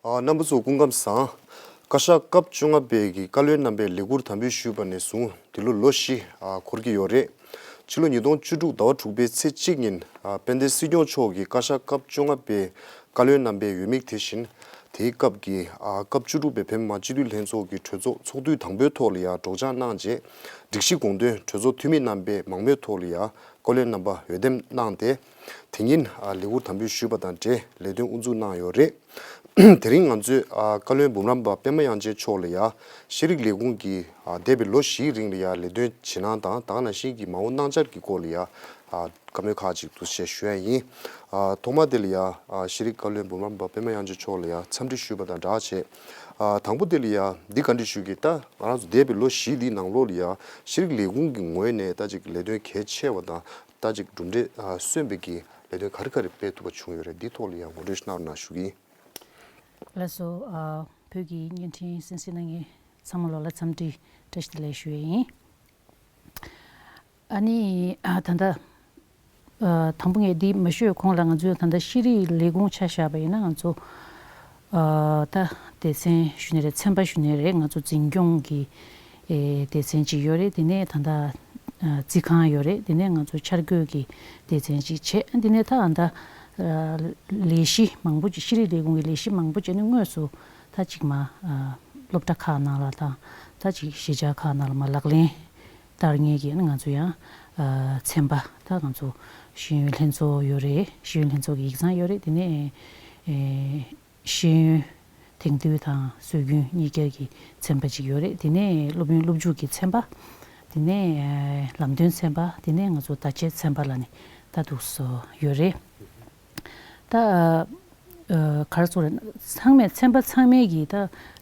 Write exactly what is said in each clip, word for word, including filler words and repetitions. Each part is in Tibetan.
ཨ། རྣམ་པ་ཚོ་སྐུ་ཁམས་བཟང་། བཀའ་ཤག་སྐབས་བཅོ་ལྔ་པའི་གི་བཀའ་བློན་རྣམ་པས་ལས་ཁུར་དམ་འབུལ་ཞུས་པ་ནས་བཟུང་འདི་ལོ་ལོ་བཞི་ཨ་འགོར་གྱི་ཡོད་རེད། ཕྱི་ལོ་ཉིས་སྟོང་བཅུ་དྲུག་ཟླ་བ་དྲུག་པའི་ཚེས་གཅིག་ཉིན་ཨ་དཔལ་ལྡན་སྲིད་སྐྱོང་མཆོག་གིས་བཀའ་ཤག་སྐབས་བཅོ་ལྔ་པའི་བཀའ་བློན་རྣམ་པའི་འོས་དམིགས་དེ་བཞིན་དེའི་སྐབས་ཀྱི་ཨ་སྐབས་བཅུ་དྲུག་པའི་བོད་མི་མང་སྤྱི་འཐུས་ལྷན་ཚོགས་ཀྱི་གྲོས་ཚོགས་ཚོགས་དུས་དང་པོའི་ཐོག་ལ་ཡང་སྒྲོག་སྦྱང་གནང་རྗེས་སྒྲིག་གཞི་དགོངས་དོན་གྲོས་ཚོགས་འཐུས་མི་རྣམ་པས་མང་མོས་ཐོག་ལ་ཡང་བཀའ་བློན་རྣམ་པ་འོས་འདེམས་གནང་སྟེ། དེ་ཉིན་ཨ་ལས་ཁུར་དམ་འབུལ་ཞུས་པ་དང་འབྲེལ་ལས་དོན་དབུ་འཛུགས་གནང་ཡོད་རེད། དེ་རིང་ང་ཚོས་ཨ་བཀའ་བློན་འབུམ་རམས་པ་པད་མ་དབྱངས་ཅན་མཆོག་ལ་ཡ་ཤེས་རིག་ལས་ཁུངས་ཀྱི་ཨ་འདས་པའི་ལོ་བཞིའི་རིང་ལ་ཡ་ལས་དོན་བྱེད་སྟངས་དང་ད་ག་ནང་བཞིན་གྱི་མ་འོངས་གནང་འཆར་གྱི་སྐོར་ལ་ཡ་ཨ་བཀའ་མོལ་ཁག་ཅིག་འདུག་སེ་ཞུ་ཡ་ཡིན། ཨ་ཐོག་མ་དེ་ལ་ཡ་ཨ་ཤེས་རིག་བཀའ་བློན་འབུམ་རམས་པ་པད་མ་དབྱངས་ཅན་མཆོག་ལ་ཡ་འཚམས་འདྲི་ཞུས་པ་དང་སྦྲགས་བྱས། ཨ་དང་པོ་དེ་ལ་ཡ་འདི་བཀའ་འདྲི་ཞུ་གི། ད་ང་རང་ཚོ་འདས་པའི་ལོ་བཞི་འདིའི་ནང་ལོགས་ལ་ཡ་ཤེས་རིག་ལས་ཁུངས་ཀྱི་ངོས་ནས་ད་ཅིག་ལས་དོན་གལ་ཆེ་བ་དང་ད་ཅིག་གྲུབ་འབྲས་ཨ་སོན་པའི་གི་ལས་དོན་ག་རེ་ག་རེ་སྤེལ་ཐུབ་པ་བྱུང་ཡོད་རེད། འདིའི་ཐོག་ལ་ཡ་ངོ་སྤྲོད་ཞིག་གནང་རོགས་གནང་ཞུ་གི་ཡིན། ལགས་སོ། ཨ་བོད་ཀྱི་བརྙན་འཕྲིན་གསན་གཟིགས་གནང་མཁན་ཚང་མ་ལོ་ལ་འཚམས་འདྲི་བཀྲ་ཤིས་བདེ་ལེགས་ཞུ་ཡས་ཡིན། ཨ་ནི་ཨ་ད་ལྟ་ཨ་དང་པོ་ངས་འདི་མ་ཞུས་གོང་ལ་ང་ཚོས་ད་ལྟ་ཤེས་རིག་ལས་ཁུངས་ཆ་བཞག་པ་ཡིན་ན་ང་ཚོ་ཨ་ད་སྡེ་ཚན་ཞུ་ནི་རེད། ཚན་པ་ཞུ་ནི་རེད། ང་ཚོ་འཛིན་སྐྱོང་གི་ཨེ་སྡེ་ཚན་ཅིག་ཡོད་རེད། དེ་ནས་ད་ལྟ་ཨ་རྩིས་ཁང་ཡོད་རེད། དེ་ནས་ང་ཚོ་འཆར་འགོད་ཀྱི་སྡེ་ཚན་ཅིག་བྱས། དེ་ནས་ད་ད་ལྟ་ཨ་ལས་གཞི་མང་པོ་ཅིག་ཤེས་རིག་ལས་ཁུངས་ཀྱི་ལས་གཞི་མང་པོ་ཅིག་ནི་དངོས་སུ་ད་ཅིག་མ་ཨ་སློབ་གྲྭ་ཁག་ནང་ལ་དང་ད་ཅིག་གཞིས་ཆགས་ཁག་ནང་ལ་མ་ལག་ལེན་བསྟར་མཁན་གྱི་ང་ཚོ་ཡང་ཨ་ཚན་པ་ད་ང་ཚོ་ཤེས་ཡོན་ལྷན་ཚོགས་ཡོད་རེད། ཤེས་ཡོན་ལྷན་ཚོགས་ཀྱི་ཡིག་ཚང་ཡོད་རེད། དེ་ནས་ཨེ་ཤེས་ཡོན་དེང་དུས་དང་སྲོལ་རྒྱུན་གཉིས་ཀ་གི་ཚན་པ་ཅིག་ཡོད་རེད། དེ་ནས་སློབ་ཡོན་སློབ་འཇུག་གི་ཚན་པ། དེ་ནས་ཨེ་ལམ་སྟོན་ཚན་པ། དེ་ནས་ང་ཚོ་བརྡ་ཆད་ཚན་པ་ལ་ནི་ད་འདུག་སེ་ཡོད་རེད། ད་ཨ་ག་རེ་ཟེར་དགོས་རེད། ཚང་མས་ཚན་པ་ཚང་མས་ཀྱི་ད་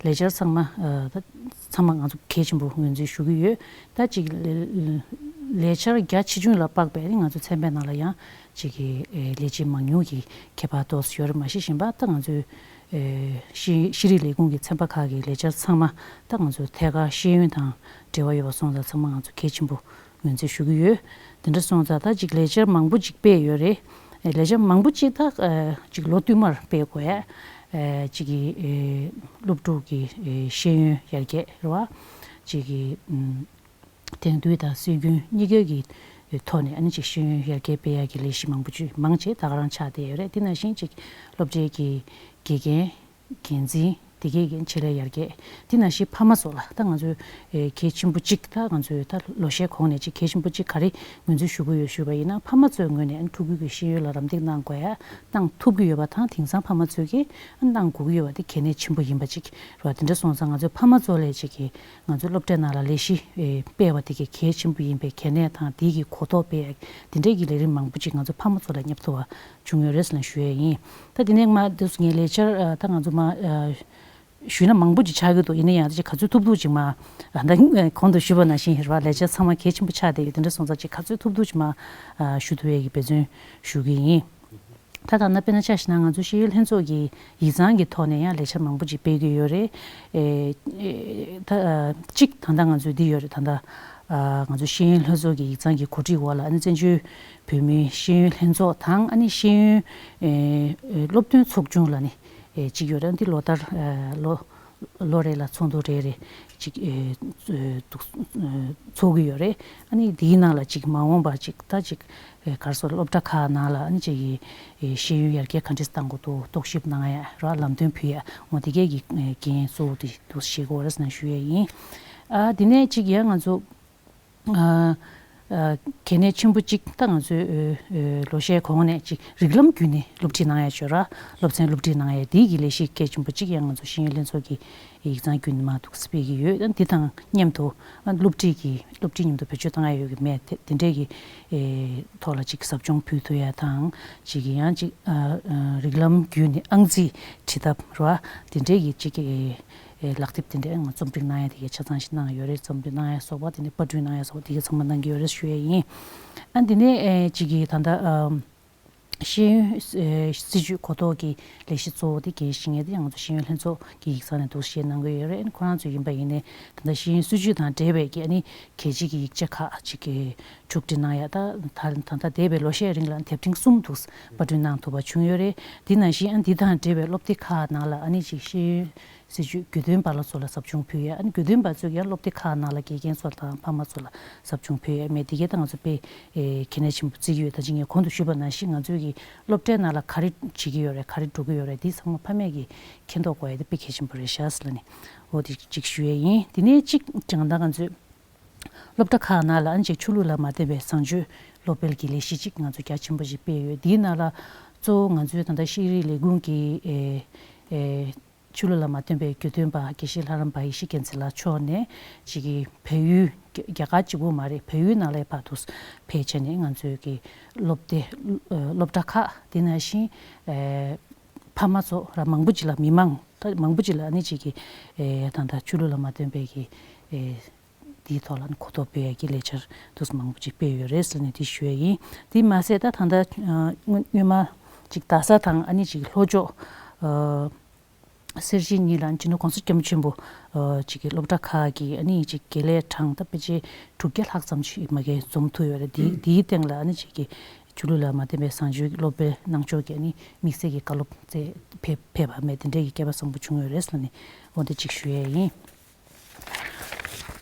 ལས་འཆར་ཚང་མ་ཨ་ད་ཚང་མ་ང་ཚོ་གལ་ཆེན་པོ་ངོས་འཛིན་ཞུ་གི་ཡོད། ད་ཅིག་ལས་ལས་འཆར་རྒྱ་ཆེ་ཆུང་ལ་དཔག་པའི་ང་ཚོ་ཚན་པའི་ནང་ལ་ཡང་ཅིག་གི་ཨེ་ལས་བྱེད་མང་ཉུང་གི་ཁྱད་པར་ཏོག་ཙམ་ཡོད་རེད། མ་གཞི་གཞན་པ་ད་ང་ཚོའི་ཨེ་ཤེས་ཤེས་རིག་ལས་ཁུངས་ཀྱི་ཚན་པ་ཁག་གི་ལས་འཆར་ཚང་མ་ད་ང་ཚོ་ཐད་ཀར་ཤེས་ཡོན་དང་འབྲེལ་བ་ཡོད་པ་སོང་ཙང་ཚང་མ་ང་ཚོ་གལ་ཆེན་པོ་ངོས་འཛིན་ཞུ་གི་ཡོད། དེ་འདྲ་སོང་ཙང་ད་ཅིག་ལས་འཆར་མང་པོ་ཅིག་སྤེལ་ཡོད་རེད། ཨེ་ལས་འཆར་མང་པོ་ཅིག་ད་ཨེ་ཅིག་ལོ་བསྟུད་མར་སྤེལ་དགོས་ཡ། ཨེ་ཅིག་གི་ཨེ་སློབ་ཕྲུག་གི་ཨེ་ཤེས་ཡོན་ཡར་རྒྱས་རེད་བ། ཅིག་གི་ཨམ་དེང་དུས་དང་སྲོལ་རྒྱུན་གཉིས་ཀ་གི་ཐོག་ནས་ཨ་ནི་ཅིག་ཤེས་ཡོན་ཡར་རྒྱས་སྤེལ་ཡ་གི་ལས་གཞི་མང་པོ་ཅིག་མང་ཆེ་ད་ག་རང་ཆགས་བསྡད་ཡོད་རེད། དེ་ནང་བཞིན་ཅིག་སློབ་གྲྭའི་གི་དགེ་རྒན། འགན་འཛིན། དེ་གའི་གི་ཆེད་ལས་ཡར་རྒྱས། དེ་ནང་བཞིན་ཕ་མ་ཚོ་ལ་ད་ང་ཚོས་ཨེ་གལ་ཆེན་པོ་གཅིག་ད་ང་ཚོས་ད་ལོ་ཤས་གོང་ནས་ཅིག་གལ་ཆེན་པོ་གཅིག་ག་རེ་ངོས་འཛིན་ཞུ་གི་ཡོད་ཞུས་པ་ཡིན་ན། ཕ་མ་ཚོའི་ངོས་ནས་ཨ་ཕྲུ་གུ་གི་ཤེས་ཡོན་ལ་རམ་འདེགས་གནང་དགོས་ཡ། གནང་ཐུབ་ཀྱི་ཡོད་པ་དང་དེང་སང་ཕ་མ་ཚོས་ཀྱི་ཨ་གནང་དགོས་ཀྱི་ཡོད་པ་དེ་གལ་གནད་ཆེན་པོ་ཡིན་པ་གཅིག་རེད་བ། དེ་འདྲ་སོང་ཙང་ང་ཚོས་ཕ་མ་ཚོ་ལ་ཅིག་གི་ང་ཚོའི་སློབ་གྲྭའི་ནང་ལ་ལས་གཞི་ཨེ་སྤེལ་བ་དེ་གའི་གལ་ཆེན་པོ་ཡིན་པའི་གལ་གནད་དང་དེ་གི་གོ་རྟོགས་སྤེལ་ཡ་དེ་འདྲའི་གི་ལས་རིམ་མང་པོ་ཅིག་ང་ཚོ་ཕ་མ་ཚོ་ལ་བསྙབ་ཐུབ་པ་བྱུང་ཡོད་རེད་ཟེར་ནས་ཞུ་ཡས་ཡིན། ད་དེ་ནས་མ་དུས་སུ་ངས་ལས་འཆར་ཨ་ད་ང་ཚོ་མ་ཨ་ཞུས་ན་མང་པོ་ཅིག་ཆགས་ཀྱི་འདུག་ཡིན་ན་ཡང་ད་ཅིག་ག་ཚོད་ཐུབ་ཐུབ་ཅིག་མ་ཨ་ད་གོང་དུ་ཞུས་པ་ནང་བཞིན་རེད་བ། ལས་འཆར་ཚང་མ་གལ་ཆེན་པོ་ཆགས་བསྡད་ཡོད། དེ་འདྲ་སོང་ཙང་ཅིག་ག་ཚོད་ཐུབ་ཐུབ་ཅིག་མ་ཨ་ཞུ་ཐུབ་ཡས་ཀྱི་འབད་བརྩོན་ཞུ་གི་ཡིན། ད་ད་ལྟ་དཔེར་ན་ཆ་བཞག་ན་ང་ཚོ་ཤེས་ཡོན་ལྷན་ཚོགས་ཀྱི་ཡིག་ཚང་གི་ཐོག་ནས་ཡང་ལས་འཆར་མང་པོ་ཅིག་སྤེལ་གྱི་ཡོད་རེད། ཨེ་ཨེ་ད་ཨ་གཅིག་ད་ལྟ་ང་ཚོའི་འདི་ཡོད་རེད། ད་ལྟ་ཨ་ང་ཚོ་ཤེས་ཡོན་ལྷན་ཚོགས་ཀྱི་ཡིག་ཚང་གི་གོ་སྒྲིག་འོག་ལ་ཨ་ནི་བཙན་བྱོལ་བོད་མིའི་ཤེས་ཡོན་ལྷན་ཚོགས་དང་ཨ་ནི་ཤེས་ཡོན་ཨེ་ཨེ་སློབ་སྟོན་ཚོགས་ཆུང་ལ་ནི་ཨེ་གཅིག་ཡོད་རེད། འདི་ལོ་ལྟར་ཨེ་ལོ་ལོ་རེ་ལ་ཚོགས་འདུ་རེ་རེ་གཅིག་ཨེ་ཨེ་འདུག་ཨེ་ཚོགས་ཀྱི་ཡོད་རེད། ཨ་ནི་འདིའི་ནང་ལ་གཅིག་མ་འོངས་པ་གཅིག་ད་གཅིག་ཨེ་ག་རེ་ཟེར། སློབ་གྲྭ་ཁག་ནང་ལ་ཨ་ནི་ཅིག་གི་ཨེ་ཤེས་ཡོན་ཡར་རྒྱས་ག་འདྲས་གཏང་དགོས་འདུག་རྟོག་ཞིབ་གནང་ཡ་ར་ལམ་སྟོན་ཕུལ་ཡ་འོ་དེ་གས་ཀྱི་ཨེ་འགན་གཙོ་བོ་དེ་འདུག་བཞེས་དགོས་རེད་ཟེར་ནས་ཞུ་ཡ་ཡིན། ཨ་དེ་ནས་གཅིག་ཡང་ང་ཚོ་ཨ་ཨ་གལ་གནད་ཆེན་པོ་གཅིག་ད་ང་ཚོའི་ཨེ་ཨེ་ལོ་ཤས་གོང་ནས་གཅིག་རིགས་ལམ་བརྒྱུད་ནས་སློབ་ཁྲིད་གནང་ཡ་ཅིག་ཡོད་ར། སློབ་ཚན་སློབ་ཁྲིད་གནང་ཡ་དེའི་གི་ལས་གཞི་གལ་ཆེན་པོ་གཅིག་ཡང་ང་ཚོ་ཤེས་ཡོན་ལྷན་ཚོགས་ཀྱི་ཡིག་ཚང་བརྒྱུད་ནས་མར་འདུག་སེ་སྤེལ་གྱི་ཡོད། ཨ་འདི་དང་མཉམ་དུ་ཨ་སློབ་ཁྲིད་ཀྱི་སློབ་ཁྲིད་མཉམ་དུ་བེད་སྤྱོད་བཏང་ཡ་ཡོད་ཀྱི་མེད་དེ་དེ་འདྲས་ཀྱི་ཨེ་ཐོག་ལ་ཅིག་ཟབ་སྦྱོང་ཕུལ་ཐུབ་ཡ་དང་ཅིག་གི་ཡང་ཅིག་ཨ་ཨ་རིགས་ལམ་བརྒྱུད་ནས་ཨང་རྩིས་འབྲི་ཐབས་རེད་བ། དེ་འདྲས་ཀྱི་ཅིག་གི་ཨེ་ལག་དེབ་དེ་འདྲས་ང་རྩོམ་སྒྲིག་གནང་ཡ་དེ་གའི་ཆ་ཚང་ཞིག་གནང་ཡོད་རེད། རྩོམ་སྒྲིག་གནང་ཡ་སོགས་པ་དེ་ནས་པར་སྐྲུན་གནང་ཡ་སོགས་པ་དེ་གའི་ཚང་མ་གནང་གི་ཡོད་རེད་ཞུ་ཡ་ཡིན། ཨ་འདི་ནས་ཨེ་ཅིག་གི་ད་ལྟ་ཨ། ཤེས་ཡོན་ཨེ་སྲིད་བྱུས་གོ་རྟོགས་ཀྱི་ལས་གཞི་གཙོ་བོ་དེ་འགན་བཞེས་མཁན་དེ་ང་ཚོ་ཤེས་ཡོན་ལྷན་ཚོགས་ཀྱི་ཡིག་ཚང་ནས་འདུག་སེ་གནང་གི་ཡོད་རེད། ཁོ་རང་ཚོ་ཡིན་པ་ཡིན་ནའི་ད་ལྟ་ཤེས་ཡོན་སྲིད་བྱུས་དང་འབྲེལ་བའི་གི་ཨ་ནི་གལ་ཆེ་གི་ཡིག་ཆ་ཁག་ཅིག་གི་རྒྱུགས་འབྲི་གནང་ཡ། ད་ད་ད་ལྟ་འདས་པའི་ལོ་ཤས་རིང་ལ་དེབ་ཕྲེང་གསུམ་འདུག་པར་སྐྲུན་གནང་ཐུབ་པ་བྱུང་ཡོད་རེད། དེ་ནང་བཞིན་ཨ་འདི་དང་འབྲེལ་བའི་སློབ་དེབ་ཁག་ནང་ལ་ཨ་ནི་ཅིག་ཤེས་ཡོན་སྲིད་བྱུས་དགེ་འདུན་པ་ལ་ཚོ་ལ་ཟབ་སྦྱོང་ཕུལ་ཡ། ཨ་ནི་དགེ་འདུན་པ་ཚོས་ཀྱང་སློབ་དེབ་ཁག་ནང་ལ་དགེ་རྒན་ཚོ་དང་ཕ་མ་ཚོ་ལ་ཟབ་སྦྱོང་ཕུལ་ཡ་མེད། དེ་གའི་ད་ང་ཚོ་དཔེ་ཨེ་གལ་གནད་ཆེན་པོ་བརྩི་གི་ཡོད། ད་ཅི་ངས་གོང་དུ་ཞུས་པ་ནང་བཞིན་ང་ཚོའི་གི་སློབ་གྲྭའི་ནང་ལ་ག་རེ་བྱེད་ཀྱི་ཡོད་རེད། ག་རེ་འགྲོ་གི་ཡོད་རེད། འདི་ཚང་མ་ཕ་མས་ཀྱིས་མཁྱེན་རྟོགས་དགོས་ཡ་དེ་དཔེ་གལ་ཆེན་པོ་རེད་ཤག་ཟེར་ལབ་ནས་འོ་དེ་གཅིག་ཞུ་ཡ་ཡིན། དེ་ནས་གཅིག་ཀྱང་ད་ང་ཚོས་སློབ་གྲྭ་ཁག་ནང་ལ་ཨ་ནི་ཅིག་ཆོས་ལུགས་ལ་མ་བརྟེན་པའི་བཟང་སྤྱོད་སློབ་སྤེལ་གྱི་ལས་གཞི་གཅིག་ང་ཚོ་རྒྱ་ཆེན་པོ་ཞིག་སྤེལ་ཡོད། དེའི་ནང་ལ་གཙོ་བོ་ང་ཚོའི་ད་ལྟ་ཤེས་རིག་ལས་ཁུངས་ཀྱི་ཨེ་ཨེ་ཆོས་ལུགས་ལ་མ་བརྟེན་པའི་དགེ་འདུན་པ་དགེ་བཤེས་ལྷ་རམས་པ་ཡེ་ཤེས་རྒྱལ་མཚན་ལགས་མཆོག་ནས་ཅིག་གི་བལ་ཡུལ་རྒྱ་རྒྱ་གར་གཅིག་པུ་མ་རེད། བལ་ཡུལ་ནང་ལ་ཕར་དུ་ཕེབས་བྱས་ནས་ང་ཚོའི་གི་སློབ་སྡེ་སློབ་གྲྭ་ཁག་དེ་ནང་བཞིན་ཨེ་ཕ་མ་ཚོ་ར་མང་པོ་ཅིག་ལ་མི་མང་ད་མང་པོ་ཅིག་ལ་ཨ་ནི་ཅིག་གི་ཨེ་ད་ལྟ་ཆོས་ལུགས་ལ་མ་བརྟེན་པའི་གི་ཨེ་དེའི་ཐོག་ལ་གོ་རྟོགས་སྤེལ་ཡས་ཀྱི་ལས་འཆར་དུ་མང་པོ་ཅིག་སྤེལ་ཡོད་རེད་ཟེར་ནས་དེ་ཞུ་ཡས་ཡིན། དེ་མ་ཟད་ད་ད་ལྟ་སྔོན་སྔོན་མ་ཅིག་རྡ་ས་དང་ཨ་ནི་ཅིག་ལྷོ་ཕྱོགས་ཨ་སེར་བྱེས་གཉིས་ལ་སྤྱི་ནོར་༸གོང་ས་༸སྐྱབས་མགོན་ཆེན་པོ་ཨ་ཅིག་གི་སློབ་གྲྭ་ཁག་གི་ཨ་ནི་ཅིག་དགེ་ལས་གྲངས་ད་ཕལ་ཆེར་དྲུག་བརྒྱ་ལྷག་ཙམ་ཞིག་མ་གཏོགས་འཛོམས་ཐུབ་ཡོད་རེད། དེ་དེའི་སྟེང་ལ་ཨ་ནི་ཅིག་གི་ཆོས་ལུགས་ལ་མ་བརྟེན་པའི་བཟང་སྤྱོད་ཀྱི་སློབ་སྤེལ་གནང་ཕྱོགས་ཀྱི་ཨ་ནི་དམིགས་བསལ་གྱི་བཀའ་སློབ་དེ་ཕེབས་ཕེབས་པ་མེད། དེ་འདྲའི་གི་སྐལ་པ་བཟང་པོ་བྱུང་ཡོད་རེད་ཟེར་ནས་འོ་དེ་ཅིག་ཞུ་ཡས་ཡིན།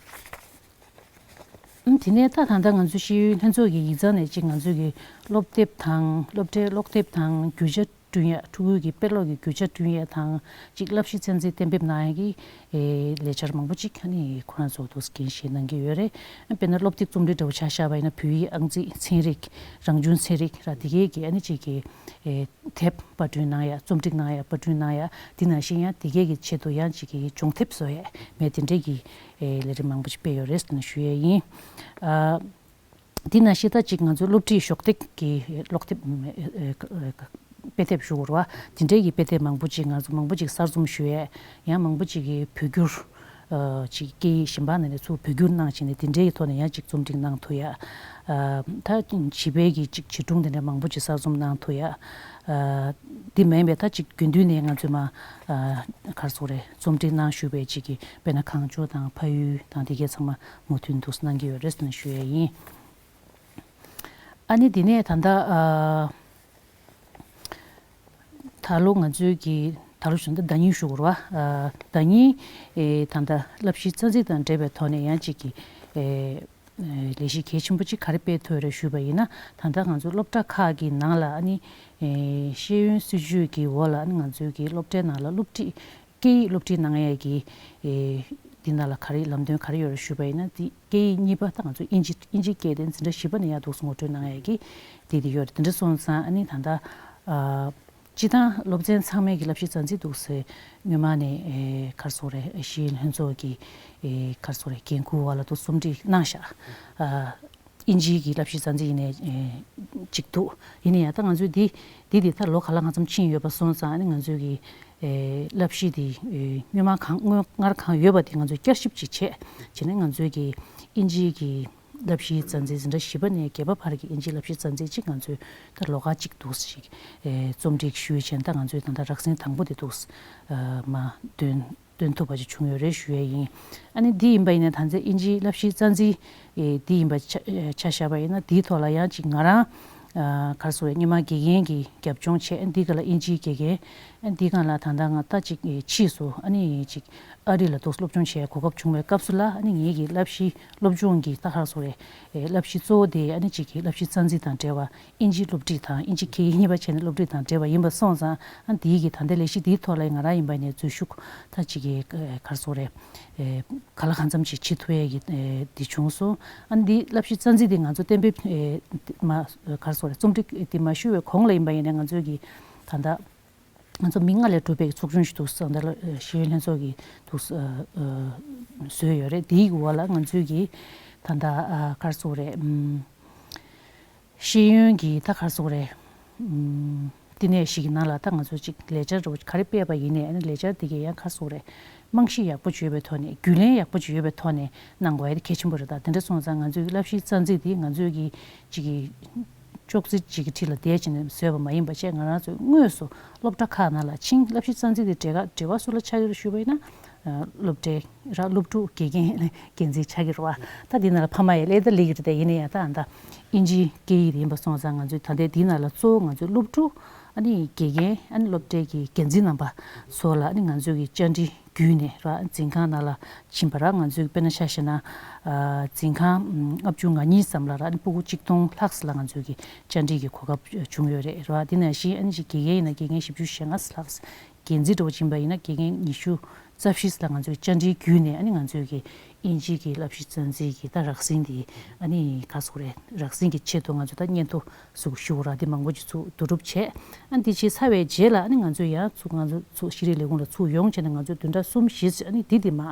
ཨ་དེ་ནས་ད་ད་ལྟ་ང་ཚོ་ཤེས་ཡོན་ལྷན་ཚོགས་ཀྱི་ཡིག་ཚང་ནས་ཅིག་ང་ཚོ་གི་སློབ་དེབ་དང་སློབ་གྲྭའི་ཀློག་དེབ་དང་རྒྱུ་ཆ་བསྐྲུན་ཡ། ཕྲུ་གུ་གི་དཔེ་ཀློག་གི་རྒྱུ་ཆ་བསྐྲུན་ཡ་དང་ཅིག་བསླབ་གཞི་ཚན་རྩལ་གཏན་འབེབས་གནང་ཡ་གི་ཨེ་ལས་འཆར་མང་པོ་ཅིག་ཨ་ནི་ཁོ་རང་ཚོ་འདུག་འགན་བཞེས་གནང་གི་ཡོད་རེད། དཔེར་ན་སློབ་དེབ་རྩོམ་སྒྲིག་འདྲ་བོ་ཆ་བཞག་པ་ཡིན་ན་བོད་ཡིག་ཨང་རྩིས་ཚན་རིག་རང་བྱུང་ཚན་རིག་ར་དེ་གའི་གི་ཨ་ནི་ཅིག་གི་ཨེ་དེབ་པར་སྐྲུན་གནང་ཡ། རྩོམ་སྒྲིག་གནང་ཡ། པར་སྐྲུན་གནང་ཡ། དེ་ནང་བཞིན་ཡང་དེ་གའི་གི་ཆེད་དུ་ཡང་ཅིག་གི་སྦྱོང་དེབ་བཟོ་ཡ་མེད་དེ་འདྲའི་གི་ཨེ་ལས་རིམ་མང་པོ་ཞིག་སྤེལ་ཡོད་རེད་ཟེར་ནས་ཞུ་ཡས་ཡིན། ཨ་དེ་ནང་བཞིན་ད་ཅིག་ང་ཚོའི་སློབ་ཁྲིད་གཞོགས་འདེགས་ཀྱི་ཀློག་དེབ་ཨེ་ཨེ་དཔེ་དེབ་ཞུ་དགོས་རེད་བ། དེ་འདྲའི་གི་དཔེ་དེབ་མང་པོ་ཅིག་ང་ཚོ་མང་པོ་ཅིག་གསར་རྩོམ་ཞུ་ཡས། ཡང་མང་པོ་ཅིག་གི་བོད་བསྒྱུར་ཨ་ཅིག་སྐད་ཡིག་གཞན་པ་ནང་ནས་ཚུར་བོད་བསྒྱུར་གནང་བྱས་ནས་དེ་འདྲའི་གི་ཐོག་ནས་ཡང་ཅིག་རྩོམ་སྒྲིག་གནང་ཐུབ་ཡ། ཨ་ད་བྱིས་པའི་གི་ཅིག་བྱིས་སྒྲུང་དེ་འདྲ་མང་པོ་ཅིག་གསར་རྩོམ་གནང་ཐུབ་ཡ། ཨ་འདི་མིན་པའི་ད་ཅིག་དགེ་འདུན་ནས་ང་ཚོས་མ་ཨ་ག་རེ་ཟེར་དགོས་རེད། རྩོམ་སྒྲིག་གནང་བཞུགས་པའི་ཅིག་གི་དཔེར་ན་གངས་ལྗོངས་དང་ཕ་ཡུལ་དང་དེ་གའི་ཚང་མ་མུ་མཐུད་འདུག་གནང་གི་ཡོད་རེད་ཟེར་ནས་ཞུ་ཡས་ཡིན། ཨ་ནི་འདི་ནས་ད་ལྟ་ཨ་ད་ལོ་ང་ཚོའི་གི་ད་ལོ་ཞུ་ན་ཟླ་ཉིན་ཞུ་དགོས་རེད་བ། ཨ་ཟླ་ཉིན་ཨེ་ད་ལྟ་བསླབ་གཞི་རྩ་འཛིན་དང་འབྲེལ་བའི་ཐོག་ནས་ཡང་ཅིག་གི་ཨེ་ལས་གཞི་གལ་ཆེན་པོ་ཅིག་ག་རེ་སྤེལ་ཐུབ་རེད་ཞུས་པ་ཡིན་ན། ད་ལྟ་ང་ཚོ་སློབ་གྲྭ་ཁག་གི་ནང་ལ་ཨ་ནི་ཨེ་ཤེས་ཡོན་སྲིད་བྱུས་ཀྱི་འོག་ལ་ཨ་ནི་ང་ཚོའི་གི་སློབ་གྲྭའི་ནང་ལ་སློབ་ཁྲིད་སྐད་ཡིག་སློབ་ཁྲིད་གནང་ཡས་ཀྱི་ཨེ་འདི་ནང་ལ་ག་རེ་ལམ་སྟོན་ག་རེ་ཡོད་རེད་ཞུས་པ་ཡིན་ན། འདི་སྐད་ཡིག་གཉིས་པ་ད་ང་ཚོ་དབྱིན་ཇི་དབྱིན་ཇི་སྐད་དེ་འཛིན་གྲྭ་བཞི་པ་ནས་ཡར་འདུག་སེ་ངོ་སྤྲོད་གནང་ཡས་ཀྱི་འདི་འདི་ཡོད་རེད། དེ་འདྲ་སོང་ཙང་ཨ་ནི་ད་ལྟ་ཨ་སྤྱི་བཏང་སློབ་ཚན་ཚང་མའི་གི་བསླབ་གཞི་རྩ་འཛིན་འདུག་སེ་སྔོན་མ་ནས་ཨེ་ག་རེ་ཟེར་དགོས་རེད། ཤེས་ཡོན་ལྷན་ཚོགས་ཀྱི་ཨེ་ག་རེ་ཟེར་དགོས་རེད། འགན་འཁུར་བ་ལ་འདུག་རྩོམ་སྒྲིག་གནང་ཤག་ཨ་དབྱིན་ཇིའི་གི་བསླབ་གཞི་རྩ་འཛིན་ཡིན་ནའི་ཨེ་གཅིག་འདུག་ཡིན་ན་ཡང་ད་ང་ཚོས་འདི་འདི་འདི་ད་ལོ་ག་ལ་གང་འཚམ་ཕྱིན་ཡོད་པ་སོང་ཙང་ཨ་ནི་ང་ཚོའི་གི་ཨེ་བསླབ་གཞི་འདི་ཨེ་སྔོན་མ་གང་སྔོན་སྔར་གང་ཡོད་པ་དེ་ང་ཚོས་བསྐྱར་ཞིབ་ཅིག་བྱས་བྱས་ནས་ང་ཚོའི་གི་དབྱིན་ཇིའི་གི་བསླབ་གཞིའི་རྩ་འཛིན་འཛིན་གྲྭ་བཞི་པ་ནས་བརྒྱད་པ་བར་གྱི་དབྱིན་ཇིའི་བསླབ་གཞིའི་རྩ་འཛིན་ཅིག་ང་ཚོས་ད་ལོ་ཁ་གཅིག་འདུག་ཞིག་ཨེ་རྩོམ་སྒྲིག་ཞུས་བྱས་ནས་ད་ང་ཚོས་ད་ལྟ་རགས་ཟིན་དང་པོ་དེ་འདུག་ཨ་མ་འདོན་འདོན་ཐུབ་པ་ཅིག་བྱུང་ཡོད་རེད་ཞུ་ཡས་ཡིན། ཨ་ནི་འདི་ཡིན་པ་ཡིན་ན་ད་ཚེ་དབྱིན་ཇིའི་བསླབ་གཞིའི་རྩ་འཛིན་ཨེ་འདི་ཡིན་པ་ཆ་ཆ་བཞག་པ་ཡིན་ན་འདིའི་ཐོག་ལ་ཡང་ཅིག་ང་རང་ཨ་ག་རེ་ཟེར་དགོས་རེད། སྔོན་མ་དགེ་རྒན་གྱི་རྒྱབ་ལྗོངས་བྱས། ཨ་འདི་ག་ལ་དབྱིན་ཇིའི་དགེ་རྒན། ཨ་འདི་ག་ལ་ད་ལྟ་ང་ད་ཅིག་ཨེ་ཕྱིས་སུ་ཨ་ནི་ཅིག་ཨ་རི་ལ་འདུག་སློབ་སྦྱོང་བྱེད་གོ་སྐབས་བྱུང་བའི་སྐབས་སུ་ལ་ཨ་ནི་ངེད་ཀྱི་བསླབ་གཞི་སློབ་སྦྱོང་གི་ད་ག་རེ་ཟེར་དགོས་རེད། ཨེ་བསླབ་གཞི་གཙོ་བོ་དེ་ཨ་ནི་ཅིག་གི་བསླབ་གཞི་རྩ་འཛིན་དང་འབྲེལ་བ། དབྱིན་ཇིའི་སློབ་ཁྲིད་དང་དབྱིན་ཇི་སྐད་ཡིག་གཉིས་པ་བྱས་ནས་སློབ་ཁྲིད་དང་འབྲེལ་བ་ཡིན་པ་སོང་ཙང་ཨ་འདིའི་གི་ད་ལྟའི་ལས་གཞི་འདིའི་ཐོག་ལ་ང་རང་ཡིན་པ་ནས་འཛུལ་ཞུགས་ད་ཅིག་གི་ག་རེ་ཟེར་དགོས་རེད། ཨེ་ག་ལ་གང་འཚམ་ཅིག་བྱེད་ཐུབ་ཡས་ཀྱི་ཨེ་འདི་བྱུང་སོང་། ཨ་འདི་བསླབ་གཞི་རྩ་འཛིན་འདི་ང་ཚོ་གཏན་འབེབས་ཨེ་མ་ག་རེ་ཟེར་དགོས་རེད། རྩོམ་སྒྲིག་འདི་མ་ཞུ་བའི་གོང་ལ་ཡིན་པ་ཡིན་ནའི་ང་ཚོའི་གི་ད་ལྟ་ང་ཚོ་མི་ལྔ་ལས་གྲུབ་པའི་ཚོགས་ཆུང་ཞིག་འདུག་ཟེར་ད་ལ་ཤེས་ཡོན་ལྷན་ཚོགས་ཀྱིས་འདུག་བཟོས་ཡོད་རེད། དེའི་འོག་ལ་ང་ཚོའི་གི་ད་ལྟ་ག་རེ་ཟེར་དགོས་རེད། ཤེས་ཡོན་གྱི་ད་ག་རེ་ཟེར་དགོས་རེད། ཨམ། བསྟི་གནས་ཤིག་གི་ནང་ལ་ད་ང་ཚོ་ཅིག་ལས་འཆར་འདྲ་བོ་ག་རེ་སྤེལ་བ་ཡིན་ནའི་ཨ་ནི་ལས་འཆར་དེ་གའི་ཡང་ག་རེ་ཟེར་དགོས་རེད། རྨང་གཞི་ཡག་པོ་ཅིག་ཡོད་པའི་ཐོག་ནས་རྒྱུས་ལོན་ཡག་པོ་ཅིག་ཡོད་པའི་ཐོག་ནས་གནང་དགོས་ཡ་དེ་གལ་ཆེན་པོ་རེད། ད་དེ་འདྲ་སོང་ཙང་ང་ཚོའི་བསླབ་གཞིའི་རྩ་འཛིན་དེ་ང་ཚོའི་གི་ཅིག་གི་ ཅོག་ཙེ་གཅིག་གི་འཁྲིས་ལ་བསྡད་བྱས་ནས་བཟོས་པ་མ་ཡིན་པ་བྱས། ང་རང་ཚོས་དངོས་སུ་སློབ་གྲྭ་ཁག་ནང་ལ་ཕྱིན། བསླབ་གཞི་རྩ་འཛིན་དེ་འབྲེལ་བ་འབྲེལ་བ་སུ་ལ་ཆགས་ཡོད་ཞུས་པ་ཡིན་ན། སློབ་གྲྭའི་ར་སློབ་ཕྲུག་དགེ་རྒན་འགན་འཛིན་ཆགས་ཀྱི་རེད་བ། ད་འདི་ནང་ལ་ཕ་མ་ཡང་སླེབས་ད་སླེབས་ཀྱི་རེད་དེ། ཡིན་ན་ཡང་ད་ཨ་ད་དབྱིན་ཇིའི་སྐད་ཡིག་དེ་ཡིན་པ་སོང་ཙང་། ང་ཚོས་ད་ལྟའི་འདི་ནང་ལ་གཙོ་བོ་ང་ཚོའི་སློབ་ཕྲུག་ཨ་ནི་དགེ་རྒན། ཨ་ནི་སློབ་གྲྭའི་གི་འགན་འཛིན་རྣམ་པ་ཚོ་ལ་ཨ་ནི་ང་ཚོས་ཀྱི་བཅར་འདྲི་བརྒྱུད་ནས་ར། འཛིན་ཁང་ནང་ལ་ཕྱིན་པ་ར། ང་ཚོས་དཔེར་ན་ཆ་བཞག་ན། ཨ་འཛིན་ཁང་ཨ་ལྔ་བཅུ་ང་གཉིས་ཙམ་ལ་ར། ཨ་ནི་སྤུ་གུ་གཅིག་སྟོང་ལྷག་ཙམ་ལ་ང་ཚོས་ཀྱི་བཅར་འདྲི་གི་གོ་སྐབས་བྱུང་ཡོད་རེད་ར། དེ་ནང་བཞིན་ཨ་ནི་ཅིག་དགེ་རྒན་ཡིན་ན་དགེ་རྒན་བཞི་བཅུ་ཞེ་ལྔ་ཙམ་ལྷག་ཙམ། འགན་འཛིན་འདྲ་བོ་ཕྱིན་པ་ཡིན་ན་དགེ་རྒན་ཉི་ཤུ་རྩ་བཞི་ཙམ་ལ་ང་ཚོས་བཅར་འདྲིའི་བརྒྱུད་ནས། ཨ་ནི་ང་ཚོས་ཀྱི་དབྱིན་ཇིའི་གི་བསླབ་གཞི་རྩ་འཛིན་གྱི་ད་རགས་ཟིན་དེ། ཨ་ནི་ག་ཟེར་དགོས་རེད། རགས་ཟིན་གྱི་ཆེད་དུ་ང་ཚོས་ད་སྙན་ཐོ་ཟུར་ཞུ་ར། དེ་མང་པོ་ཅིག་ཚུར་བསྡུ་རུབ་བྱས། ཨ་ནི་དེ་བྱས་ཚར་བའི་རྗེས་ལ་ཨ་ནི་ང་ཚོས་ཡང་ཚུར་ང་ཚོ་ཚུར་ཤེས་རིག་ལས་ཁུངས་ལ་ཚུར་ཡོང་བྱས་ནས། ང་ཚོས་བདུན་ཕྲག་གསུམ་བཞི་ཙམ་ཨ་ནི་དེ་དེ་མ་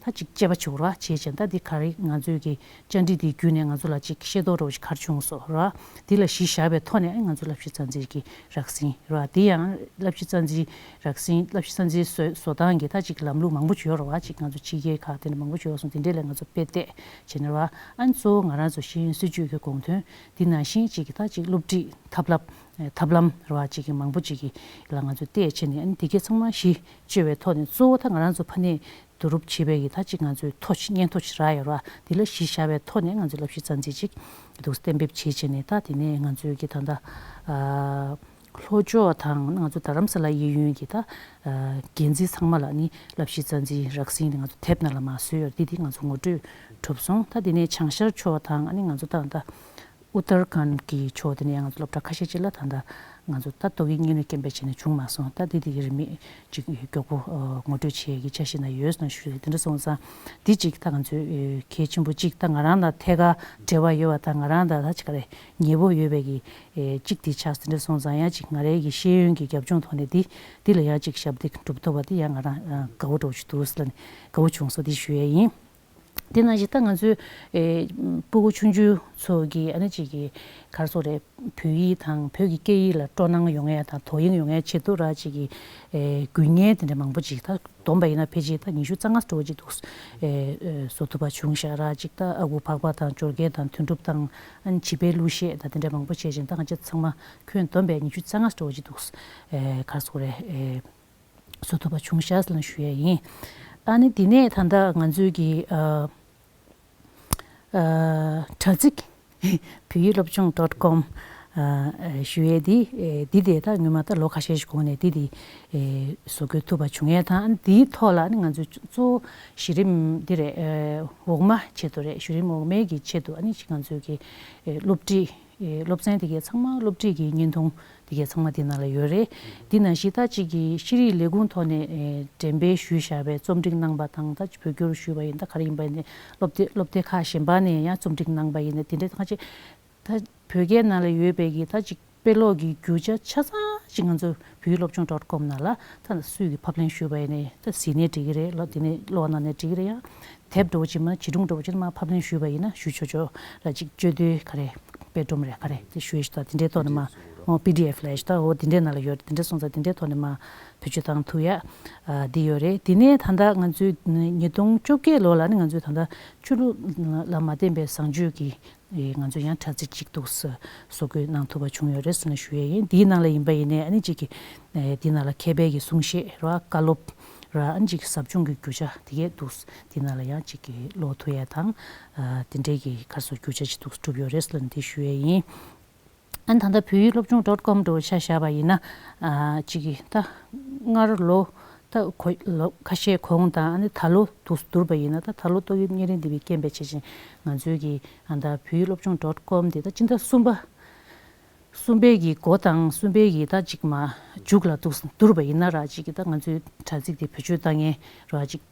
ད་ཅིག་དཔྱད་པ་བྱེད་ར་བྱས་བྱས། ད་དེ་ག་རེ་ང་ཚོས་ཀྱི་བཅར་འདྲི་དེའི་བརྒྱུད་ནས་ང་ཚོ་ལ་ཅིག་ཤེས་རྟོགས་འདྲ་བོ་ཞིག་ག་རེ་བྱུང་སོང་ར། དེ་ལ་གཞི་བཞག་པའི་ཐོག་ནས་ཨ་ནི་ང་ཚོ་བསླབ་གཞི་རྩ་འཛིན་གྱི་རགས་ཟིན་ར། དེ་ཡང་བསླབ་གཞི་རྩ་འཛིན་རགས་ཟིན། བསླབ་གཞི་རྩ་འཛིན་བཟོ་བཟོ་སྟངས་ཀྱི་ད་ཅིག་ལམ་ལུགས་མང་པོ་ཅིག་ཡོད་རེད་བ། ཅིག་ང་ཚོ་ཕྱི་རྒྱལ་ཁག་དེ་འདྲ་མང་པོ་ཅིག་ཡོད་སོང་། དེ་འདྲས་ལ་ང་ཚོ་དཔེ་བལྟས་བྱས་ནས་ར། ཨ་ནི་གཙོ་བོ་ང་རང་ཚོ་ཤེས་ཡོན་སྲིད་བྱུས་ཀྱི་དགོངས་དོན་དེ་ནང་བཞིན་ཅིག་གི་ད་ཅིག་སློབ་ཁྲིད་ཐབས་ལམ་ཐབས་ལམ་ར་ཅིག་གི་མང་པོ་ཅིག་གི་ལ་ང་ཚོ་བལྟས་བྱས་ནས། ཨ་ནི་དེ་གའི་ཚང་མ་གཞི་བཅོལ་བའི་ཐོག་ནས། གཙོ་བོ་ད་ང་རང་ཚོ་ཕ་ནས་བསྡུ་རུབ་བྱེད་པའི་གི་ད་ཅིག་ང་ཚོའི་ཐོ་ཅིག་སྙན་ཐོ་ཅིག་རག་ཡོད་ར། དེ་ལ་གཞི་བཞག་པའི་ཐོག་ནས་ང་ཚོས་བསླབ་གཞི་རྩ་འཛིན་ཅིག་འདུག་གཏན་འབེབས་བྱེད་བྱས་ནས། ད་དེ་ནས་ང་ཚོའི་གི་ད་ལྟ་ཨ། ལྷོ་ཕྱོགས་དང་ང་ཚོ་རྡ་རམ་ས་ལ་གཡས་གཡོན་གྱི་ད་ཨ་འགན་འཛིན་ཚང་མ་ལ་ནི་བསླབ་གཞི་རྩ་འཛིན་རགས་ཟིན་དེ་ང་ཚོ་དེབ་ནང་ལ་མར་བཟོས་ཡོད། འདི་དེ་ང་ཚོ་ངོ་སྤྲོད་གྲུབ་སོང་། ད་དེ་ནས་བྱང་ཤར་ཕྱོགས་དང་ཨ་ནི་ང་ཚོ་ད་ད་ཨུ་ཏར་ཁཱན་གྱི་ཕྱོགས་དེ་ནས་ང་ཚོ་སློབ་གྲྭ་ཁ་ཤས་ཅིག་ལ་ད་ད་ང་ཚོ་ད་ཏོག་དབྱིབས་གཉན་རིམས་རྐྱེན་པས་བྱས་ནས་བྱུང་མ་སོང་། ད་དེ་དེ་གི་རིན་མེད་ཅིག་མགྱོགས་པོ་ཨ་ངོ་སྤྲོད་བྱེད་ཀྱི་འཆར་གཞི་ནང་ཡོད་ཟེར་ཞུ་ཡོད། དེ་འདྲ་སོང་ཙང་འདི་ཅིག་ད་ང་ཚོའི་ཨ་གལ་ཆེན་པོ་ཅིག་ད་ང་རང་དང་ཐད་ཀར་འབྲེལ་བ་ཡོད་པ་དང་། ང་རང་དང་ད་ཅིག་ག་རེ་ཉེ་པོ་ཡོད་པའི་གི་ཨེ་གཅིག་དེ་ཆགས་ཟིན་འདྲ་སོང་ཙང་། ཡང་གཅིག་ང་རའི་གི་ཤེས་ཡོན་གྱི་རྒྱབ་ལྗོངས་ཐོག་ནས་འདི་འདི་ལ་ཡང་གཅིག་ཞབས་འདེགས་སྒྲུབ་ཐུབ་པ་འདི་ཡང་ང་རང་ཨ་དགའ་བོ་འདྲ་བོ་ཞིག་འདུག་ཟེར་ལབ་ནས་དགའ་བོ་བྱུང་སོང་འདི་ཞུ་ཡས་ཡིན། དེ་ནང་བཞིན་ད་ང་ཚོའི་ཨེ་སྤུ་གུ་ཆུང་ཆུང་ཚོ་གི་ཨ་ནི་གཅིག་གི་ག་རེ་ཟེར་དགོས་རེད། བོད་ཡིག་དང་བོད་ཀྱི་སྐད་ཡིག་ལ་སྤྲོ་སྣང་ཡོང་ཡས་དང་དོ་དབྱིངས་ཡོང་ཡས་ཆེད་དུ་ར་གཅིག་གི་ཨེ་དགོས་ངེས་དེ་འདྲ་མང་པོ་ཅིག་ད་བསྡོམས་པ་ཡིན་ན་ཕལ་ཆེར་ད་ཉི་ཤུ་རྩ་ལྔ་འདྲ་བོ་ཅིག་འདུག་ཨེ་ཨེ་བཟོ་ཐུབ་པ་བྱུང་ཤག་ར། གཅིག་ད་ཨ་ཁུ་འཕགས་པ་དང་འབྱོར་རྒྱལ་དང་དོན་གྲུབ་དང་ཨ་ནི་བྱིས་པའི་གླུ་གཞས་དང་དེ་འདྲ་མང་པོ་བྱས་ཅིང་། ད་ང་ཚོ་ཚང་མ་ཁྱོན་བསྡོམས་པས་ཉི་ཤུ་རྩ་ལྔ་འདྲ་བོ་ཅིག་འདུག་ཨེ་ག་རེ་ཟེར་དགོས་རེད། ཨེ་བཟོ་ཐུབ་པ་བྱུང་ཤག་ཟེར་ལབ་ཞུ་ཡས་ཡིན། ཨ་ནི་དེ་ནས་ད་ལྟ་ང་ཚོའི་གི་ཨ་ཨ་དྲ་ཚིགས་བོད་ཡིག་སློབ་སྦྱོང་dot com ཨ་ཨ་ཞུ་ཡས་འདི། ཨེ་འདི་དེ་ད་སྔོན་མ་ད་ལོ་ཁ་ཤས་ཤིག་གོང་ནས་འདི་དེ་ཨེ་བཟོ་འགོད་ཐུབ་པ་བྱུང་ཡས་དང་། འདིའི་ཐོག་ལ་ནི་ང་ཚོས་གཙོ་བོ་གཞི་རིམ་འདི་རེད། ཨེ་འོག་མ་ཆེད་དུ་རེད། གཞི་རིམ་འོག་མའི་གི་ཆེད་དུ་ཨ་ནི་ཅིག་ང་ཚོའི་གི་ཨེ་སློབ་ཁྲིད། ཨེ་སློབ་ཚན་དེ་གའི་ཚང་མ་སློབ་ཁྲིད་ཀྱི་བརྙན་ཐུང་དེ་གའི་ཚང་མ་དེ་ནང་ལ་ཡོད་རེད། དེ་ནང་བཞིན་ད་ཅིག་གི་ཤེས་རིག་ལས་ཁུངས་ཐོག་ནས་ཨེ་འགྲེམས་སྤེལ་ཞུས་བཞག་པའི་རྩོམ་སྒྲིག་གནང་པ་དང་། ད་ཅིག་བོད་སྒྱུར་ཞུས་པ་ཡིན་ད་ག་རེ་ཡིན་པ་ཡིན་ནའི་སློབ་དེབ་སློབ་དེབ་ཁག་གཞན་པ་ནས་ཡང་རྩོམ་སྒྲིག་གནང་པ་ཡིན་ནའི་དེ་འདྲའི་ཁ་ཅིག་ད་བོད་སྐད་ནང་ལ་ཡོད་པའི་གི་ད་ཅིག་དཔེ་ཀློག་གི་རྒྱུ་ཆ་ཆ་ཚང་ཅིག་ང་ཚོ་བོད་ཡིག་སློབ་སྦྱོང་dot com ནང་ལ་ད་སུས་ཀྱིས་ཕབ་ལེན་ཞུས་པ་ཡིན་ནའི་ད་གཟིགས་ནའི་འགྲིག་གི་རེད། ལོ་དེ་ནས་ཀློག་གནང་ནའི་འགྲིག་གི་རེད། ཡང་དེབ་འདྲ་བོ་ཅིག་མ་བྱིས་སྒྲུང་འདྲ་བོ་ཅིག་མ་ཕབ་ལེན་ཞུས་པ་ཡིན་ན་ཞུ་ཆོག་ཆོག་ར། ཅིག་སྤྱོད་བསྡུར་ག་རེ་དཔེ་སྒྲོམ་རེ་ག་རེ་དེ་ཞུ་ཡས་ཞུ་ད་དེ་འདྲའི་ཐོག་ནས་མ་འོ་PDF ལབ་ཡས་ཞུ་ད་འོ་དེ་འདྲའི་ནང་ལ་ཡོད། དེ་འདྲ་སོང་ཙང་དེ་འདྲའི་ཐོག་ནས་མ་བེད་སྤྱོད་བཏང་ཐུབ་ཡ་ཨ་འདི་ཡོད་རེད། དེ་ནས་ད་ལྟ་ང་ཚོའི་ཉིས་སྟོང་བཅོ་བརྒྱད་ལོ་ལ་ནི་ང་ཚོའི་ད་ལྟ་ཆོས་ལུགས་ལ་མ་བརྟེན་པའི་བཟང་སྤྱོད་ཀྱི་ཨེ་ང་ཚོ་ཡང་དྲ་ཚིགས་གཅིག་འདུག་སེ་བཟོ་འགོད་གནང་ཐུབ་པ་བྱུང་ཡོད་རེད་ཟེར་ནས་ཞུ་ཡས་ཡིན། འདིའི་ནང་ལ་ཡིན་པ་ཡིན་ནའི་ཨ་ནི་གཅིག་གི་ཨེ་འདིའི་ནང་ལ་མཁས་པའི་གི་གསུང་བཤད་ར་བཀའ་སློབ་ར་ཨ་ནི་གཅིག་གི་ཟབ་སྦྱོང་གི་རྒྱུ་ཆ་དེ་གས་འདུག་སེ་འདིའི་ནང་ལ་ཡང་གཅིག་གི་ཀློག་ཐུབ་ཡས་དང་ཨ་དེ་འདྲའི་གི་ག་རེ་ཟེར་རྒྱུ་ཆ་ཅིག་འདུག་སེ་གྲུབ་ཡོད་རེད་ཟེར་ནས་འདི་ཞུ་ཡས་ཡིན། ཨ་ནི་ད་ལྟ་བོད་ཡིག་སློབ་སྦྱོང་dot com འདྲ་བོ་ཆ་བཞག་པ་ཡིན་ན། ཨ་གཅིག་གི་ད་སྔར་ལོ་ད་གོ་ལོ་ཁ་ཤས་གོང་དང་། ཨ་ནི་ད་ལོ་དུ་བསྡུར་བ་ཡིན་ན། ད་ད་ལོ་ཏོག་དབྱིབས་གཉན་རིམས་འདི་བའི་རྐྱེན་པས་བྱས་ཅིང་ང་ཚོའི་གི་ཨ་ད་བོད་ཡིག་སློབ་སྦྱོང་dot com འདི་ད་སྤྱི་ཟླ་གསུམ་པ་གསུམ་པའི་གི་འགོ་དང་གསུམ་པའི་གི་ད་གཅིག་མ་མཇུག་ལ་དུ་བསྡུར་བ་ཡིན་ན་ར། གཅིག་གི་ད་ང་ཚོའི་དྲ་ཚིགས་འདི་བེད་སྤྱོད་བཏང་མཁན་ར་གཅིག་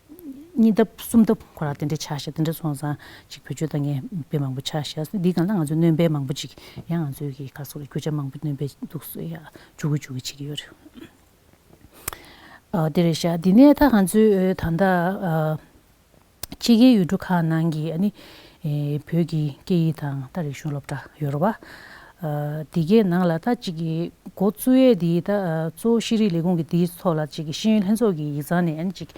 གཉིས་ལྡབ་གསུམ་ལྡབ་ཁོ་རང་དེ་འདྲ་ཆགས་ཤག་དེ་འདྲ་སོང་ཙང་ཅིག་བེད་སྤྱོད་བཏང་མཁན་དཔེ་མང་པོ་ཆགས་ཤག་འདི་གང་ལྟར་ང་ཚོའི་སྣོན་པ་མང་པོ་ཅིག་ཡང་ང་ཚོའི་གི་ག་རེ་ཟེར་རྒྱུ་ཆ་མང་པོ་སྣོན་པ་འདུག་སེ་ཡ་འཇུག་གི་འཇུག་གི་བྱེད་ཀྱི་ཡོད་རེད། ཨ་དེ་རེད་ཤག་འདི་ནས་ད་ང་ཚོའི་ད་ལྟ་ཨ་ཕྱི་རྒྱལ་ཡུལ་གྲུ་ཁག་ནང་གི་ཨ་ནི་ཨེ་བོད་ཀྱི་སྐད་ཡིག་དང་ད་རིག་གཞུང་སློབ་གྲྭ་ཡོད་རེད་བ། ཨ་དེ་གའི་ནང་ལ་ད་ཅིག་གི་འགོ་བཙུགས་ཡས་དེ་ད་ཨ་གཙོ་བོ་ཤེས་རིག་ལས་ཁུངས་ཀྱི་དེའི་ཐོག་ལ་ཅིག་གི་ཤེས་ཡོན་ལྷན་ཚོགས་ཀྱི་ཡིག་ཚང་ནས་ཨ་ནི་ཅིག་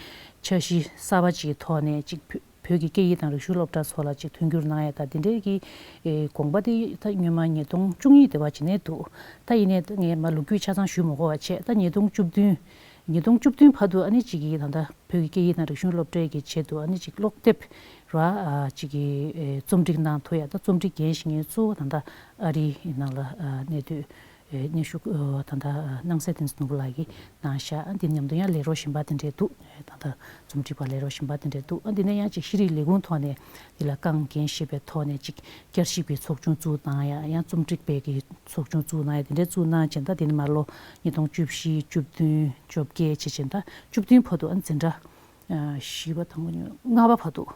འཆར་གཞི་གསར་པ་ཅིག་གི་ཐོག་ནས་ཅིག་བོད་ བོད་ཀྱི་སྐད་ཡིག་དང་རིག་གཞུང་སློབ་གྲྭ་ཚོ་ལ་ཅིག་མཐུན་འགྱུར་གནང་ཡ་ད་དེ་འདྲའི་གི་ཨེ་དགོངས་པ་དེ་ད་སྔོན་མ་ཉིས་སྟོང་བཅུ་གཉིས་དེ་བ་ཅིག་ནས་འདུག་ད་ཡིན་ནའི་ངས་མ་ལོ་རྒྱུས་ཆ་ཚང་ཞུ་མ་དགོས་པ་བྱས། ད་ཉིས་སྟོང་བཅུ་བདུན། ཉིས་སྟོང་བཅུ་བདུན་བར་དུ་ཨ་ནི་ཅིག་གི་ད་ལྟ་བོད་ཀྱི་སྐད་ཡིག་དང་རིག་གཞུང་སློབ་གྲྭའི་གི་ཆེད་དུ་ཨ་ནི་ཅིག་ཀློག་དེབ་ར་ཨ་ཅིག་གི་ཨེ་རྩོམ་སྒྲིག་གནང་ཐུབ་ཡ། ད་རྩོམ་སྒྲིག་འགན་བཞེས་མཁན་གཙོ་བོ་ད་ལྟ་ཨ་རིའི་ནང་ལ་ཨ་གནས་སྡོད་ཨེ་གནས་བཞུགས་ཨ་ད་ལྟ་ཨ་སྣང་གསལ་བསྟན་འཛིན་ནོར་བུ་ལགས་ཀྱིས་གནང་ཤག་ཨ་འདི་མཉམ་དུ་ཡང་ལས་རོགས་གཞན་པ་དེ་འདྲས་འདུག་ཨེ་ད་ལྟ་རྩོམ་སྒྲིག་པ་ལས་རོགས་གཞན་པ་དེ་འདྲས་འདུག་ཨ་འདི་ནས་ཡང་ཅིག་ཤེས་རིག་ལས་ཁུངས་ཐོག་ནས་འདི་ལ་རྐང་འགན་བཞེས་པའི་ཐོག་ནས་ཅིག་བསྐྱར་ཞིབ་ཀྱི་ཚོགས་ཆུང་བཙུགས་གནང་ཡ། ཡང་རྩོམ་སྒྲིག་པའི་གི་ཚོགས་ཆུང་བཙུགས་གནང་ཡ་དེ་འདྲས་བཙུགས་གནང་བྱས། ད་དེ་ནས་མར་ལོ་ཉིས་སྟོང་བཅུ་བཞི་བཅུ་བདུན་བཅོ་བརྒྱད་བྱས་བྱས། ད་བཅུ་བདུན་བར་དུ་ཨ་འཛིན་གྲྭ་ཨ་བཞི་པ་དང་པོ་ཉོ་ལྔ་པ་བར་དུ།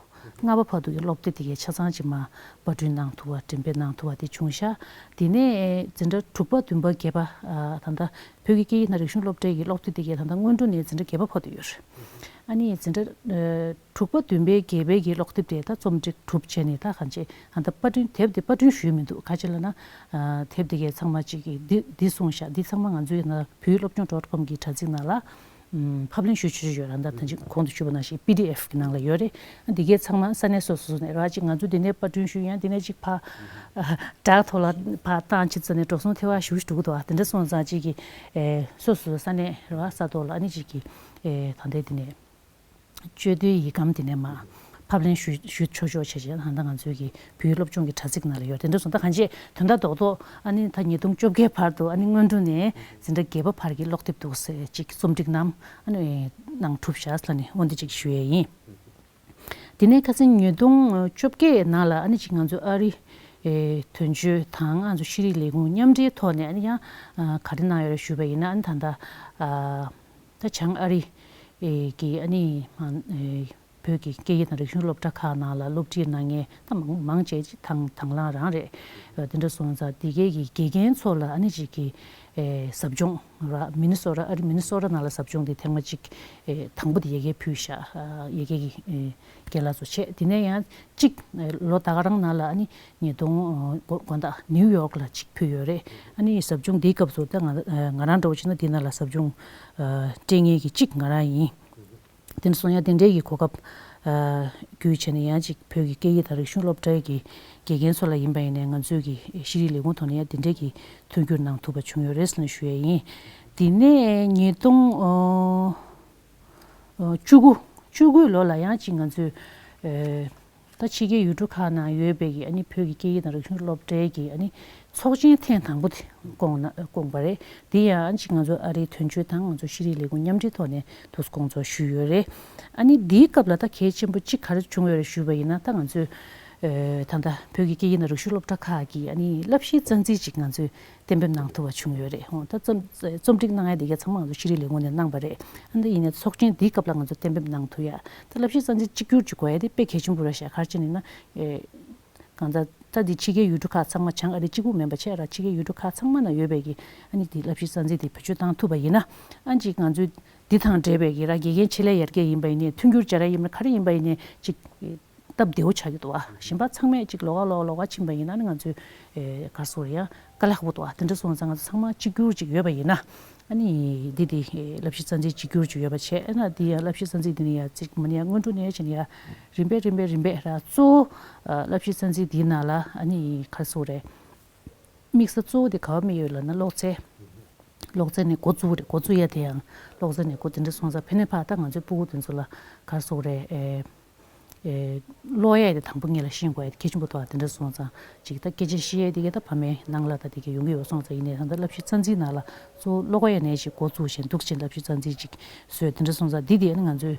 ལྔ་པ་བར་དུ་གི་སློབ་དེབ་དེ་གའི་ཆ་ཚང་ཅིག་མ་པར་སྐྲུན་གནང་ཐུབ་པ་འགྲེམས་སྤེལ་གནང་ཐུབ་པ་དེ་བྱུང་ཤག་དེ་ནས་འཛིན་གྲྭ་དྲུག་པ་བདུན་པ་བརྒྱད་པ་ཨ་ད་ལྟ་བོད་ཀྱི་སྐད་ཡིག་དང་རིག་གཞུང་སློབ་གྲྭའི་གི་སློབ་དེབ་དེ་གའི་ད་ལྟ་སྔོན་འགྲོ་ནས་འཛིན་གྲྭ་བརྒྱད་པ་བར་དུ་ཡོད་རེད། ཨ་ནི་འཛིན་གྲྭ་ཨ་དྲུག་པ་བདུན་པའི་བརྒྱད་པའི་གི་སློབ་དེབ་དེ་ད་རྩོམ་སྒྲིག་གྲུབ་བྱས་ནས་ད་གང་བྱས་ཨ་ད་པར་སྐྲུན་དེབ་དེ་པར་སྐྲུན་ཞུས་མི་འདུག་ག་ཅི་ལབ་ན་ཨ་དེབ་དེ་གའི་ཚང་མ་ཅིག་གི་འདི་འདི་གསུངས་ཤག་འདི་ཚང་མ་ང་ཚོའི་ན་བོད་ཡིག་སློབ་སྦྱོང་དོ་ཁོམ་གི་དྲ་ཚིགས་ནང་ལ་ཕབ་ལེན་ཞུ་ཆོག་ཡོད་ར། ད་ད་ཅིག་གོང་དུ་ཞུས་པ་ནང་བཞིན་པི་ཌི་ཨེཕ་གི་ནང་ལ་ཡོད་རེད། འདི་གའི་ཚང་མ་ས་གནས་སོ་སོ་ནས་ར་ཅིག་ང་ཚོ་འདི་ནས་པར་སྐྲུན་ཞུས་ཡང་འདི་ནས་ཅིག་ཕ་བྲག་ཐོག་ལ་ཕ་བཏང་ཕྱིན་ཙམ་ནས་འགྲོ་སོང་ཐེ་བ་ཞུ་ཞུ་འདུག་གི་འདུག་ཨ་དེ་འདྲ་སོང་ཙང་ཅིག་གི་ཨེ་སོ་སོ་ས་གནས་ར་ས་ཐོག་ལ་ཨ་ནི་ཅིག་གི་ཨེ་ད་ལྟའི་འདི་ནས་སྤྱོད་བསྡུའི་ཡིག་སྒམ་དེ་ནས་མར་ཕབ་ལེན་ཞུ་ཞུ་ཆོག་ཆོག་བྱས་བྱས་ད་ལྟ་ང་ཚོའི་གི་བོད་ཡིག་སློབ་སྦྱོང་གི་དྲ་ཚིགས་ནང་ལ་ཡོད། དེ་འདྲ་སོང་ད་གང་ཅི་དོན་དག་རྡོག་རྡོག་ཨ་ནི་ད་ཉིས་སྟོང་བཅོ་བརྒྱད་བར་དུ་ཨ་ནི་སྔོན་འགྲོ་ནས་འཛིན་གྲྭ་བརྒྱད་པ་བར་གྱི་ཀློག་དེབ་འདུག་ཟེར་ཅིག་རྩོམ་སྒྲིག་གནང་ཨ་ནི་གནང་གྲུབ་བཞག་ལ་ནི་འོ་འདི་ཅིག་ཞུ་ཡས་ཡིན། དེ་ནས་ཁ་སང་ཉིས་སྟོང་བཅོ་བརྒྱད་ནང་ལ་ཨ་ནི་ཅིག་ང་ཚོ་ཨ་རི་ཨེ་དོན་གཅོད་དང་ང་ཚོ་ཤེས་རིག་ལས་ཁུངས་མཉམ་འབྲེལ་ཐོག་ནས་ཨ་ནི་ཡང་ཨ་ག་རེ་གནང་ཡོད་རེད་ཞུས་པ་ཡིན་ན་ཨ་ནི་ད་ལྟ་ཨ། ད་བྱང་ཨ་རི་ཨེ་གི་ཨ་ནི་ཨེ་བོད་ཀྱི་སྐད་ཡིག་དང་རིག་གཞུང་སློབ་གྲྭ་ཁག་ནང་ལ་སློབ་ཁྲིད་གནང་མཁན་ད་མང་མང་ཆེ་ཅིག་དང་དང་བླངས་རང་རེད། ཨ་དེ་འདྲ་སོང་ཙང་དེ་གའི་གི་དགེ་རྒན་ཚོ་ལ་ཨ་ནི་ཅིག་གི་ཨེ་ཟབ་སྦྱོང་ར་མི་ནི་སོ་ཊ་ཨ་རི་མི་ནི་སོ་ཊ་ནང་ལ་ཟབ་སྦྱོང་དེ་ཐེངས་མ་གཅིག་ཨེ་དང་པོ་དེ་ཡ་གིར་ཕུལ་ཤག་ཨ་ཡ་གི་གི་ཨེ་རྒན་ལགས་ཚོ་བྱས། དེ་ནས་ཡང་གཅིག་ཨེ་ལོ་ད་ག་རང་ནང་ལ་ཨ་ནི་ཉིས་སྟོང་ཨ་དགོ་དགོང་དག་ནིའུ་ཡོག་ལ་གཅིག་ཕུལ་ཡོད་རེད། ཨ་ནི་ཟབ་སྦྱོང་དེའི་སྐབས་སུ་ད་ང་ཨ་ང་རང་འདྲ་བོ་བྱས་ན་དེ་ནང་ལ་ཟབ་སྦྱོང་ཨ་སྤྲད་མཁན་གི་གཅིག་ང་རང་ཡིན། དེ་འདྲ་སོང་ཡང་དེ་འདྲའི་གི་གོ་སྐབས་ཨ་བརྒྱུད་བྱས་ནས་ཡང་ཅིག་བོད་ཀྱི་སྐད་ཡིག་དང་རིག་གཞུང་སློབ་གྲྭའི་གི་དགེ་རྒན་ཚོ་ལ་ཡིན་པ་ཡིན་ནའི་ང་ཚོའི་གི་ཤེས་རིག་ལས་ཁུངས་ཐོག་ནས་ཡང་དེ་འདྲའི་གི་མཐུན་འགྱུར་གནང་ཐུབ་པ་བྱུང་ཡོད་རེད་ཟེར་ནས་ཞུ་ཡས་ཡིན། དེ་ནས་ཉིས་སྟོང་ཨ་ཨ་བཅུ་དགུ་བཅུ་དགུ་ལོ་ལ་ཡང་ཅིག་ང་ཚོས་ཨ་ད་ཕྱི་རྒྱལ་ཡུལ་གྲུ་ཁག་ནང་ཡོད་པའི་གི་ཨ་ནི་བོད་ཀྱི་སྐད་ཡིག་དང་རིག་གཞུང་སློབ་གྲྭའི་གི་ཨ་ནི་ཚོགས་ཆེན་ཐེངས་དང་པོ་དེ་བསྐོངས་ན་བསྐོངས་པ་རེད། དེ་ཡང་ཅིག་ང་ཚོ་ཨ་རིའི་དོན་གཅོད་དང་ང་ཚོ་ཤེས་རིག་ལས་ཁུངས་མཉམ་འབྲེལ་ཐོག་ནས་དུས་སྐོང་ཚོགས་ཞུས་ཡོད་རེད། ཨ་ནི་འདིའི་སྐབས་ལ་ད་གལ་ཆེན་པོ་གཅིག་ག་རེ་བྱུང་ཡོད་རེད་ཞུས་པ་ཡིན་ན་ད་ང་ཚོས་ཨེ་ད་ལྟ་བོད་ཀྱི་སྐད་ཡིག་དང་རིག་གཞུང་སློབ་གྲྭ་ཁག་གི་ཨ་ནི་བསླབ་གཞིའི་རྩ་འཛིན་ཅིག་ང་ཚོས་གཏན་འབེབས་གནང་ཐུབ་པ་བྱུང་ཡོད་རེད། ཧོ་ད་རྩོམ་རྩོམ་སྒྲིག་གནང་ཡ་དེ་ག་ཚང་མ་ང་ཚོ་ཤེས་རིག་ལས་ཁུངས་ནས་གནང་པ་རེད། ཨ་ནི་ཡིན་ནའི་ཚོགས་ཆེན་འདིའི་སྐབས་ལ་ང་ཚོ་གཏན་འབེབས་གནང་ཐུབ་ཡ་ད་བསླབ་གཞི་རྩ་འཛིན་གཅིག་གྱུར་གྱི་དགོས་ཡ་དེ་དཔེ་གལ་ཆེན་པོ་རེད་ཤག་ག་རེ་བྱས་ནས་ན་ཨེ་གང་ལྟར་ད་འདི་ཕྱི་རྒྱལ་ཡུལ་གྲུ་ཁག་ཚང་མ་བྱང་ཨ་རི་གཅིག་པུ་མིན་པ་བྱས་ར་ཕྱི་རྒྱལ་ཡུལ་གྲུ་ཁག་ཚང་མ་ན་ཡོད་པའི་གི་ཨ་ནི་འདི་བསླབ་གཞི་རྩ་འཛིན་དེ་བེད་སྤྱོད་བཏང་ཐུབ་པ་ཡིན་ན་ཨ་ཅིག་ང་ཚོའི་འདི་དང་འབྲེལ་བའི་གི་ར་དགེ་རྒན་ཆེད་ལས་ཡར་རྒྱས་ཡིན་པ་ཡིན་ནའི་མཐུན་འགྱུར་སྦྱར་ཡ་ཡིན་པ་ག་རེ་ཡིན་པ་ཡིན་ནའི་ཅིག་སྟབས་བདེ་བོ་ཆགས་ཀྱི་འདུག་ཨ། གཞན་པ་ཚང་མས་ཅིག་ལོགས་ཀ་ལོགས་ལོགས་ཀ་ཕྱིན་པ་ཡིན་ན་ནི་ང་ཚོས་ཨེ་ག་རེ་ཟེར་ཡང་དཀའ་ལས་ཁག་པོ་འདུག་ཨ། དེ་འདྲ་སོང་ཙང་ང་ཚོ་ཚང་མ་གཅིག་གྱུར་ཅིག་ཡོད་པ་ཡིན་ན་ཨ་ནི་འདི་འདི་ཨེ་བསླབ་གཞི་རྩ་འཛིན་གཅིག་གྱུར་ཅིག་ཡོད་པ་བྱས་ཨ་ན་འདི་ཡང་བསླབ་གཞི་རྩ་འཛིན་འདི་ནི་ཡང་ཅིག་མ་ནི་ཡང་སྔོན་འགྲོ་ནས་བྱས་ནས་ཡང་རིམ་པས་རིམ་པས་རིམ་པས་ར་གཙོ་བོ་ཨ་བསླབ་གཞི་རྩ་འཛིན་འདིའི་ནང་ལ་ཨ་ནི་ག་རེ་ཟེར་རེད། དམིགས་ས་གཙོ་བོ་དེ་ག་བ་དམིགས་ཡོད་ལབ་ན་གློག་རྫས། གློག་རྫས་ནས་འགོ་བཙུགས་རེད། འགོ་བཙུགས་ཡ་དེ་ཡང་གློག་རྫས་ནས་འགོ་དེ་འདྲ་སོང་ཙང་ཕ་ནས་ཕར་ད་ང་ཚོའི་སྤུ་གུ་དེ་ཚོ་ལ་ག་རེ་ཟེར་རེད། ཨེ་ཨེ་ཀློག་ཡ་དེ་དང་པོ་ངེད་ལ་ཤེས་དགོས་ཡ་དེ་གལ་ཆེན་པོ་འདུག་ཨ། དེ་འདྲ་སོང་ཙང་ཅིག་ད་སྐད་ཆ་བཤད་ཡ་དེ་ག་ད་ཕ་མའི་ནང་ལ་ད་དེ་ག་ཡོང་གི་ཡོད་སོང་ཙང་ཡིན་ནའི་ད་ལྟ་བསླབ་གཞི་རྩ་འཛིན་ནང་ལ་གཙོ་བོ་ཀློག་ཡ་ནས་ཅིག་འགོ་བཙུགས་བཞིན་འདུག་ཅིང་བསླབ་གཞི་རྩ་འཛིན་ཅིག་བཟོས་དེ་འདྲ་སོང་ཙང་འདི་དེ་ནི་ང་ཚོའི་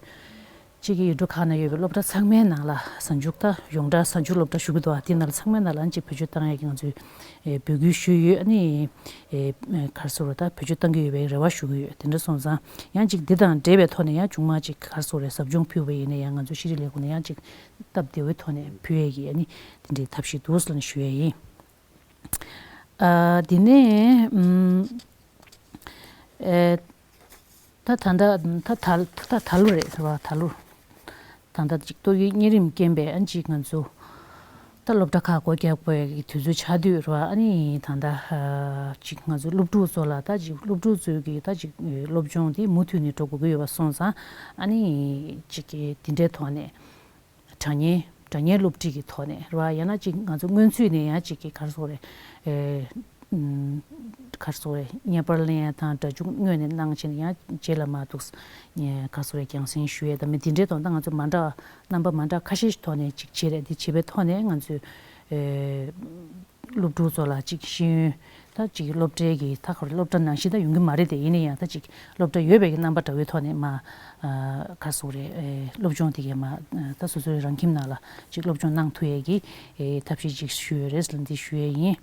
ཕྱི་རྒྱལ་ཡུལ་གྲུ་ཁག་ན་ཡོད་པའི་སློབ་གྲྭ་ཚང་མའི་ནང་ལ་གཟའ་མཇུག་ད་ཡོངས་གྲགས་གཟའ་མཇུག་སློབ་གྲྭ་ཞུ་གི་འདུག་ཨ། དེ་ནང་ལ་ཚང་མའི་ནང་ལ་ཅིག་བེད་སྤྱོད་བཏང་ཡ་གི་ང་ཚོས་ཨེ་འབོད་སྐུལ་ཞུས་ཡོད། ཨ་ནི་ཨེ་ག་རེ་ཟེར་རེད། ད་བེད་སྤྱོད་བཏང་གི་ཡོད་པའི་རེ་བ་ཞུ་གི་ཡོད། དེ་འདྲ་སོང་ཙང་ཡང་ཅིག་འདི་དང་འབྲེལ་བའི་ཐོག་ནས་ཡང་ཆུང་མ་ཅིག་ག་རེ་ཟེར་རེད། ཟབ་སྦྱོང་ཕུལ་བ་ཡིན་ན་ཡང་ང་ཚོ་ཤེས་རིག་ལས་ཁུངས་ནས་ཡང་ཅིག་སྟབས་བདེ་བའི་ཐོག་ནས་ཕུལ་ཡས་ཀྱི་ཨ་ནི་དེ་འདྲའི་ཐབས་ཤེས་འདུག་ཟེར་ནས་ཞུ་ཡས་ཡིན། ཨ་དེ་ནས་ཨམ་ཨེ་ད་ད་ད་ད་ད་ད་ད་ལོ་རེད་རེད་བ། ད་ལོ་ད་ད་ཅིག་ཏོག་དབྱིབས་གཉན་རིམས་རྐྱེན་པས་ཨ་ཅིག་ང་ཚོ་ད་སློབ་གྲྭ་ཁག་སྒོ་རྒྱག་དགོས་ཀྱི་དུས་ཚོད་ཆགས་དུས་རེད་བ། ཨ་ནི་ད་ད་ཨ་ཅིག་ང་ཚོ་སློབ་ཕྲུག་ཚོ་ལ་ད་ཅིག་སློབ་ཕྲུག་ཚོའི་གི་ད་ཅིག་སློབ་སྦྱོང་དེ་མུ་མཐུད་ནས་འགྲོ་དགོས་ཀྱི་ཡོད་པ་སོང་ཙང་ཨ་ནི་ཅིག་གི་དེ་འདྲའི་ཐོག་ནས། དྲ་བརྙན་དྲ་བརྙན་སློབ་ཁྲིད་ཀྱི་ཐོག་ནས་རེད་བ། ཡང་ན་ཅིག་ང་ཚོ་སྔོན་ཚུད་ནས་ཡང་ཅིག་གི་ག་རེ་ཟེར་དགོས་རེད། ཨེ། ཨུམ། ག་རེ་ཟེར་དགོས་རེད། བརྙན་པར་ལེན་ཡ་དང་སྒྲ་འཇུག་སྔོན་ནས་གནང་བྱས་ནས་ཡང་རྗེས་ལ་མར་འདུག་ག་རེ་ཟེར་དགོས་རེད། རྒྱང་སྲིང་ཞུ་ཡས་དང་མི་འདི་འདྲའི་ཐོག་ད་ང་ཚོ་མ་འདྲ་རྣམ་པ་མ་འདྲ་ཁ་ཤས་ཤིག་ཐོག་ནས་ཅིག་བྱས་རེད། འདི་བྱས་པའི་ཐོག་ནས་ང་ཚོས་ཨེ། སློབ་ཕྲུག་ཚོ་ལ་ཅིག་ཤེས་ཡོན་ད་ཅིག་སློབ་གྲྭའི་གི་ད་ཁོ་སློབ་གྲྭ་ནང་བཞིན་ད་ཡོང་གི་མ་རེད་དེ། ཡིན་ན་ཡང་ད་ཅིག་སློབ་གྲྭ་ཡོད་པའི་གི་རྣམ་པ་འདྲ་བོའི་ཐོག་ནས་མར་ཨ་ག་རེ་ཟེར་དགོས་རེད། ཨེ། སློབ་སྦྱོང་དེ་གའི་མར་ཨ་ད་སོ་སོའི་རང་ཁྱིམ་ནང་ལ་ཅིག་སློབ་སྦྱོང་གནང་ཐུབ་ཡས་ཀྱི་ཨེ་ཐབས་ཤེས་ཅིག་ཞུས་ཡོད་རེད་ཟེར་འདི་ཞུ་ཡས་ཡིན།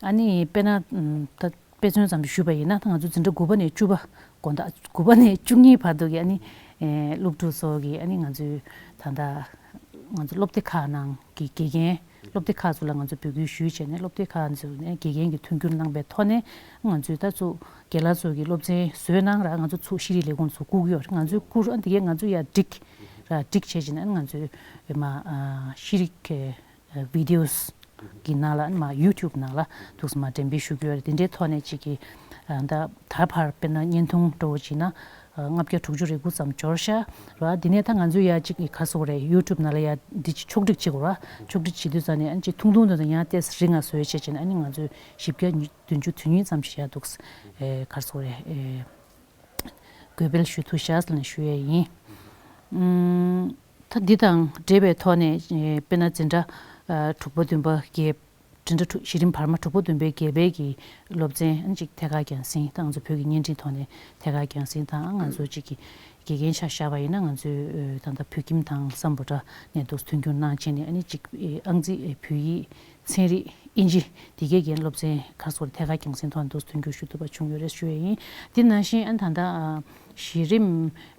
ཨ་ནི་དཔེར་ན་ཨམ་ད་དཔེ་མཚོན་ཙམ་ཞུས་པ་ཡིན་ན་ད་ང་ཚོ་འཛིན་གྲྭ་དགུ་པ་ནས་བཅུ་པ་དགོང་དག་དགུ་པ་ནས་བཅུ་གཉིས་བར་དུ་གི་ཨ་ནི་ཨེ་སློབ་ཕྲུག་ཚོ་གི་ཨ་ནི་ང་ཚོའི་ད་ལྟ་ང་ཚོ་སློབ་སྡེ་ཁག་ནང་གི་དགེ་རྒན་སློབ་སྡེ་ཁག་ཚོ་ལ་ང་ཚོ་འབོད་སྐུལ་ཞུས་བྱས་ནས་སློབ་སྡེ་ཁག་ཚོ་ནས་དགེ་རྒན་གྱི་མཐུན་འགྱུར་གནང་པའི་ཐོག་ནས་ང་ཚོས་ད་ཚོ་རྒན་ལགས་ཚོ་གི་སློབ་ཚན་བཟོས་གནང་ར། ང་ཚོ་ཚུར་ཤེས་རིག་ལས་ཁུངས་ཚོ་བསྐུར་གྱི་ཡོད་རེད། ང་ཚོས་བསྐུར་ཨ་འདི་གས་ང་ཚོ་ཡར་སྒྲིག་ར་སྒྲིག་བྱས་བྱས་ནས་ང་ཚོས་མ་ཤེས་རིག་གི་བི་ཌི་ཡོ་གི་ནང་ལ་མ་ཡུ་ཊུབ་ནང་ལ་འདུག་སེ་མ་འགྲེམས་སྤེལ་ཞུ་གི་ཡོད་རེད། དེ་འདྲའི་ཐོག་ནས་ཅིག་གི་ད་ད་བར་དཔེར་ན་བརྙན་ཐུང་འདྲ་བོ་བྱས་ན་ལྔ་བརྒྱ་དྲུག་ཅུ་རེ་དགུ་ཙམ་འབྱོར་ཤག་ར། དེ་ནས་ད་ང་ཚོས་ཡ་ཅིག་གི་ག་རེ་ཟེར་དགོས་རེད། ཡུ་ཊུབ་ནང་ལ་ཡ་འདི་ཅིག་ཕྱོགས་སྒྲིག་བྱེད་དགོས་ར། ཕྱོགས་སྒྲིག་བྱེད་དུས་ཙང་ནས་ཨ་ནི་ཅིག་ཐུང་ཐུང་དུ་ཡང་ཏོག་ཙམ་རིང་ང་བཟོས་བྱས་བྱས་ནས་ཨ་ནི་ང་ཚོས་བཞི་བརྒྱ་བདུན་ཅུ་དོན་གཉིས་ཙམ་ཞིག་ཡ་འདུག་སེ་ག་རེ་ཟེར་དགོས་རེད། དགོས་འབེལ་ཞུ་ཐུབ་ཤག་ཟེར་ནས་ཞུ་ཡས་ཡིན། ཨུམ། ད་འདི་དང་འབྲེལ་བའི་ཐོག་ནས་ཨེ་དཔེར་ན་འཛིན་གྲྭ་ཨ་དྲུག་པ་བདུན་པ་བརྒྱད་འཛིན་གྲྭ་དྲུག་གཞི་རིམ་བར་མ་དྲུག་པ་བདུན་པའི་བརྒྱད་པའི་གི་སློབ་ཚན་ཨ་ནི་ཅིག་ཐད་ཀར་རྒྱང་སྲིང་ད་ང་ཚོ་བོད་ཀྱི་བརྙན་འཕྲིན་ཐོག་ནས་ཐད་ཀར་རྒྱང་སྲིང་དང་ང་ཚོ་ཅིག་གི་དགེ་རྒན་ཆ་བཞག་པ་ཡིན་ན་ང་ཚོའི་ཨེ་ད་ལྟ་བོད་ཁྱིམ་དང་སམ་བྷོ་ཊ་ནས་འདུག་མཐུན་འགྱུར་གནང་བྱས་ནས་ཨ་ནི་ཅིག་ཨེ་ཨང་རྩིས་ཨེ་བོད་ཡིག་ཚན་རིག་དབྱིན་ཇི་འདི་གའི་རྒན་སློབ་ཚན་ཁ་སོར་ཐད་ཀར་རྒྱང་སྲིང་ཐོག་ནས་འདུག་མཐུན་འགྱུར་ཞུ་ཐུབ་པ་བྱུང་ཡོད་རེད་ཞུ་ཡས་ཡིན། དེ་ནང་བཞིན་ཨ་ནི་ད་ལྟ་ཨ་གཞི་རིམ་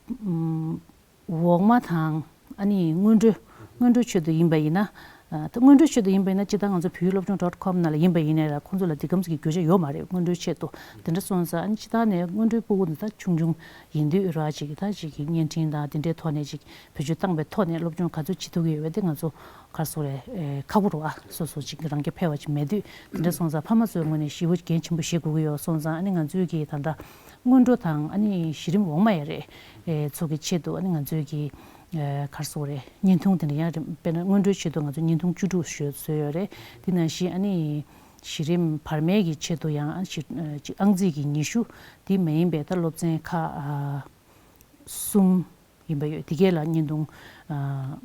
ཨམ་འོག་མ་དང་ཨ་ནི་སྔོན་འགྲོ་སྔོན་འགྲོའི་ཆེད་དུ་ཡིན་པ་ཡིན་ན། ཨ་ད་སྔོན་འགྲོའི་ཆེད་དུ་ཡིན་པ་ཡིན་ན་སྤྱིར་བཏང་ང་ཚོ་བོད་ཡིག་སློབ་སྦྱོང་ཌོཊ་ཀོམ་ནང་ལ་ཡིན་པ་ཡིན་ནའི་ར་ཁོང་ཚོ་ལ་འདི་གམ་ཞིག་གི་བརྒྱུད་བྱ་ཡོད་མ་རེད། སྔོན་འགྲོའི་ཆེད་དུ་དེ་འདྲ་སོང་ཙང་ཨ་ནི་སྤྱིར་བཏང་ནས་སྔོན་འགྲོའི་སྤུ་གུ་འདི་ད་ཆུང་ཆུང་ཡིན་དུས་ར་ཅིག་ད་ཅིག་གི་བརྙན་འཕྲིན་དང་དེ་འདྲའི་ཐོག་ནས་ཅིག་བེད་སྤྱོད་བཏང་པའི་ཐོག་ནས་སློབ་སྦྱོང་ག་ཚོད་བྱེད་ཐུབ་ཀྱི་ཡོད་པ་དེ་ང་ཚོ་ག་རེ་ཟེར་དགོས་རེད། ཨེ་ཁག་པོ་རེད་བ། སོ་སོ་ཅིག་རང་རྐྱ་འཕེར་བ་ཅིག་མེད་དུས་དེ་འདྲ་སོང་ཙང་ཕ་མ་ཚོའི་ངོས་ནས་ཞེ་པོ་འགན་ཆེན་པོ་བཞེས་དགོས་ཀྱི་ཡོད་སོང་ཙང་ཨ་ནི་ང་ཚོའི་གི་ད་ལྟ་སྔོན་འགྲོ་དང་ཨ་ནི་གཞི་རིམ་འོག་མ་ཡ་རེད། ཨེ་ཚོ་གི་ཆེད་དུ་ཨ་ནི་ང་ཚོའི་གི་ཨེ་ག་རེ་ཟེར་དགོས་རེད། བརྙན་ཐུང་དེ་འདྲ་ཡང་རེད། དཔེར་ན་སྔོན་འགྲོའི་ཆེད་དུ་ང་ཚོ་བརྙན་ཐུང་བཅུ་དྲུག་བཟོས་བཟོས་ཡོད་རེད། དེ་ནང་བཞིན་ཨ་ནི་གཞི་རིམ་བར་མའི་གི་ཆེད་དུ་ཡང་ཨ་ནི་ཅིག་ཨང་རྩིས་ཀྱི་ཉི་ཤུ་དེ་མ་ཡིན་པའི་ད་སློབ་ཚན་ཁག་ཨ་གསུམ་ཡིན་པ་ཡོད། དེ་གས་ལ་བརྙན་ཐུང་ཨ་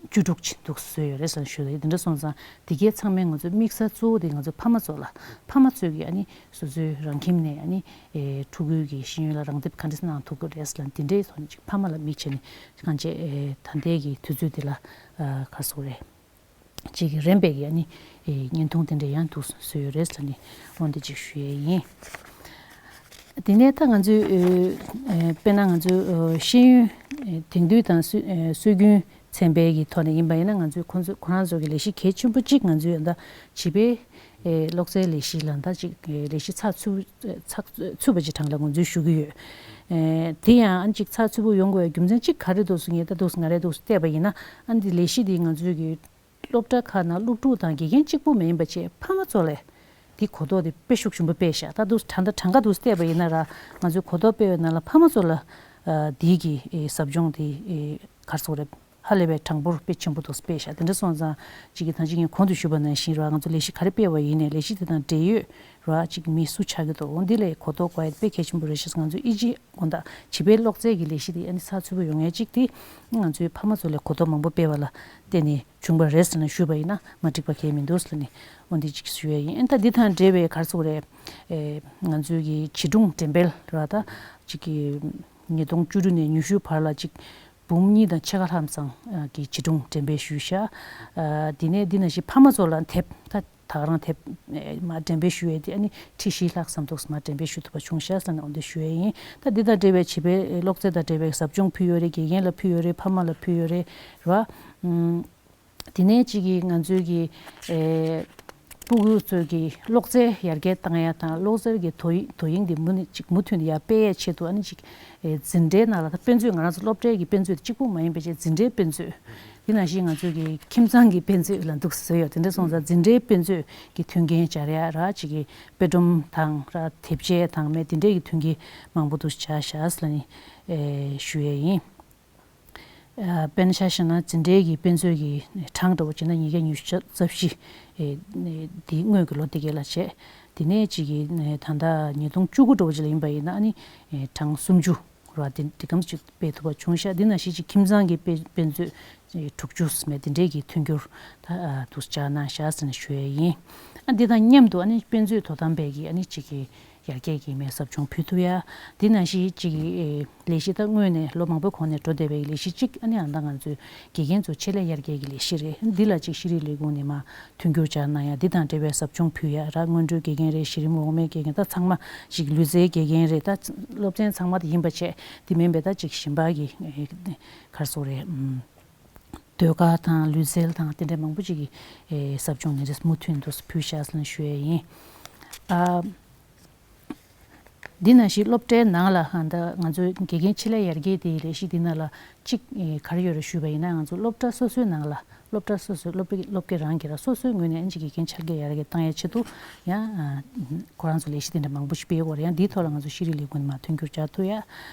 བཅུ་དྲུག་ཅིག་འདུག་བཟོས་ཡོད་རེད་ཟེར་ཞུ་ཡ་ཡིན། དེ་འདྲ་སོང་ཙང་དེ་གས་ཚང་མས་ང་ཚོ་དམིགས་ས་གཙོ་བོ་དེ་ང་ཚོ་ཕ་མ་ཚོ་ལ་ཕ་མ་ཚོས་ཀྱི་ཨ་ནི་སོ་སོའི་རང་ཁྱིམ་ནས་ཨ་ནི་ཨེ་ཕྲུ་གུའི་གི་ཤེས་ཡོན་ལ་རམ་འདེགས་ག་འདྲས་གནང་ཐུབ་ཀྱི་རེད་ཟེར་ལ་དེ་འདྲའི་ཐོག་ནས་ཅིག་ཕ་མ་ལ་དམིགས་བྱས་ནས་གང་བྱས་ཨེ་ད་ལྟའི་གི་དུས་ཚོད་འདི་ལ་ཨ་ག་རེ་ཟེར་དགོས་རེད། ཅིག་གི་རན་པའི་གི་ཨ་ནི་ཨེ་བརྙན་ཐུང་དེ་འདྲ་ཡང་འདུག་བཟོས་ཡོད་རེད་ལ་ནི་འོ་འདི་ཅིག་ཞུ་ཡས་ཡིན། དེ་ནས་ད་ང་ཚོས་ཨེ་ཨེ་དཔེར་ན་ང་ཚོའི་ཨེ་ཤེས་ཡོན་ཨེ་དེང་དུས་དང་སྲོལ་ཨེ་སྲོལ་རྒྱུན་ཚན་པའི་གི་ཐོག་ནས་ཡིན་པ་ཡིན་ན་ང་ཚོས་ཁོང་ཚོ་ཁོ་རང་ཚོ་གི་ལས་གཞི་གལ་ཆེན་པོ་གཅིག་ང་ཚོས་ད་བྱིས་པའི་ཨེ་སློབ་གསོའི་ལས་གཞི་ལ་ད་ཅིག་ཨེ་ལས་གཞི་ཚགས་ཚུད་ཚགས་ཚུད་པ་ཅིག་གྲངས་ལ་ངོས་འཛིན་ཞུ་གི་ཡོད། ཨེ་དེ་ཡང་ཨ་ནི་ཅིག་ཚགས་ཚུད་པོ་ཡོང་དགོས་པའི་རྒྱུ་མཚན་གཅིག་ག་རེ་འདུག་སུ་ངས་ད་འདུག་སུ་ང་རེ་འདུག་སུ་བལྟས་པ་ཡིན་ན་ཨ་ནི་འདི་ལས་གཞི་འདི་ང་ཚོའི་གི་སློབ་གྲྭ་ཁག་ནང་སློབ་ཕྲུག་དང་དགེ་རྒན་གཅིག་པུ་མ་ཡིན་པ་བྱས་ཕ་མ་ཚོ་ལས་འདི་གོ་རྟོགས་དེ་དཔེ་ཤུགས་ཆེན་པོ་སྤེལ་ཤག་ད་འདུག་སུ་གྲངས་ཀ་གྲངས་ཀ་འདུག་སུ་བལྟས་པ་ཡིན་ན་ར་ང་ཚོའི་གོ་རྟོགས་སྤེལ་བའི་ནང་ལ་ཕ་མ་ཚོ་ལ་ཨ་འདི་གི་ཨེ་ཟབ་སྦྱོང་དེ་ཨེ་ག་རེ་ཟེར་དགོས་རེད། ཧ་ལས་པའི་གྲངས་འབོར་དཔེ་ཆེན་པོ་འདུག་སྤེལ་ཤག་དེ་འདྲ་སོང་ཙང་གཅིག་གི་ཐང་གཅིག་ངས་གོང་དུ་ཞུས་པ་ནང་བཞིན་ར་ང་ཚོ་ལས་གཞི་ག་རེ་སྤེལ་བ་ཡིན་ནའི་ལས་གཞི་དེ་དང་འབྲེལ་ཡོད་ར་གཅིག་མི་སུ་ཆགས་ཀྱི་འདུག་འོ་འདི་ལས་གོ་རྟོགས་དགོས་ཡ་དཔེ་གལ་ཆེན་པོ་རེད་ཤག་ང་ཚོ་ཨི་ཇི་དགོང་དག་བྱིས་པའི་ཀློག་རྩལ་གྱི་ལས་གཞི་དེ་ཨ་ནི་ཚགས་ཚུད་པོ་ཡོང་ཡ་གཅིག་དེ་ང་ཚོའི་ཕ་མ་ཚོ་ལས་གོ་རྟོགས་མང་པོ་སྤེལ་བ་ལ་བརྟེན་ནས་བྱུང་བ་རེད་ཟེར་ནས་ཞུས་པ་ཡིན་ན་མ་འགྲིག་པ་གང་ཡང་མི་འདུག་ཟེར་ནས་འོ་འདི་གཅིག་ཞུ་ཡ་ཡིན། ཨ་ནི་ད་འདི་དང་འབྲེལ་བའི་ག་རེ་ཟེར་དགོས་རེད། ཨེ་ང་ཚོའི་གི་བྱིས་སྒྲུང་འགྲེམས་སྤེལ་ར་ད་གཅིག་གི་ཉིས་སྟོང་བཅུ་དྲུག་ནས་ཉི་ཤུའི་བར་ལ་གཅིག་འབུམ་གཉིས་དང་ཕྱེད་ཀ་ལྷག་ཙམ་གྱི་བྱིས་སྒྲུང་འགྲེམས་སྤེལ་ཞུས་ཤག་ཨ་དེ་ནས་འདི་ནང་བཞིན་ཕ་མ་ཚོ་ལ་དེབ་ད་ད་ག་རང་དེབ་མར་འགྲེམས་སྤེལ་ཞུ་ཡས་དེ་ཨ་ནི་ཁྲི་བཞི་ལྷག་ཙམ་འདུག་མར་འགྲེམས་སྤེལ་ཞུ་ཐུབ་པ་བྱུང་ཤག་ཟེར་ནས་འོ་འདི་ཞུ་ཡས་ཡིན། ད་འདི་དང་འབྲེལ་བའི་བྱིས་པའི་ཀློག་རྩལ་དང་འབྲེལ་བའི་ཟབ་སྦྱོང་ཕུལ་ཡོད་རེད། དགེ་རྒན་ལ་ཕུལ་ཡོད་རེད། ཕ་མ་ལ་ཕུལ་ཡོད་རེད་ར། ཨུམ། དེ་ནས་གཅིག་གིས་ང་ཚོའི་གི་ཨེ་སྤུ་གུ་ཚོའི་གི་ཀློག་རྩལ་ཡར་རྒྱས་བཏང་ཡ་དང་ཀློག་རྩལ་གྱི་དོ་དོ་དབྱིངས་དེ་མུ་ནས་གཅིག་མུ་མཐུད་ནས་ཡར་སྤེལ་ཡའི་ཆེད་དུ་ཨ་ནི་གཅིག་ཨེ་འཛིན་གྲྭའི་ནང་ལ་ད་དཔེ་མཛོད་ང་རང་ཚོ་སློབ་གྲྭའི་གི་དཔེ་མཛོད་དེ་གཅིག་པུ་མ་ཡིན་པའི་ཆེད་འཛིན་གྲྭའི་དཔེ་མཛོད་དེ་ནང་བཞིན་ང་ཚོའི་གི་ཁྱིམ་ཚང་གི་དཔེ་མཛོད་ལ་འདུག་བཟོས་ཡོད། དེ་འདྲ་སོང་ཙང་འཛིན་གྲྭའི་དཔེ་མཛོད་ཀྱི་མཐུན་རྐྱེན་སྦྱར་ཡ་ར་གཅིག་གི་དཔེ་སྒྲོམ་དང་ར་དེབ་ཆས་དང་མེད་དེ་འདྲའི་གི་མཐུན་རྐྱེན་མང་པོ་འདུག་བྱ་ཤག་ལ་ནི་ཨེ་ཞུ་ཡས་ཡིན། ཨ། དཔེར་ན་ཆ་བཞག་ན་འཛིན་གྲྭའི་གི་དཔེ་མཛོད་ཀྱི་གྲངས་འདྲ་བོ་བྱས་ན་ཉིས་བརྒྱ་ཉི་ཤུ་རྩ་བཞི། ཨེ། དེ་སྔོན་གྱི་ལོ་དེ་གའི་ལ་བྱས། དེ་ནས་གཅིག་གི་ད་ལྟ་ཉིས་སྟོང་བཅུ་དགུ་འདྲ་བོ་ཅིག་ལ་ཡིན་པ་ཡིན་ན་ཨ་ནི་གྲངས་སུམ་ཅུ་ར་དེ་དེ་གམ་ཅིག་སྤེལ་ཐུབ་པ་བྱུང་ཤག་འདི་ནང་བཞིན་གཅིག་ཁྱིམ་ཚང་གི་དཔེ་དཔེ་མཛོད་དྲུག་ཅུ་ཟིན་མེད་དེ་འདྲའི་གི་མཐུན་འགྱུར་ད་དུ་བཅར་གནང་ཤག་ཟེར་ནས་ཞུ་ཡས་ཡིན། ཨ། འདི་དང་མཉམ་དུ་ཨ་ནི་དཔེ་མཛོད་དོ་དམ་པས་ཀྱི་ཨ་ནི་གཅིག་གི་ཡར་རྒྱས་ཀྱི་མའི་ཟབ་སྦྱོང་ཕུལ་ཐུབ་ཡ། འདི་ནང་བཞིན་གཅིག་གི་ལས་གཞི་ད་སྔོན་ནས་ལོ་མང་པོའི་གོང་ནས་འགྲོ་བསྡད་པའི་ལས་གཞི་གཅིག་ཨ་ནི་ཨ་ད་ང་ཚོའི་དགེ་རྒན་ཚོ་ཆེད་ལས་ཡར་རྒྱས་ཀྱི་ལས་གཞི་རེད། འདི་ལ་གཅིག་ཤེས་རིག་ལས་ཁུངས་ནས་མ་མཐུན་འགྱུར་སྦྱར་གནང་ཡ། འདི་དང་འབྲེལ་བའི་ཟབ་སྦྱོང་ཕུལ་ཡ་ར། སྔོན་འགྲོའི་དགེ་རྒན་རེད། གཞི་རིམ་འོག་མའི་དགེ་རྒན། ད་ཚང་མ་ཞིག་ལུས་རྩལ་དགེ་རྒན་རེད། ད་སློབ་ཚན་ཚང་མ་དེ་ཡིན་པ་བྱས། དེ་མིན་པའི་ད་ཅིག་གཞན་པ་གི་ག་རེ་ཟེར་དགོས་རེད། ཨུམ། ཟློས་གར་དང་ལུས་རྩལ་དང་དེ་འདྲའི་མང་པོ་ཅིག་གི་ཨེ་ཟབ་སྦྱོང་དེ་འདྲ་མུ་མཐུད་དུ་ཕུལ་ཤག་ཟེར་ནས་ཞུ་ཡ་ཡིན། ཨ། འདི་ནང་བཞིན་སློབ་གྲྭའི་ནང་ལ་ཨ་ད་ང་ཚོའི་དགེ་རྒན་ཆེད་ལས་ཡར་རྒྱས་དེའི་ལས་གཞི་འདི་ནང་ལ་གཅིག་ཨེ་ག་རེ་ཡོད་རེད་ཞུས་པ་ཡིན་ན། ང་ཚོ་སློབ་གྲྭ་སོ་སོའི་ནང་ལ་སློབ་གྲྭ་སོ་སོའི་སློབ་སློབ་དགེ་རང་གིས་ར་སོ་སོའི་ངོས་ནས་ཨ་ཅིག་དགེ་རྒན་ཆེད་ལས་ཡར་རྒྱས་བཏང་ཡའི་ཆེད་དུ་ཡང་ཨ་ཁོ་རང་ཚོ་ལས་གཞི་དེ་འདྲ་མང་པོ་ཞིག་སྤེལ་ཡོད་རེད། ཡང་འདིའི་ཐོག་ལ་ང་ཚོ་ཤེས་རིག་ལས་ཁུངས་ནས་མ་མཐུན་འགྱུར་སྦྱར་ཐུབ་ཡ།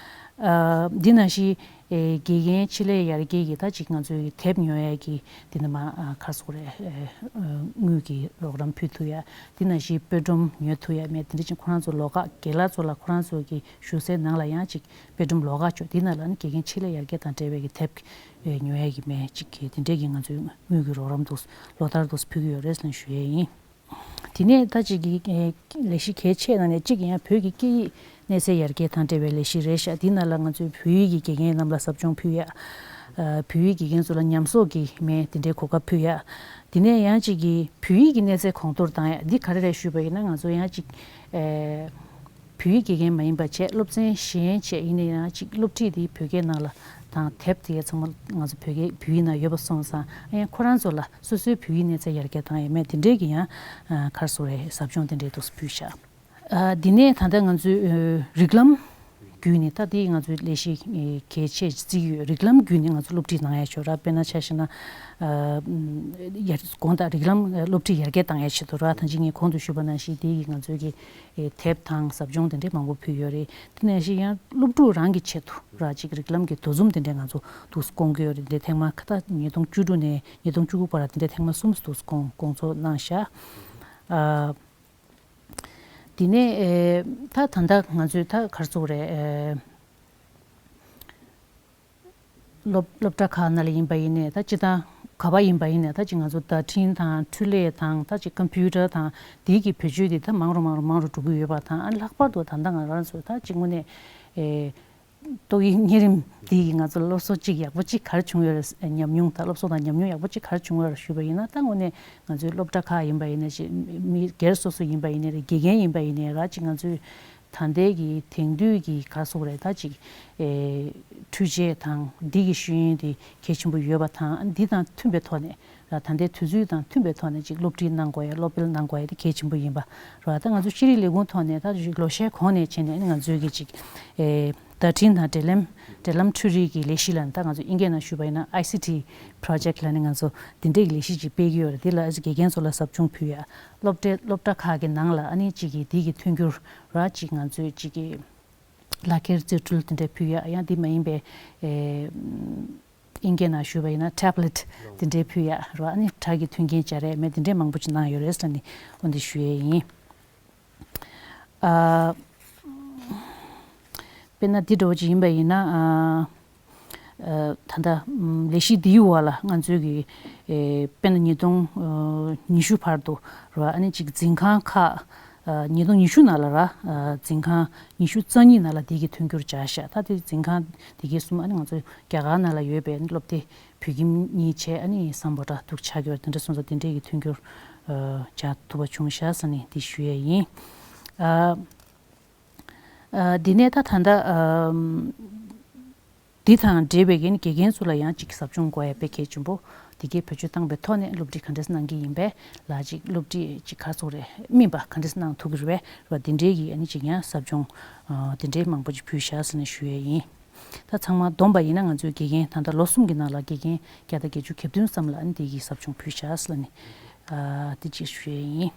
ཨ་འདི་ནང་བཞིན་ཨེ་དགེ་རྒན་ཆེད་ལས་ཡར་རྒྱས་ཀྱི་ད་ཅིག་ང་ཚོའི་དེབ་ཉོ་ཡ་གི་འདི་ནས་མ་ཨ་ག་རེ་ཟེར་དགོས་རེད། ཨེ་ཨ་དངུལ་གྱི་རོགས་རམ་ཕུལ་ཐུབ་ཡ། འདི་ནང་བཞིན་དཔེ་སྒྲོམ་ཉོ་ཐུབ་ཡ་མེད་དེ་འདྲ་ཅིག་ཁོ་རང་ཚོ་ལོགས་ཀ་དགེ་ལགས་ཚོ་ལ་ཁོ་རང་ཚོ་གི་བཞུགས་སའི་ནང་ལ་ཡང་ཅིག་དཔེ་སྒྲོམ་ལོགས་ཀ་ཅིག་འདི་ནང་ལ་ནི་དགེ་རྒན་ཆེད་ལས་ཡར་རྒྱས་དང་འབྲེལ་བའི་གི་དེབ་ཨེ་ཉོ་ཡ་གི་མེད་ཅིག་གི་དེ་འདྲའི་གི་ང་ཚོའི་དངུལ་གྱི་རོགས་རམ་དུ་ལོ་ལྟར་དུ་ཕུལ་གྱི་ཡོད་རེད་ཟེར་ནས་ཞུ་ཡ་ཡིན། དེ་ནས་ད་ཅིག་གི་ཨེ་ལས་གཞི་གལ་ཆེ་ནང་ནས་གཅིག་ཡང་བོད་ཀྱི་སྐད་ཡིག་གནས་ཚད་ཡར་རྒྱས་དང་འབྲེལ་བའི་ལས་གཞི་རེད་ཤག་འདི་ནང་ལ་ང་ཚོའི་བོད་ཡིག་གི་དགེ་རྒན་རྣམས་ལ་ཟབ་སྦྱོང་ཕུལ་ཡ། ཨ་བོད་ཡིག་དགེ་རྒན་ཚོ་ལ་ཉམས་གསོག་གི་མེ་དེ་འདྲའི་གོ་སྐབས་ཕུལ་ཡ། དེ་ནས་ཡང་གཅིག་གི་བོད་ཡིག་གི་གནས་ཚད་གོང་མཐོར་བཏང་ཡ། འདི་ག་རེ་རེད་ཞུས་པ་ཡིན་ན། ང་ཚོ་ཡང་གཅིག་ཨེ་བོད་ཡིག་དགེ་རྒན་མ་ཡིན་པ་བྱས། སློབ་ཚན་གཞན་བྱས་ཡིན་ན་ཡང་གཅིག་སློབ་ཁྲིད་དེ་བོད་སྐད་ནང་ལ་དང་དེབ་དེ་ཚང་མ་ང་ཚོ་བོད་སྐད་བོད་ཡིག་ནང་ཡོད་པ་སོང་ཙང་། ཨ་ཡང་ཁོ་རང་ཚོ་ལ་སོ་སོའི་བོད་ཡིག་གནས་ཚད་ཡར་རྒྱས་བཏང་ཡ་མེད་དེ་འདྲའི་གི་ཡང་ཨ་ག་རེ་ཟེར་དགོས་རེད། ཟབ་སྦྱོང་དེ་འདྲའི་འདུག་སེ་ཕུལ་བཞག་ཨ་འདི་ནས་ད་ལྟ་ང་ཚོའི་ཨ་རིགས་ལམ་བརྒྱུད་ནས། ད་འདི་ང་ཚོའི་ལས་གཞི་ཨ་གལ་ཆེ་བརྩི་གི་ཡོད། རིགས་ལམ་བརྒྱུད་ནས་ང་ཚོ་སློབ་ཁྲིད་གནང་ཡ་ཆོག་ར། དཔེར་ན་ཆ་བཞག་ན་ཨ་ཡར་དགོངས་དག་རིགས་ལམ་སློབ་ཁྲིད་ཡར་རྒྱས་བཏང་ཡ་ཆེད་དུ་ར། ད་ཅི་ངས་གོང་དུ་ཞུས་པ་ནང་བཞིན་འདི་གི་ང་ཚོའི་གི་ཨེ་དེབ་དང་ཟབ་སྦྱོང་དེ་འདྲའི་མང་པོ་ཕུལ་ཡོད་རེད། དེ་ནང་བཞིན་ཡང་སློབ་ཕྲུག་རང་གི་ཆེད་དུ་ར་ཅིག་རིགས་ལམ་གྱི་འདུ་འཛོམས་དེ་འདྲའི་ང་ཚོ་འདུག་སེ་སྐོང་གི་ཡོད་རེད། འདི་ཐེངས་མ་ད་ཉིས་སྟོང་བཅུ་དྲུག་ནས་ཉིས་སྟོང་བཅུ་དགུ་བར་དེ་འདྲའི་ཐེངས་མ་གསུམ་འདུག་སེ་སྐོང་སྐོང་ཚོགས་གནང་ཤག་ཨ་དེ་ནས་ཨེ་ད་ད་ལྟ་ང་ཚོས་ད་ག་རེ་ཟེར་དགོས་རེད། ཨེ་སློབ་སློབ་གྲྭ་ཁག་ནང་ལ་ཡིན་པ་ཡིན་ནའི། ད་སྤྱིར་བཏང་ག་པར་ཡིན་པ་ཡིན་ནའི། ད་ཅིག་ང་ཚོ་བརྡ་འཕྲིན་དང་འཕྲུལ་ལས་དང་། ད་ཅིག་ཀམ་པུ་ཊར་དང་འདི་གི་བེད་སྤྱོད་འདི་ད་མང་རུ་མང་རུ་མང་རུ་འགྲོ་གི་ཡོད་པ་དང་། ཨ་ལྷག་པར་དུ་ད་ལྟ་ང་རང་ཚོ་ད་ཅིག་དངོས་གནས་ཨེ་ཏོག་དབྱིབས་གཉན་རིམས་འདི་གིས་ང་ཚོ་སློབ་གསོ་ཅིག་ཡག་པོ་ཅིག་ག་རེ་བྱུང་ཡོད་རེད། ཉམས་མྱོང་དང་སློབ་གསོ་དང་ཉམས་མྱོང་ཡག་པོ་ཅིག་ག་རེ་བྱུང་ཡོད་རེད་ཞུས་པ་ཡིན་ན། ད་དངོས་གནས་ང་ཚོའི་སློབ་གྲྭ་ཁག་ཡིན་པ་ཡིན་ནའི། ཅིག་མི་སྒེར་སོ་སོ་ཡིན་པ་ཡིན་ནའི་རེད། དགེ་རྒན་ཡིན་པ་ཡིན་ནའི་ར། ཅིག་ང་ཚོའི་ད་ལྟའི་གི་དེང་དུས་ཀྱི་ག་རེ་ཟེར་དགོས་རེད། ད་ཅིག་ཨེ་འཕྲུལ་ཆས་དང་འདི་གི་ཤེས་ཡོན་དེ་གལ་ཆེན་པོ་ཡོད་པ་དང་། འདི་དང་མཐུན་པའི་ཐོག་ནས་ར། ད་ལྟའི་དུས་ཚོད་དང་མཐུན་པའི་ཐོག་ནས་ཅིག་སློབ་ཁྲིད་གནང་དགོས་ཡ། སློབ་སྤེལ་གནང་དགོས་ཡ་དེ་གལ་ཆེན་པོ་ཡིན་པ་ར། ད་ང་ཚོ་ཤེས་རིག་ལས་ཁུངས་ཐོག་ནས་ད་ཅིག་ལོ་ཤས་གོང་ནས་བྱས་ནས་ང་ཚོའི་གི་ཅིག་ཨེ་བརྡ་འཕྲིན་དང་འབྲེལ་ལམ་འབྲེལ་ལམ་འཕྲུལ་རིག་གི་ལས་གཞི་ལ་ནི། ད་ང་ཚོ་དབྱིན་སྐད་ནང་ཞུས་པ་ཡིན་ན་ཨའི་སི་ཊི་པྲོ་ཇེག་ལ་ནི་ང་ཚོ་འདི་འདྲའི་གི་ལས་གཞི་ཅིག་སྤེལ་གྱི་ཡོད་རེད། འདི་ལ་ཨ་ཅིག་དགེ་རྒན་ཚོ་ལ་ཟབ་སྦྱོང་ཕུལ་ཡ། སློབ་གྲྭ་སློབ་གྲྭ་ཁག་གི་ནང་ལ་ཨ་ནི་གཅིག་གིས་འདི་གི་མཐུན་འགྱུར་ར་གཅིག་ང་ཚོས་གཅིག་གི་ལག་འཁྱེར་རྩིས་འཕྲུལ་དེ་འདྲ་ཕུལ་ཡ། ཡང་འདི་མ་ཡིན་པའི་ཨེ་དབྱིན་སྐད་ནང་ཞུས་པ་ཡིན་ན་ཊེབ་ལེཊ་དེ་འདྲ་ཕུལ་ཡ་ར། ཨ་ནི་དྲ་གི་མཐུན་རྐྱེན་སྦྱར་ཡ་མེད་དེ་འདྲའི་མང་པོ་ཅིག་གནང་ཡོད་རེད་ཟེར་ནས་འོ་འདི་ཞུ་ཡས་ཡིན། ཨ་དཔེར་ན་འདི་འདྲ་བོ་ཅིག་ཡིན་པ་ཡིན་ན། ཨ་ཨ་ད་ལྟ་ཨམ་ལས་གཞི་འདིའི་འོག་ལ་ང་ཚོའི་གི་ཨེ་དཔེར་ན་ཉིས་སྟོང་ཨ་ཉི་ཤུ་བར་དུ་ར། ཨ་ནི་ཅིག་འཛིན་ཁང་ཁག་ཨ་ཉིས་སྟོང་ཉི་ཤུ་ནང་ལ་ར། ཨ་འཛིན་ཁང་ཉི་ཤུ་རྩ་གཉིས་ནང་ལ་འདི་གི་མཐུན་འགྱུར་སྦྱར་ཤག་ད་དེ་འཛིན་ཁང་འདི་གའི་གསུམ། ཨ་ནི་ང་ཚོ་རྒྱ་གར་ནང་ལ་ཡོད་པའི་སློབ་དེབ་བོད་ཁྱིམ་གཉིས་བྱས། ཨ་ནི་སམ་བྷོ་ཊ་འདུག་ཆགས་ཀྱི་ཡོད་རེད། དེ་འདྲ་སོང་ཙང་དེ་འདྲའི་གི་མཐུན་འགྱུར་ཨ་སྦྱར་ཐུབ་པ་བྱུང་ཤག་ཟེར་ནས་འདི་ཞུ་ཡས་ཡིན། ཨ་ཨ་འདི་ནས་ད་ད་ལྟ་ཨམ་འདི་དང་འབྲེལ་བའི་གི་དགེ་རྒན་ཚོ་ལ་ཡང་ཅིག་ཟབ་སྦྱོང་དགོས་ཡ་དཔེ་གལ་ཆེན་པོ། འདི་གའི་བེད་སྤྱོད་བཏང་པའི་ཐོག་ནས་སློབ་ཁྲིད་ག་འདྲས་གནང་གི་ཡིན་པས་ལ། ཅིག་སློབ་ཁྲིད་ཅིག་ག་རེ་ཟེར་དགོས་རེད། སྨིན་པ་ག་འདྲས་གནང་ཐུབ་ཀྱི་རེད་པས་ར། འདི་འདྲའི་གི་ཨ་ནི་ཅིག་ཡང་ཟབ་སྦྱོང་ཨ་འདི་འདྲའི་མང་པོ་ཅིག་ཕུལ་ཤག་ཟེར་ནས་ཞུ་ཡས་ཡིན། ད་ཚང་མ་བསྡོམས་པ་ཡིན་ན་ང་ཚོའི་དགེ་རྒན་ད་ལྟ་ལོ་གསུམ་གྱི་ནང་ལ་དགེ་རྒན་བརྒྱ་དང་བརྒྱད་ཅུ་གྱ་བདུན་ཙམ་ལ་ཨ་ནི་འདི་གི་ཟབ་སྦྱོང་ཕུལ་ཤག་ཟེར་ནས་ཨ་འདི་ཅིག་ཞུ་ཡས་ཡིན།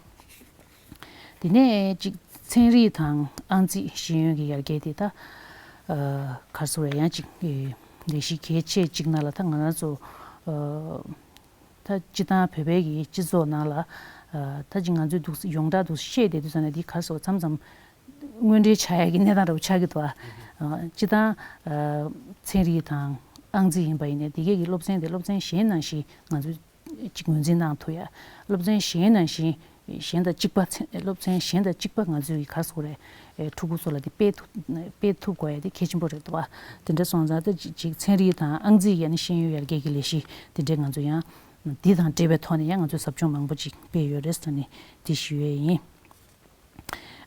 དེ་ནས་ཅིག་ཚན་རིག་དང་ཨང་རྩིས་ཤེས་ཡོན་གྱི་ཡར་རྒྱས་དེ་ད་ཨ་ག་རེ་ཟེར་དགོས་རེད། ཡང་ཅིག་ཨེ་ ལས་གཞི་གལ་ཆེ་གཅིག་ནང་ལ་ད་ང་རང་ཚོ་ད་སྤྱི་བཏང་བོད་པའི་གི་སྤྱི་ཚོགས་ནང་ལ་ད་ཅིག་ང་ཚོའི་འདུག་ཡོངས་གྲགས་འདུག་བཤད་བསྡད་དུས་ཙང་ནས་འདི་ག་རེ་ཟེར་མཚམས་མཚམས་དངོས་འབྲེལ་བྱ་ཡ་གི་གནས་སྟངས་འདྲ་པོ་ཆགས་ཀྱི་འདུག་ཨ། སྤྱི་བཏང་ཚན་རིག་དང་ཨང་རྩིས་ཡིན་པ་ཡིན་ནའི་འདི་གའི་གི་སློབ་ཚན་དེ་སློབ་ཚན་གཞན་ནང་བཞིན་ང་ཚོས་ཅིག་ངོས་འཛིན་གནང་ཐུབ་ཡ། སློབ་ཚན་གཞན་ནང་བཞིན་གཞན་དང་གཅིག་པ་ཚན་སློབ་ཚན་གཞན་དང་གཅིག་པ་ང་ཚོའི་གི་ག་རེ་ཟེར་དགོས་རེད། ཕྲུ་གུ་ཚོ་ལ་དེ་སྤེལ་ཐུབ་སྤེལ་ཐུབ་དགོས་ཡ་དེ་གལ་ཆེན་པོ་རེད་འདུག་བ། དེ་འདྲ་སོང་ཙང་ད་ཅིག་ཅིག་ཚན་རིག་དང་ཨང་རྩིས་ཡ་ནི་ཤེས་ཡོན་ཡར་རྒྱས་ཀྱི་ལས་གཞི་དེ་འདྲའི་ང་ཚོ་ཡང་འདི་དང་འབྲེལ་བའི་ཐོག་ནས་ཡང་ང་ཚོས་ཟབ་སྦྱོང་མང་པོ་ཅིག་སྤེལ་ཡོད་རེད་ཟེར་ནས་འདི་ཞུ་ཡས་ཡིན།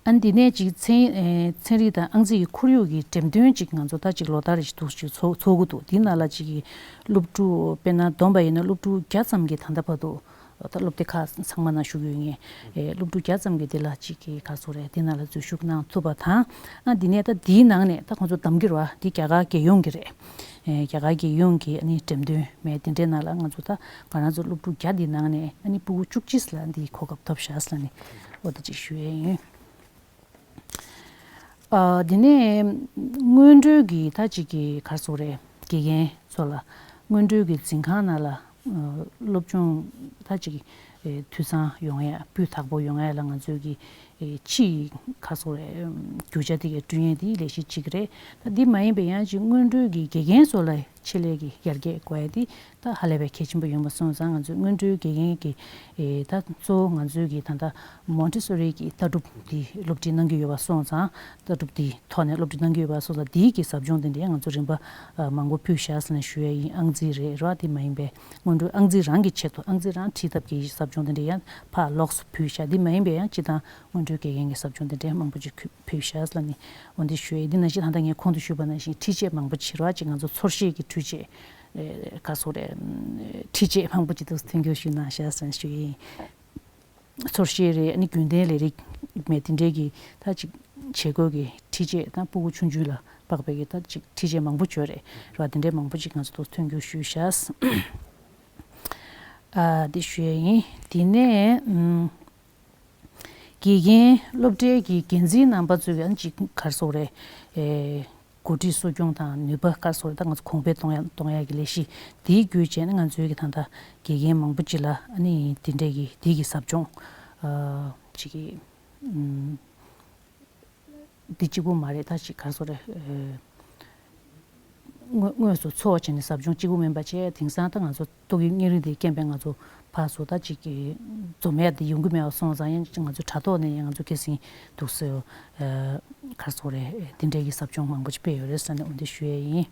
ཨ་ནི་འདི་ནས་ཅིག་ཚན་ཨེ་ཚན་རིག་དང་ཨང་རྩིས་ཀྱི་ཁོར་ཡུག་གི་འགྲེམས་སྟོན་ཅིག་ང་ཚོ་ད་ཅིག་ལོ་ལྟར་རེ་ཞིག་འདུག་ཅིག་ཚོགས་ཚོགས་ཀྱི་འདུག་འདི་ནང་ལ་ཅིག་གི་སློབ་ཕྲུག་དཔེར་ན་བསྡོམས་པ་ཡིན་ན་སློབ་ཕྲུག་བརྒྱ་ཙམ་གྱིས་ད་ལྟ་བར་དུ་ད་སློབ་སྡེ་ཁག་ཚང་མ་ནང་ཞུགས་ཡོད་ངེས། ཨེ་སློབ་ཕྲུག་བརྒྱ་ཙམ་གྱིས་འདི་ལ་ཅིག་གི་ག་རེ་ཟེར་དགོས་རེད། འདི་ནང་ལ་འཛུལ་ཞུགས་གནང་ཐུབ་པ་དང་། ཨ་འདི་ནས་ད་འདིའི་ནང་ནས་ད་ཁོང་ཚོ་གདམ་གྱི་རེད་བ། འདི་རྒྱ་གར་རྒྱལ་ཡོངས་ཀྱི་རེད། ཨེ་རྒྱ་གར་རྒྱལ་ཡོངས་ཀྱི་ཨ་ནི་འགྲེམས་སྟོན་མེད་དེ་འདྲའི་ནང་ལ་ང་ཚོ་ད་ང་རང་ཚོ་སློབ་ཕྲུག་བརྒྱ་འདིའི་ནང་ནས་ཨ་ནི་སྤུ་གུ་བཅུ་གཅིག་ལ་འདིའི་གོ་སྐབས་ཐོབ་ཤག་ཟེར་ནས་འོ་དེ་ཅིག་ཞུ་ཡས་ཡིན། ཨ་འདི་ནས་སྔོན་འགྲོའི་གི་ད་ཅིག་གི་ག་རེ་ཟེར་དགོས་རེད། དགེ་རྒན་ཚོ་ལ་སྔོན་འགྲོའི་གི་འཛིན་ཁང་ནང་ལ་ཨ་སློབ་སྦྱོང་ད་ཅིག་ཨེ་འཐུས་ཚང་ཡོང་ཡ་སྤུས་དག་པོ་ཡོང་ཡ་ལ་ང་ཚོའི་གི་ཨེ་ཕྱིའི་ག་རེ་ཟེར་དགོས་རེད། རྒྱུ་ཆ་དེ་གའི་བསྐྲུན་ཡས་དེའི་ལས་གཞི་གཅིག་རེད། ད་འདི་མ་ཡིན་པའི་ཡང་ཅིག་སྔོན་འགྲོའི་གི་དགེ་རྒན་ཚོ་ལ་ཆེད་ལས་ཀྱི་ཡར་རྒྱས་དགོས་ཡ་དེ་ད་ཧ་ལས་པའི་གལ་ཆེན་པོ་ཡིན་པ་སོང་ཙང་ང་ཚོའི་སྔོན་འགྲོའི་དགེ་རྒན་གྱི་ཨེ་ད་གཙོ་བོ་ང་ཚོའི་གི་ད་ལྟ་མོན་ཊི་སོ་རི་གི་ལྟ་གྲུབ་འདི་སློབ་ཁྲིད་གནང་གི་ཡོད་པ་སོང་ཙང་ལྟ་གྲུབ་འདི་ཐོག་ནས་སློབ་ཁྲིད་གནང་གི་ཡོད་པ་སོང་ཙང་འདིའི་གི་ཟབ་སྦྱོང་དེ་འདྲའི་ང་ཚོ་རིམ་པ་ཨ་མང་པོ་ཕུལ་བཞག་ཟེར་ནས་ཞུ་ཡ་ཡིན། ཨང་རྩིས་རེད་ར། དེ་མ་ཡིན་པའི་སྔོན་འགྲོའི་ཨང་རྩིས་རང་གི་ཆེད་དུ་ཨང་རྩིས་རང་ཁྲིད་ཐབས་ཀྱི་ཟབ་སྦྱོང་དེ་འདྲའི་ཡང་ཕར་ལོགས་སུ་ཕུལ་བཞག་དེ་མ་ཡིན་པའི་ཡང་སྤྱི་བཏང་སྔོན་འགྲོའི་དགེ་རྒན་གྱི་ཟབ་སྦྱོང་དེ་འདྲའི་མང་པོ་ཅིག་ཕུལ་བཞག་ལ་ནི་འོ་འདི་ཞུ་ཡས། འདི་ནང་བཞིན་ད་ལྟ་ངས་གོང་དུ་ཞུས་པ་ནང་བཞིན་ཁྲིད་ཆས་མང་པོ་ཅིག་ར་ཅིག་ང་ཚོ་ཚོར་ཤེས་ཀྱི་འཕྲུལ་ཆས་ཨེ་ག་རེ་ཟེར་དགོས་རེད། ཁྲིད་ཆས་མང་པོ་ཅིག་འདུག་མཐུན་འགྱུར་ཞུས་གནང་བཞག་ཟེར་ཞུ་ཡས་ཡིན། ཚོར་ཤེས་རེད། ཨ་ནི་རྒྱུན་ལྡན་ལས་རིགས་མེད་དེ་འདྲའི་གི་ད་ཅིག་བྱེད་སྒོ་གི་ཁྲིད་ཆས་དང་སྤུ་གུ་ཆུང་ཆུང་ལ་དཔག་པའི་གི་ད་ཅིག་ཁྲིད་ཆས་མང་པོ་ཅིག་ཡོད་རེད་ར། དེ་འདྲའི་མང་པོ་ཅིག་ང་ཚོ་འདུག་མཐུན་འགྱུར་ཞུས་བཞག་ཨ་འདི་ཞུ་ཡས་ཡིན། དེ་ནས་ཨུམ། དགེ་རྒན་སློབ་གྲྭའི་གི་འགན་འཛིན་རྣམ་པ་ཚོས་ཡང་ཅིག་ག་རེ་ཟེར་དགོས་རེད། ཨེ་འགོ་ཁྲིད་གསོ་སྐྱོང་དང་ནུས་པ་ག་རེ་ཟེར་དགོས་རེད། ད་ང་ཚོ་གོང་འཕེལ་གཏོང་ཡ་གཏོང་ཡ་གི་ལས་གཞི་དེའི་བརྒྱུད་བྱས་ནས་ང་ཚོའི་གི་ད་ལྟ་དགེ་རྒན་མང་པོ་ཅིག་ལ་ཨ་ནི་དེ་འདྲའི་གི་དེའི་གི་ཟབ་སྦྱོང་ཨ་ཅིག་གི་ཨུམ། འདི་གཅིག་པུ་མ་རེད། ད་ཅིག་ག་རེ་ཟེར་དགོས་རེད། ཨེ། དངོས་དངོས་སུ་འཚོ་བ་བྱས་ནས་ཟབ་སྦྱོང་གཅིག་པུ་མིན་པ་བྱས། དེང་སང་ད་ང་ཚོ་ཏོག་དབྱིབས་གཉན་རིམས་འདིའི་རྐྱེན་པས་ང་ཚོ་ཕར་ཚུར་ད་ཅིག་གི་འཛོམས་ཡ་འདི་ཡོང་གི་མེད་པ་སོང་ཙང་། ཡང་ང་ཚོ་དྲ་ཐོག་ནས་ཡང་ང་ཚོ་ཁ་སང་འདུག་སེ་ཨ་ག་རེ་ཟེར་དགོས་རེད། འདི་འདྲའི་གི་ཟབ་སྦྱོང་མང་པོ་ཅིག་སྤེལ་ཡོད་རེད་ཟེར་ནས་འོ་འདི་ཞུ་ཡས་ཡིན།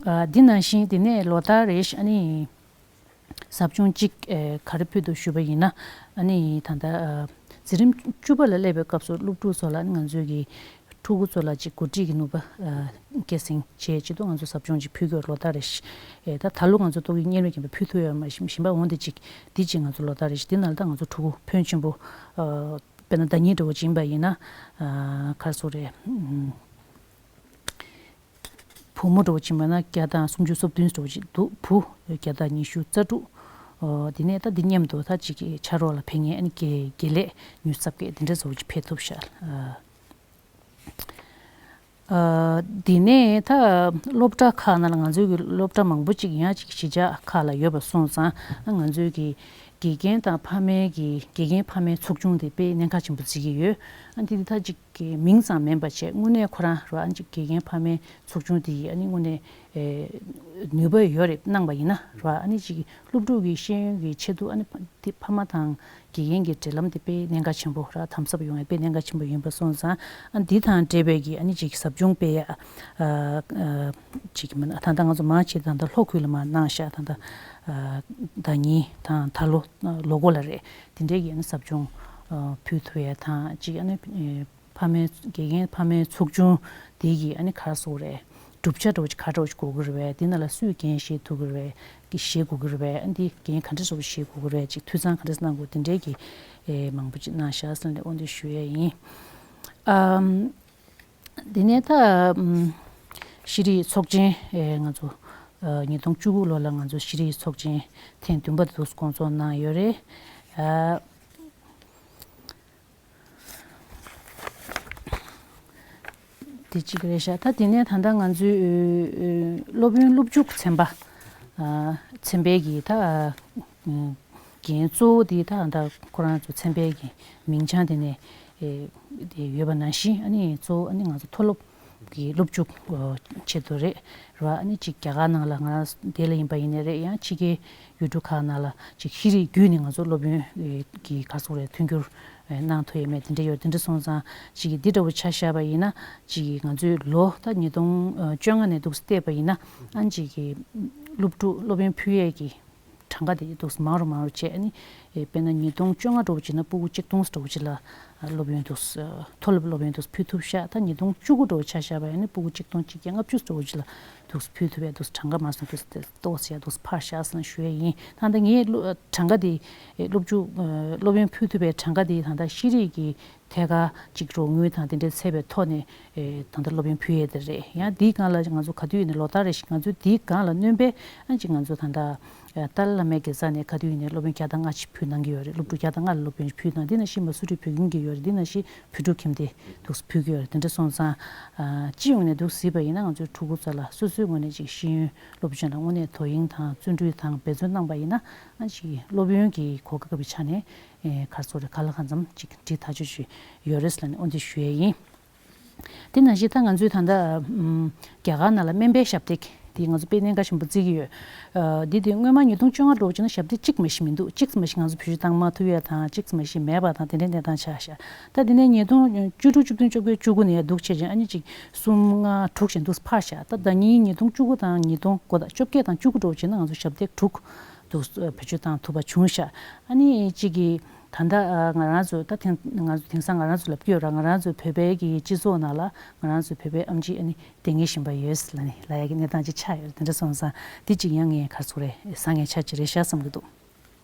ཨ་འདི་ནང་བཞིན་དེ་ནས་ལོ་ལྟར་རེ་བཞིན་ཨ་ནི། ཟབ་སྦྱོང་གཅིག་ཨེ་ག་རེ་ཕུལ་འདུག་ཞུས་པ་ཡིན་ན། ཨ་ནི་ད་ལྟ་ཨ་འཛིན་རིམ་བཅུ་པ་ལ་སླེབས་པའི་སྐབས་སུ་སློབ་ཕྲུག་ཚོ་ལ་ང་ཚོའི་གི་ཕྲུ་གུ་ཚོ་ལ་ཅིག་འགོ་ཁྲིད་ཀྱི་ནུས་པ་ཨ་སྐྱེད་སྲིང་བྱེད་ཆེད་དུ་ང་ཚོ་ཟབ་སྦྱོང་ཅིག་ཕུལ་དགོས། ལོ་ལྟར་རེ་བཞིན། ཨེ་ད་ད་ལོ་ང་ཚོ་ཏོག་དབྱིབས་གཉན་རིམས་རྐྱེན་པས་ཕུལ་ཐུབ་ཡོད་མ་རེད། གཞན་པ་འོན་ཏེ་ཅིག་འདི་ཅིག་ང་ཚོ་ལོ་ལྟར་རེ་བཞིན་འདི་ནང་ལ་ད་ང་ཚོ་ཕྲུ་གུ་ཕོན་ཆེན་པོ་ཨ་དཔེར་ན་ཟླ་ཉིན་འདྲ་བོ་ཅིག་ཡིན་པ་ཡིན་ན་ཨ་ག་རེ་ཟེར་དགོས་རེད། ཨུམ། བུ་མོ་འདྲ་བོ་ཕྱིན་པ་ན་བརྒྱ་དང་སུམ་ཅུ་སོ་བདུན་འདྲ་བོ་ཅིག་འདུག་བུ་བརྒྱ་དང་ཉི་ཤུ་རྩ་དྲུག་ཨོ་དེ་ནས་ད་འདི་མཉམ་དུ་ད་ཅིག་གི་ཕྱག་རོགས་ལ་ཕེབས་མཁན་ཨ་ནི་དགེ་དགེ་ལས་ཉི་ཤུ་རྩ་བརྒྱད་དེ་འདྲ་འདྲ་བོ་ཅིག་ཕེབས་ཐུབ་ཤག་ཨ་དེ་ནས་ད་སློབ་གྲྭ་ཁག་ནང་ལ་ང་ཚོའི་གི་སློབ་གྲྭ་མང་པོ་ཅིག་ཡང་ཅིག་གཞིས་ཆགས་ཁག་ལ་ཡོད་པ་སོང་ཙང་། ང་ཚོའི་གི་དགེ་རྒན་དང་ཕ་མའི་གི་དགེ་རྒན་ཕ་མའི་ཚོགས་ཆུང་དེ་དཔེ་གནད་འགག་ཆེན་པོ་བརྩི་གི་ཡོད། ཨ་འདི་དེ་ད་ཅིག་གི་མིང་ཙམ་མིན་པ་བྱས་དངོས་གནས་ཁོ་རང་ར་ཨ་ཅིག་དགེ་རྒན་ཕ་མའི་ཚོགས་ཆུང་དེ་ཡིས་ཨ་ནི་དངོས་གནས་ཨེ་ནུས་པ་ཡོད་རེད། གནང་བ་ཡིན་ན་ར་ཨ་ནི་ཅིག་སློབ་ཕྲུག་གི་ཤེས་ཡོན་གྱི་ཆེད་དུ་ཨ་ནི་ཕ་དེ་ཕ་མ་དང་དགེ་རྒན་གྱི་འབྲེལ་ལམ་དེ་དཔེ་གནད་འགག་ཆེན་པོ་ར་དམ་ཟབ་ཡོང་ཡ་དཔེ་གནད་འགག་ཆེན་པོ་ཡིན་པ་སོང་ཙང་། ཨ་འདི་དང་འབྲེལ་བའི་གི་ཨ་ནི་ཅིག་ཟབ་སྦྱོང་སྤེལ་ཡ་ཨ་ཨ་ཅིག་མིན་ད་ལྟ་ང་ཚོ་མང་ཆེ་ད་ལྟ་ལྷོ་ཁུལ་ལ་མར་གནང་ཤག་ད་ལྟ་ཨ་ཟླ་ཉིན་དང་ད་ལོ་ལོ་འགོ་ལ་རེད། དེ་འདྲའི་གི་ཨ་ནི་ཟབ་སྦྱོང་ཨ་ཕུལ་ཐུབ་ཡ་དང་ཅིག་ཨ་ནི་ཨེ། ཕ་མའི་དགེ་རྒན་ཕ་མའི་ཚོགས་ཆུང་དེ་གི་ཨ་ནི་ག་རེ་ཟེར་དགོས་རེད། གྲུབ་ཆ་འདྲ་བོ་ཅིག་ག་འདྲ་བོ་ཅིག་དགོས་ཀྱི་རེད་པས། དེ་ནང་ལ་སུས་འགན་བཞེས་ཐུབ་ཀྱི་རེད། གི་བཞེས་དགོས་ཀྱི་རེད་པས། ཨ་འདི་འགན་ག་འདྲ་ཟེར་བ་བཞེས་དགོས་ཀྱི་རེད། ཅིག་འཐུས་ཚང་ག་འདྲ་གནང་དགོས་དེ་འདྲའི་གི་ཨེ་མང་པོ་ཅིག་གནང་ཤག་ཟེར་ནས་འོ་འདི་ཞུ་ཡས་ཡིན། ཨམ། དེ་ནས་ད་ཨམ་ཤེས་རིག་ཚོགས་ཆེན་ཨེ་ང་ཚོ་ཨ་ཉིས་སྟོང་བཅུ་དགུ་ལོ་ལ་ང་ཚོ་ཤེས་རིག་ཚོགས་ཆེན་ཐེངས་བདུན་པ་དེ་དུས་སྐོང་ཚོགས་གནང་ཡོད་རེད། ཨ། དེ་གཅིག་རེད་ཤག་ད་དེ་ནས་ད་ལྟ་ང་ཚོའི་སློབ་ཡོན་སློབ་འཇུག་ཚན་པ། ཚན་པའི་གི་ད་འགན་གཙོ་བོ་དེ་ད་ད་ཁོ་རང་ཚོ་ཚན་པའི་གི་མིང་བྱང་དེ་ནས་ཡོད་པ་ནང་བཞིན། ཨ་ནི་གཙོ་བོ་ཨ་ནི་ང་ཚོ་མཐོ་སློབ་ཀྱི་སློབ་འཇུག་ཆེད་དུ་རེད་ར། ཨ་ནི་གཅིག་རྒྱ་གར་ནང་ལ་ང་རང་དེ་ལ་ཡིན་པ་ཡིན་ནའི་རེད། ཡང་ཕྱི་རྒྱལ་ཡུལ་གྲུ་ཁག་ནང་ལ་གཅིག་ཤེས་རིག་བརྒྱུད་ནས་ང་ཚོ་སློབ་ཡོན་གྱི་ག་རེ་ཟེར་དགོས་རེད། མཐུན་འགྱུར་གནང་ཐུབ་ཡོད་མེད་དེ་འདྲ་ཡོད། དེ་འདྲ་སོང་ཙང་གཅིག་གི་འདི་འདྲ་བོ་ཆ་བཞག་པ་ཡིན་ན། གཅིག་གི་ང་ཚོའི་ལོ་ད་ཉིས་སྟོང་བཅོ་ལྔ་ནས་འདུག་སེ་བལྟས་པ་ཡིན་ན། ཨ་ནི་གཅིག་གི་སློབ་ཕྲུག་སློབ་ཡོན་ཕུལ་ཡས་ཀྱི་གྲངས་ཀ་དེ་འདུག་སེ་མང་རུ་མང་རུ་བྱས། ཨ་ནི་དཔེར་ན་ཉིས་སྟོང་བཅོ་ལྔ་འདྲ་བོ་བྱས་ན་ཕྲུ་གུ་གཅིག་སྟོང་འདྲ་བོ་ཅིག་ལ་སློབ་ཡོན་འདུག་སེ་མཐོ་སློབ་སློབ་ཡོན་འདུག་སེ་ཕུལ་ཐུབ་ཤག་ད་ཉིས་སྟོང་བཅུ་དགུ་འདྲ་བོ་ཆ་བཞག་པ་ཡིན་ན་ཕྲུ་གུ་གཅིག་སྟོང་གཅིག་བརྒྱ་ལྔ་བཅུ་འདྲ་བོ་ཅིག་ལ་འདུག་སེ་ཕུལ་ཐུབ་ཡས་འདུག་སེ་གྲངས་ཀ་མ་སོང་འདུག་སེ་ཏོག་ཙམ་ཡ་འདུག་སེ་འཕར་ཤག་ཟེར་ནས་ཞུ་ཡས་ཡིན། ད་ལྟ་ངས་སློ་གྲངས་ཀ་དེ་སློབ་འཇུག་སློབ་ཡོན་ཕུལ་ཐུབ་པའི་གྲངས་ཀ་དེ་ད་ལྟ་ཤེས་རིག་གི་ཐད་ཀར་གཅིག་རོགས་དངུལ་དང་དེ་འདྲ་བཙལ་བའི་ཐོག་ནས་ད་ལྟ་སློབ་ཡོན་ཕུལ་ཡས་དེ་རེད། ཡང་དེའི་སྒང་ལ་ང་ཚོ་ག་དུས་ཡིན་ནའི་ལོ་ལྟར་རེ་བཞིན་ང་ཚོས་དེའི་སྒང་ལ་སྣོན་པའི་ཨ་ཅིག་ང་ཚོ་ད་ལྟ་ཏཱ་ལའི་བླ་མའི་དགེ་རྩ་ནས་ག་དུས་ཡིན་ནའི་སློབ་ཡོན་བརྒྱ་དང་ལྔ་ཞིག་ཕུལ་གནང་གི་ཡོད་རེད། སློབ་ཕྲུག་བརྒྱ་དང་ལྔ་ལ་སློབ་ཡོན་ཕུལ་གནང་། དེ་ནང་བཞིན་མ་སུ་རི་བོད་ཁྱིམ་གྱི་ཡོད་རེད། དེ་ནང་བཞིན་བོད་ཕྲུག་ཁྱིམ་སྡེ་འདུག་སེ་ཕུལ་གྱི་ཡོད་རེད། དེ་འདྲ་སོང་ཙང་སྤྱི་ཡོངས་ནས་འདུག་སེ་གཟིགས་པ་ཡིན་ན་ང་ཚོའི་ཕྲུ་གུ་ཚོ་ལ་སོ་སོའི་ངོས་ནས་ཅིག་ཤེས་ཡོན་སློབ་སྦྱོང་ལ་དངོས་གནས་དོ་དབྱིངས་དང་བརྩོན་འགྲུས་དང་འབད་བརྩོན་གནང་པ་ཡིན་ན། ཨ་ཅིག་སློབ་ཡོན་གྱི་གོ་སྐབས་ཀྱི་ཆ་ནས་ག་རེ་ཟེར་དགོས་རེད། གང་ལ་གང་འཚམ་ཅིག་འགྲིག་ཐག་ཆོད་ཅིག་ཡོད་རེད་ལབ་ནས་འོ་འདི་ཞུ་ཡས་ཡིན། དེ་ནང་བཞིན་ད་ང་ཚོའི་ད་ལྟ་ཨམ་རྒྱ་གར་ནང་ལ་སྨན་པའི་ཞབས་སྟེགས་དེ་ང་ཚོ་དཔེ་གནད་འགག་ཆེན་པོ་བརྩི་གི་ཡོད། ཨ་འདི་དེ་སྔོན་མ་ཉིས་སྟོང་བཅོ་ལྔ་འདྲ་བོ་བྱས་ན་ཞབས་སྟེགས་གཅིག་མ་གཏོགས་མི་འདུག་གཅིག་མ་གཏོགས་ང་ཚོ་བེད་སྤྱོད་བཏང་མ་ཐུབ་ཡ་དང་། གཅིག་མ་གཏོགས་མེད་པ་དང་དེ་འདྲའི་གནས་སྟངས་ཆགས་ཤག་ད་དེ་ནས་ཉིས་སྟོང་བཅུ་དྲུག་བཅུ་བདུན་བཅོ་བརྒྱད་བཅུ་དགུ་ནས་འདུག་བྱས་ཀྱང་ཨ་ནི་ཅིག་གསུམ་ལྔ་དྲུག་བཞིན་འདུག་འཕར་ཤག་ད་ཟླ་ཉིན་ཉིས་སྟོང་བཅུ་དགུ་དང་ཉིས་སྟོང་གོ་ད་བཅོ་བརྒྱད་དང་བཅུ་དགུ་འདྲ་བོ་བྱས་ན་ང་ཚོ་ཞབས་སྟེགས་དྲུག་འདུག་བེད་སྤྱོད་བཏང་ཐུབ་པ་བྱུང་ཤག་ཨ་ནི་གཅིག་གིས་ད་ལྟ་ང་རང་ཚོ་ད་དེང་ང་ཚོ་དེང་སང་ང་རང་ཚོ་ལབ་ཀྱི་ཡོད་ར། ང་རང་ཚོའི་བོད་པའི་གི་སྤྱི་ཚོགས་ནང་ལ་ང་རང་ཚོའི་བོད་པའི་ཨེམ་ཆི་ཨ་ནི་དེ་ངས་བཞིན་པ་ཡོད་ལ་ནི་ལ་ཡ་གི་གནས་སྟངས་ཅིག་ཆགས་ཡོད་རེད། དེ་འདྲ་སོང་ཙང་དེ་གཅིག་ཡང་ངས་ག་རེ་ཟེར་དགོས་རེད། བཟང་ངན་ཆ་ཅིག་རེད་ཤག་བསམ་གྱི་འདུག་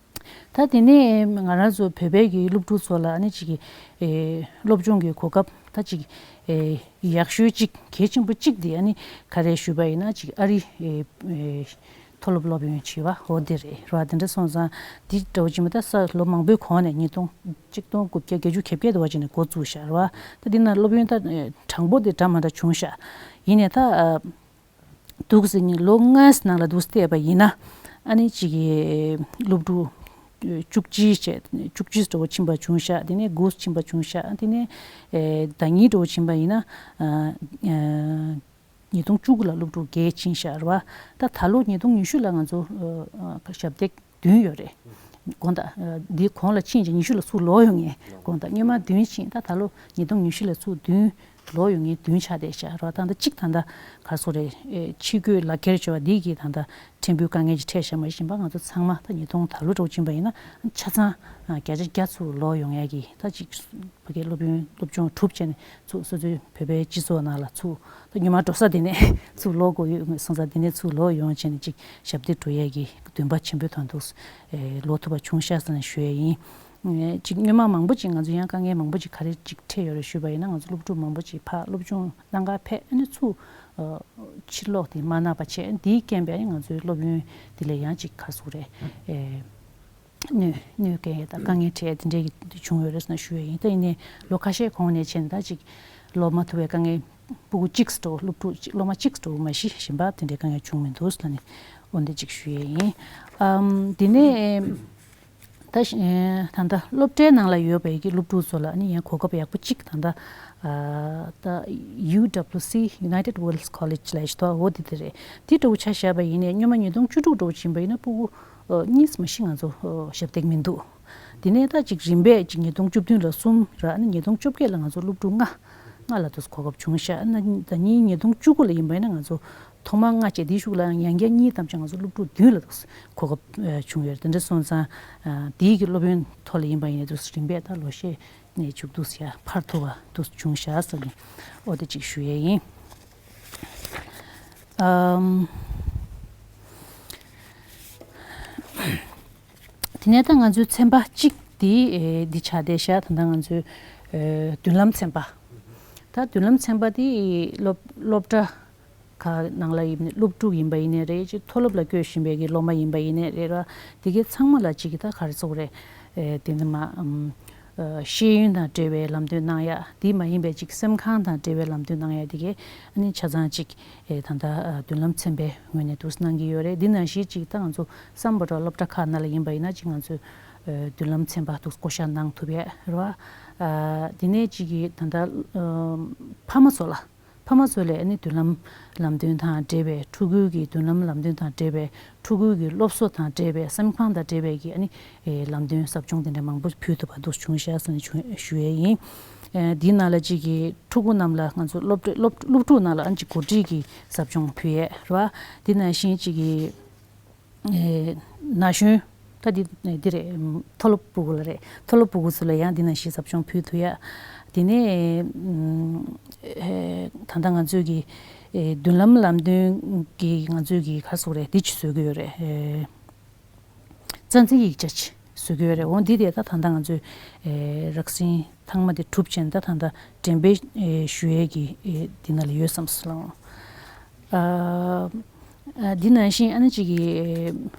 ད་དེ་ནས་ང་རང་ཚོ་བོད་པའི་གི་སློབ་ཕྲུག་ཚོ་ལ་ཨ་ནི་གཅིག་གི་ཨེ་སློབ་སྦྱོང་གི་གོ་སྐབས་ད་གཅིག་ཨེ་ཡག་ཤོས་གཅིག་གལ་ཆེན་པོ་གཅིག་དེ་ཨ་ནི་ག་རེ་ཞུས་པ་ཡིན་ན་གཅིག་ཨ་རི་ཨེ་ཨེ་མཐོ་སློབ་སློབ་ཡོན་བྱས་པ་འོ་དེ་རེད་ར། དེ་འདྲ་སོང་ཙང་འདི་འདྲ་བོ་ཅིག་མ་ད་ས་ལོ་མང་པོའི་གོང་ནས་ཉིས་སྟོང་གཅིག་སྟོང་དགུ་བརྒྱ་བརྒྱད་ཅུ་གྱ་བརྒྱད་དུ་བ་ཅིག་ནས་འགོ་བཙུགས་ཤག་ར། ད་འདི་ན་སློབ་ཡོན་ད་ཨེ་གྲངས་འབོར་དེ་འདྲ་མ་འདྲ་བྱུང་ཤག་ཡིན་ནའི་ད་ཨ། འདུག་སེ་ནི་ལོ་ལྔའི་ནང་ལ་འདུག་སེ་བལྟས་པ་ཡིན་ན། ཨ་ནི་གཅིག་གི་སློབ་ཕྲུག་བཅུ་གཅིག་བྱས་བཅུ་གཅིག་འདྲ་བོ་ཕྱིན་པ་བྱུང་ཤག་དེ་ནས་དགུ་ཕྱིན་པ་བྱུང་ཤག་དེ་ནས་ཨེ་ཟླ་ཉིན་འདྲ་བོ་ཕྱིན་པ་ཡིན་ན། ཨ་ཨ་ཉིས་སྟོང་བཅུ་དགུ་ལ་སློབ་ཕྲུག་བརྒྱད་ཕྱིན་ཤག་རེད་བ། ད་ད་ལོ་ཉིས་སྟོང་ཉི་ཤུ་ལ་ང་ཚོ་ཨ་ཨ་ཞབས་སྟེགས་བདུན་ཡོད་རེད། དགོངས་དག་འདིའི་གོང་ལ་ཕྱིན་ཅིང་ཉི་ཤུ་ལ་ཚུར་ལོག་ཡོང་ངེས་དགོངས་དག་སྔོན་མ་བདུན་ཕྱིན། ད་ད་ལོ་ཉིས་སྟོང་ཉི་ཤུ་ལ་ཚུར་བདུན་ལོག་ཡོང་ངེས་བདུན་ཆགས་བསྡད་ཤག་རོ། ད་ལྟ་གཅིག་ད་ལྟ་ག་རེ་ཟེར་དགོས་རེད། ཕྱི་སྐོར་ལག་འཁྱེར་བྱས་པ་འདི་གིས་ད་ལྟ་ཕྲན་བུ་དཀའ་ངལ་ཅིག་འཕྲད་ཤག་མ་གཞི་བཞིན་པ་ང་ཚོ་ཚང་མ་ད་ཉིས་སྟོང་ད་ལོ་འདྲ་བོ་ཕྱིན་པ་ཡིན་ན་ཆ་ཚང་བརྒྱ་ཆ་བརྒྱ་ཚུར་ལོག་ཡོང་ཡག་གི་ད་གཅིག་ཕ་གིའི་སློབ་ཡོན་སློབ་སྦྱོང་གྲུབ་བྱས་ནས་ཚུར་སོ་སོའི་བོད་པའི་སྤྱི་ཚོགས་ནང་ལ་ཚུར་ད་ཉི་མ་འགྲོ་ས་དེ་ནས་ཚུར་ལོག་དགོས་ཡོད་སོང་ཙང་དེ་ནས་ཚུར་ལོག་ཡོང་བྱས་ནས་ཅིག་ཞབས་འདེགས་སྒྲུབ་ཡས་ཀྱི་འདུན་པ་ཆེན་པོའི་དོན་དུ་ལོག་ཐུབ་པ་བྱུང་ཤག་ཟེར་ནས་ཞུ་ཡས་ཡིན། ཅིག་སྔོན་མ་མང་པོ་ཅིག་ང་ཚོ་ཡང་དཀའ་ངལ་མང་པོ་ཅིག་ག་རེ་ཅིག་འཕྲད་ཡོད་རེད་ཞུས་པ་ཡིན་ན། ང་ཚོ་སློབ་ཕྲུག་མང་པོ་ཅིག་ཕར་སློབ་སྦྱོང་གནང་གར་ཕེབས་ཨ་ནི་ཚུར་ཕྱིར་ལོག་དེ་མ་གནང་བ་བྱས། འདིའི་རྐྱེན་པས་ང་ཚོའི་སློབ་ཡོན་དེ་ལ་ཡང་ཅིག་ག་རེ་ཟེར་དགོས་རེད། གནོད་གནོད་སྐྱེལ་ཡས་དང་དཀའ་ངལ་འཕྲད་ཡས་དེ་འདྲའི་གི་བྱུང་ཡོད་རེད་ཟེར་ན་ཞུ་ཡས་ཡིན། ད་ཡིན་ནའི་ལོ་ཁ་ཤས་གོང་ནས་བྱས་ན་ད་ཅིག་ལོབས་མ་ཐུབ་པའི་དཀའ་ངལ་ཕྲུ་གུ་གཅིག་འདྲ་བོ་སློབ་ཕྲུག་གཅིག་སློབ་མ་གཅིག་འདྲ་བོ་མ་གཞི་གཞན་པ་དེ་འདྲའི་དཀའ་ངལ་བྱུང་མི་འདུག་ལབ་ནས་འོ་འདི་གཅིག་ཞུ་ཡས་ཡིན། ཨམ་དེ་ནས་ད་ད་ལྟ་སློབ་གྲྭའི་ནང་ལ་ཡོད་པའི་གི་སློབ་ཕྲུག་ཚོ་ལ་ནི་ཡང་གོ་སྐབས་ཡག་པོ་གཅིག་ད་ལྟ་ད་ཡུ་ཌབ་ལུ་སི་United World College་ལབ་ཞིག་འདུག་འོ་དེ་དེ་རེད། དེ་འདྲ་བོ་ཆ་བཞག་པ་ཡིན་ནའི་སྔོན་མ་ཉིས་སྟོང་བཅུ་དྲུག་འདྲ་བོ་ཕྱིན་པ་ཡིན་ན་ཕྲུ་གུ་གཉིས་མ་གཞི་ང་ཚོ་ཞབས་སྟེགས་མི་འདུག་དེ་ནས་ད་ཅིག་རིམ་པས་ཅིག་ཉིས་སྟོང་བཅུ་བདུན་ལ་གསུམ་ར་ནི་ཉིས་སྟོང་བཅོ་བརྒྱད་ལ་ང་ཚོ་སློབ་ཕྲུག་ལྔ་ལྔ་ལ་དུ་གོ་སྐབས་བྱུང་ཤག་ན་ད་ཉིས་ཉིས་སྟོང་བཅུ་དགུ་ལ་ཡིན་པ་ཡིན་ན་ང་ཚོ་ཐོག་མར་ལྔ་བྱས་དེའི་གཞུག་ལ་ཡང་ཡང་བསྐྱར་གཉིས་ཐམས་ཅད་ང་ཚོ་སློབ་ཕྲུག་བདུན་ལ་དུ་གོ་སྐབས་བྱུང་ཡོད་རེད། དེ་འདྲ་སོང་ཙང་དེའི་གི་སློབ་ཡོན་ཐོག་ལ་ཡིན་པ་ཡིན་ན་དུ་རིམ་པས་ད་ལོ་ཤས་ནས་མཇུག་བསྡུ་ཡ་ཕར་ཐུག་པ་དུ་བྱུང་ཤག་ཟེར་ནས་འོ་དེ་ཅིག་ཞུ་ཡས་ཡིན། ཨམ། དེ་ནས་ད་ང་ཚོའི་ཚན་པ་གཅིག་དེ་ཨེ་འདི་ཆགས་བསྡད་ཤག་ད་ལྟ་ང་ཚོའི་ཨེ་མདུན་ལམ་ཚན་པ། ད་མདུན་ལམ་ཚན་པ་དེ་སློབ་སློབ་གྲྭ་ཁག་ནང་ལ་ཡིན་ནའི་སློབ་ཕྲུག་ཡིན་པ་ཡིན་ནའི་རེད། ཅིག་མཐོ་སློབ་ལ་བསྐྱོད་བཞིན་པའི་གི་སློབ་མ་ཡིན་པ་ཡིན་ནའི་རེད་ར། དེ་གའི་ཚང་མ་ལ་ཅིག་གི་ད་ག་རེ་ཟེར་དགོས་རེད། ཨེ་དེ་འདི་མ་ཨམ། ཤེས་ཡོན་དང་འབྲེལ་བའི་ལམ་སྟོན་གནང་ཡ། དེ་མ་ཡིན་པའི་ཅིག་སེམས་ཁམས་དང་འབྲེལ་བའི་ལམ་སྟོན་གནང་ཡ་དེ་གས་ཨ་ནི་ཆ་ཚང་ཅིག་ཨེ་ད་ལྟ་མདུན་ལམ་ཚན་པའི་ངོས་ནས་འདུག་གནང་གི་ཡོད་རེད། འདི་ནང་བཞིན་ཅིག་ད་ང་ཚོ་བསམ་པ་འདྲ་སློབ་གྲྭ་ཁག་ནང་ལ་ཡིན་པ་ཡིན་ན་ཅིག་ང་ཚོས་ཨེ་མདུན་ལམ་ཚན་པ་འདུག་བསྐོ་བཞག་གནང་ཐུབ་ཡ་རེད་བ། ཨ་དེ་ནས་ཅིག་གི་ད་ལྟ་ཨ་ཕ་མ་ཚོ་ལ། ཕ་མ་ཚོ་ལས་ཨ་ནི་མདུན་ལམ་ལམ་སྟོན་དང་འབྲེལ་བའི་ཕྲུ་གུའི་གི་མདུན་ལམ་ལམ་སྟོན་དང་འབྲེལ་བའི་ཕྲུ་གུའི་གི་སློབ་གསོ་དང་འབྲེལ་བའི་སེམས་ཁམས་དང་འབྲེལ་བའི་གི་ཨ་ནི་ཨེ་ལམ་སྟོན་ཟབ་སྦྱོང་དེ་འདྲ་མང་པོ་ཕུལ་ཐུབ་པ་འདུག་བྱུང་ཤག་ཟེར་ནས་བྱུང་ཞུ་ཡས་ཡིན། ཨེ་འདིའི་ནང་ལ་ཅིག་གི་ཕྲུ་གུ་རྣམས་ལ་ང་ཚོ་སློབ་གྲྭ་སློབ་སློབ་ཕྲུག་རྣམས་ལ་ཨ་ནི་ཅིག་གོ་སྒྲིག་གི་ཟབ་སྦྱོང་ཕུལ་ཡས་རེད་བ། འདི་ནང་བཞིན་ཅིག་གི་ཨེ་ན་གཞོན་ད་འདི་འདི་རེད། མཐོ་སློབ་ཕྲུ་གུ་ལ་རེད། མཐོ་སློབ་ཕྲུ་གུ་ཚོ་ལ་ཡང་འདི་ནང་བཞིན་ཟབ་སྦྱོང་ཕུལ་ཐུབ་ཡ། དེ་ནས་ཨེ་ད་ལྟ་ང་ཚོས་ཀྱི་ཨེ་མདུན་ལམ་ལམ་སྟོན་གྱི་ང་ཚོས་ཀྱི་ག་རེ་ཟེར་དགོས་རེད། འདི་ཅིག་བཟོ་གི་ཡོད་རེད། ཨེ་རྩ་འཛིན་ཡིག་ཆ་ཅིག་བཟོ་གི་ཡོད་རེད། འོ་འདི་དེ་ད་ད་ལྟ་ང་ཚོས་ཨེ་རགས་ཟིན་ཐེངས་མ་དེ་གྲུབ་བྱས་ནས་ད་ད་ལྟ་འགྲེམས་སྤེལ་ཨེ་ཞུ་ཡས་ཀྱི་ཨེ་འདི་ནང་ལ་ཡོད་བསམ་སོང་། ཨ་ཨ་འདི་ནང་བཞིན་ཨ་ནི་གཅིག་གི་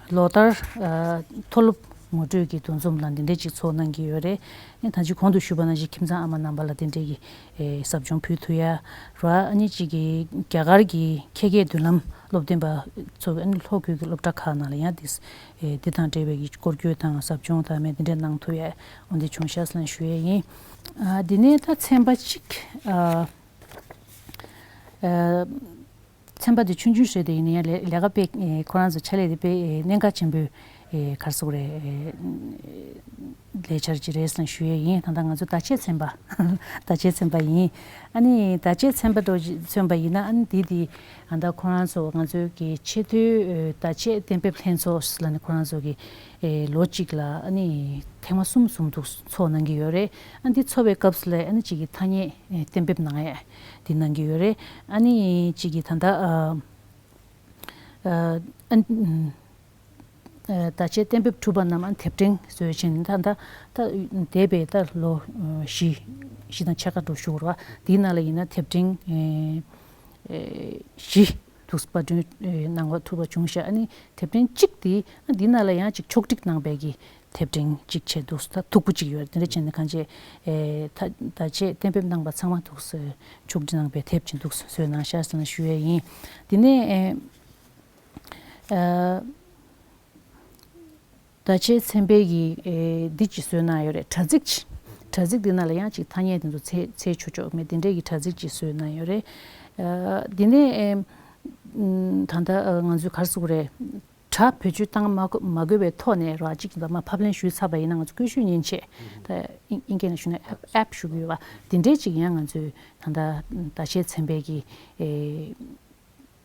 ལོ་ལྟར་ཨ་མཐོ་སློབ་ངོ་སྤྲོད་ཀྱི་འདུ་འཛོམས་ལ་འདི་འདྲས་ཅིག་ཚོགས་གནང་གི་ཡོད་རེད། ཨ་ནི་ད་ཅི་གོང་དུ་ཞུས་པ་ནང་བཞིན་ཁྱིམ་ཚང་ཨ་མ་རྣམ་པ་ལ་འདི་འདྲས་ཀྱི་ཨེ་ཟབ་སྦྱོང་ཕུལ་ཐུབ་ཡ་ར། ཨ་ནི་གཅིག་གི་རྒྱ་གར་གྱི་ཁྱད་ཁྱད་མདུན་ལམ་སློབ་སྟོན་པ་ཚོ་ཨ་ནི་ལྷོ་ཁུལ་གྱི་སློབ་གྲྭ་ཁག་ནང་ལ་ཡང་འདི་ཨེ་འདི་དང་འབྲེལ་བའི་གི་སྐོར་སྐྱོད་དང་ཟབ་སྦྱོང་དང་མེད་འདི་འདྲས་གནང་ཐུབ་ཡ་འོ་འདི་བྱུང་ཤག་ཟེར་ནས་ཞུ་ཡས་ཡིན། ཨ་འདི་ནས་ད་ཚན་པ་གཅིག་ཨ། ཨ་ཚན་པ་དེ་ཆུང་ཆུང་ཞིག་དེ་ཡིན་ན་ཡང་ལས་ལས་ཀ་དཔེ་ཨེ་ཁོ་རང་ཚོ་ཕྱག་ལས་དེ་དཔེ་ཨེ་གནད་འགག་ཆེན་པོའི་ཨེ་ག་རེ་ཟེར་དགོས་རེད། ཨེ་ལས་འཆར་ཅིག་རེད་ཟེར་ནས་ཞུ་ཡས་ཡིན། ད་ལྟ་ང་ཚོ་བརྡ་ཆད་ཚན་པ་བརྡ་ཆད་ཚན་པ་ཡིན། ཨ་ནི་བརྡ་ཆད་ཚན་པ་འདྲ་ཅིག་མཚོན་པ་ཡིན་ན་ཨ་ནི་འདི་འདི་ཨ་ད་ཁོ་རང་ཚོ་ང་ཚོའི་གི་ཆེས་མཐོའི་ཨེ་བརྡ་ཆད་གཏན་འབེབས་ལྷན་ཚོགས་ལ་ནི་ཁོ་རང་ཚོ་གི་ཨེ་ལོ་གཅིག་ལ་ཨ་ནི་ཐེངས་མ་གསུམ་གསུམ་དུ་ཚོགས་གནང་གི་ཡོད་རེད། ཨ་འདི་ཚོགས་པའི་སྐབས་སུ་ལ་ཨ་ནི་གཅིག་གི་ཐ་སྙད་ཨེ་གཏན་འབེབས་གནང་ཡས་འདི་གནང་གི་ཡོད་རེད། ཨ་ནི་གཅིག་གི་ད་ལྟ་ཨ་ཨ་ཨ་བརྡ་ཆད་གཏན་འབེབས་གྲུབ་པ་རྣམས་ཨ་དེབ་ཕྲེང་བཟོས་ཕྱིན་ད་ད་ད་འདས་པའི་ད་ལོ་བཞི་བཞི་དང་ཕྱེད་ཀ་འགྲོ་བཞུགས་རེད་བ། འདིའི་ནང་ལ་ཡིན་ན་དེབ་ཕྲེང་ཨེ་ཨེ་བཞི་འདུག་པར་སྐྲུན་ཨེ་གནང་བ་ཐུབ་པ་བྱུང་ཤག་ཨ་ནི་དེབ་ཕྲེང་གཅིག་དེ་ཨ་འདི་ནང་ལ་ཡང་ཅིག་ཕྱོགས་སྒྲིག་གནང་པའི་གི་དེབ་ཕྲེང་གཅིག་བྱས་འདུག་ད་མཐུག་པོ་གཅིག་ཡོད་རེད། དེ་འདྲ་བྱས་ནས་གང་བྱས་ཨེ་ད་ད་ཆེད་གཏན་འབེབས་གནང་པ་ཚང་མ་འདུག་ཕྱོགས་སྒྲིག་གནང་པའི་དེབ་ཅིག་འདུག་བཟོས་གནང་ཤག་ཟེར་ནས་ཞུ་ཡས་ཡིན། དེ་ནས་ཨེ་ཨ། བརྡ་ཆད་ཚན་པའི་གི་ཨེ་འདི་ཅིག་བཟོས་གནང་ཡོད་རེད། དྲ་ཚིགས་ཅིག་དྲ་ཚིགས་འདི་ནང་ལ་ཡང་ཅིག་ཐ་སྙད་དེ་ཚོ་འཚོལ་འཚོལ་ཆོག་ཆོག་མེད་དེ་འདྲའི་གི་དྲ་ཚིགས་ཅིག་བཟོས་གནང་ཡོད་རེད། ཨ་འདི་ནས་ཨེ་ད་ལྟ་ཨ་ང་ཚོས་ག་རེ་ཟེར་དགོས་རེད། དྲ་བེད་སྤྱོད་བཏང་མ་དགོས་མ་དགོས་པའི་ཐོག་ནས་ར་གཅིག་ལ་མ་ཕབ་ལེན་ཞུས་ཚར་བ་ཡིན་ན་ང་ཚོ་ཀུ་ཤུ་མཉེན་ཆས་ད་ཨིན་ཨིན་སྐད་ནང་ཞུས་ན་ཨེབ་ཨེབ་ཞུ་གི་ཡོད་པ་དེ་འདྲའི་ཅིག་ཡང་ང་ཚོས་ད་ལྟ་བརྡ་ཆད་ཚན་པའི་གི་ཨེ།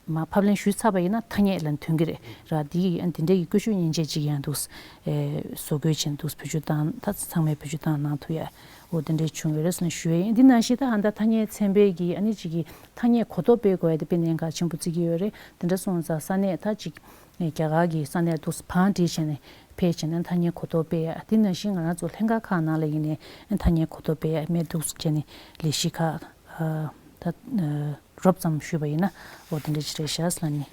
མ་ཕབ་ལེན་ཞུས་ཚར་བ་ཡིན་ན་ཐ་སྙད་ལ་ཐོན་གྱི་རེད་ར། འདི་ཡི་ཨ་འདི་འདྲ་ཡི་ཀུ་ཤུ་མཉེན་ཆས་ཅིག་ཡང་འདུག་ཨེ་བཟོ་བཀོད་བྱས་འདུག་བེད་སྤྱོད་བཏང་ད་ཚང་མས་བེད་སྤྱོད་བཏང་གནང་ཐུབ་ཡ་འོ་དེ་འདྲས་བྱུང་ཡོད་རེད་ཟེར་ནས་ཞུ་ཡ་ཡིན། འདི་ནང་བཞིན་ད་ཨ་ད་ཐ་སྙད་ཚན་པའི་གི་ཨ་ནི་ཅིག་གི་ཐ་སྙད་གོ་རྟོགས་སྤེལ་དགོས་ཡ་དེ་དཔེ་གནད་འགག་ཆེན་པོ་བརྩི་གི་ཡོད་རེད། དེ་འདྲ་སོང་ཙང་ས་གནས་ད་ཅིག་རྒྱ་གར་གི་ས་གནས་འདུག་བང་བསྒྲིགས་བྱས་ནས་ཕེབས་བྱས་ནས་ཐ་སྙད་གོ་རྟོགས་སྤེལ་ཡ། དེ་ནང་བཞིན་ང་རང་ཚོ་ལྷན་ཁག་ཁག་ནང་ལ་ཡིན་ནའི་ཐ་སྙད་གོ་རྟོགས་སྤེལ་ཡ་མེད་འདུག་བྱས་ནས་ལས་གཞི་ཁག་ཨ་ད་ཨ། རོབ་ཙམ་ཞུས་པ་ཡིན་ན་འོ་དེ་འདྲ་ཅིག་རེད་ཤག་ཟེར་ནས་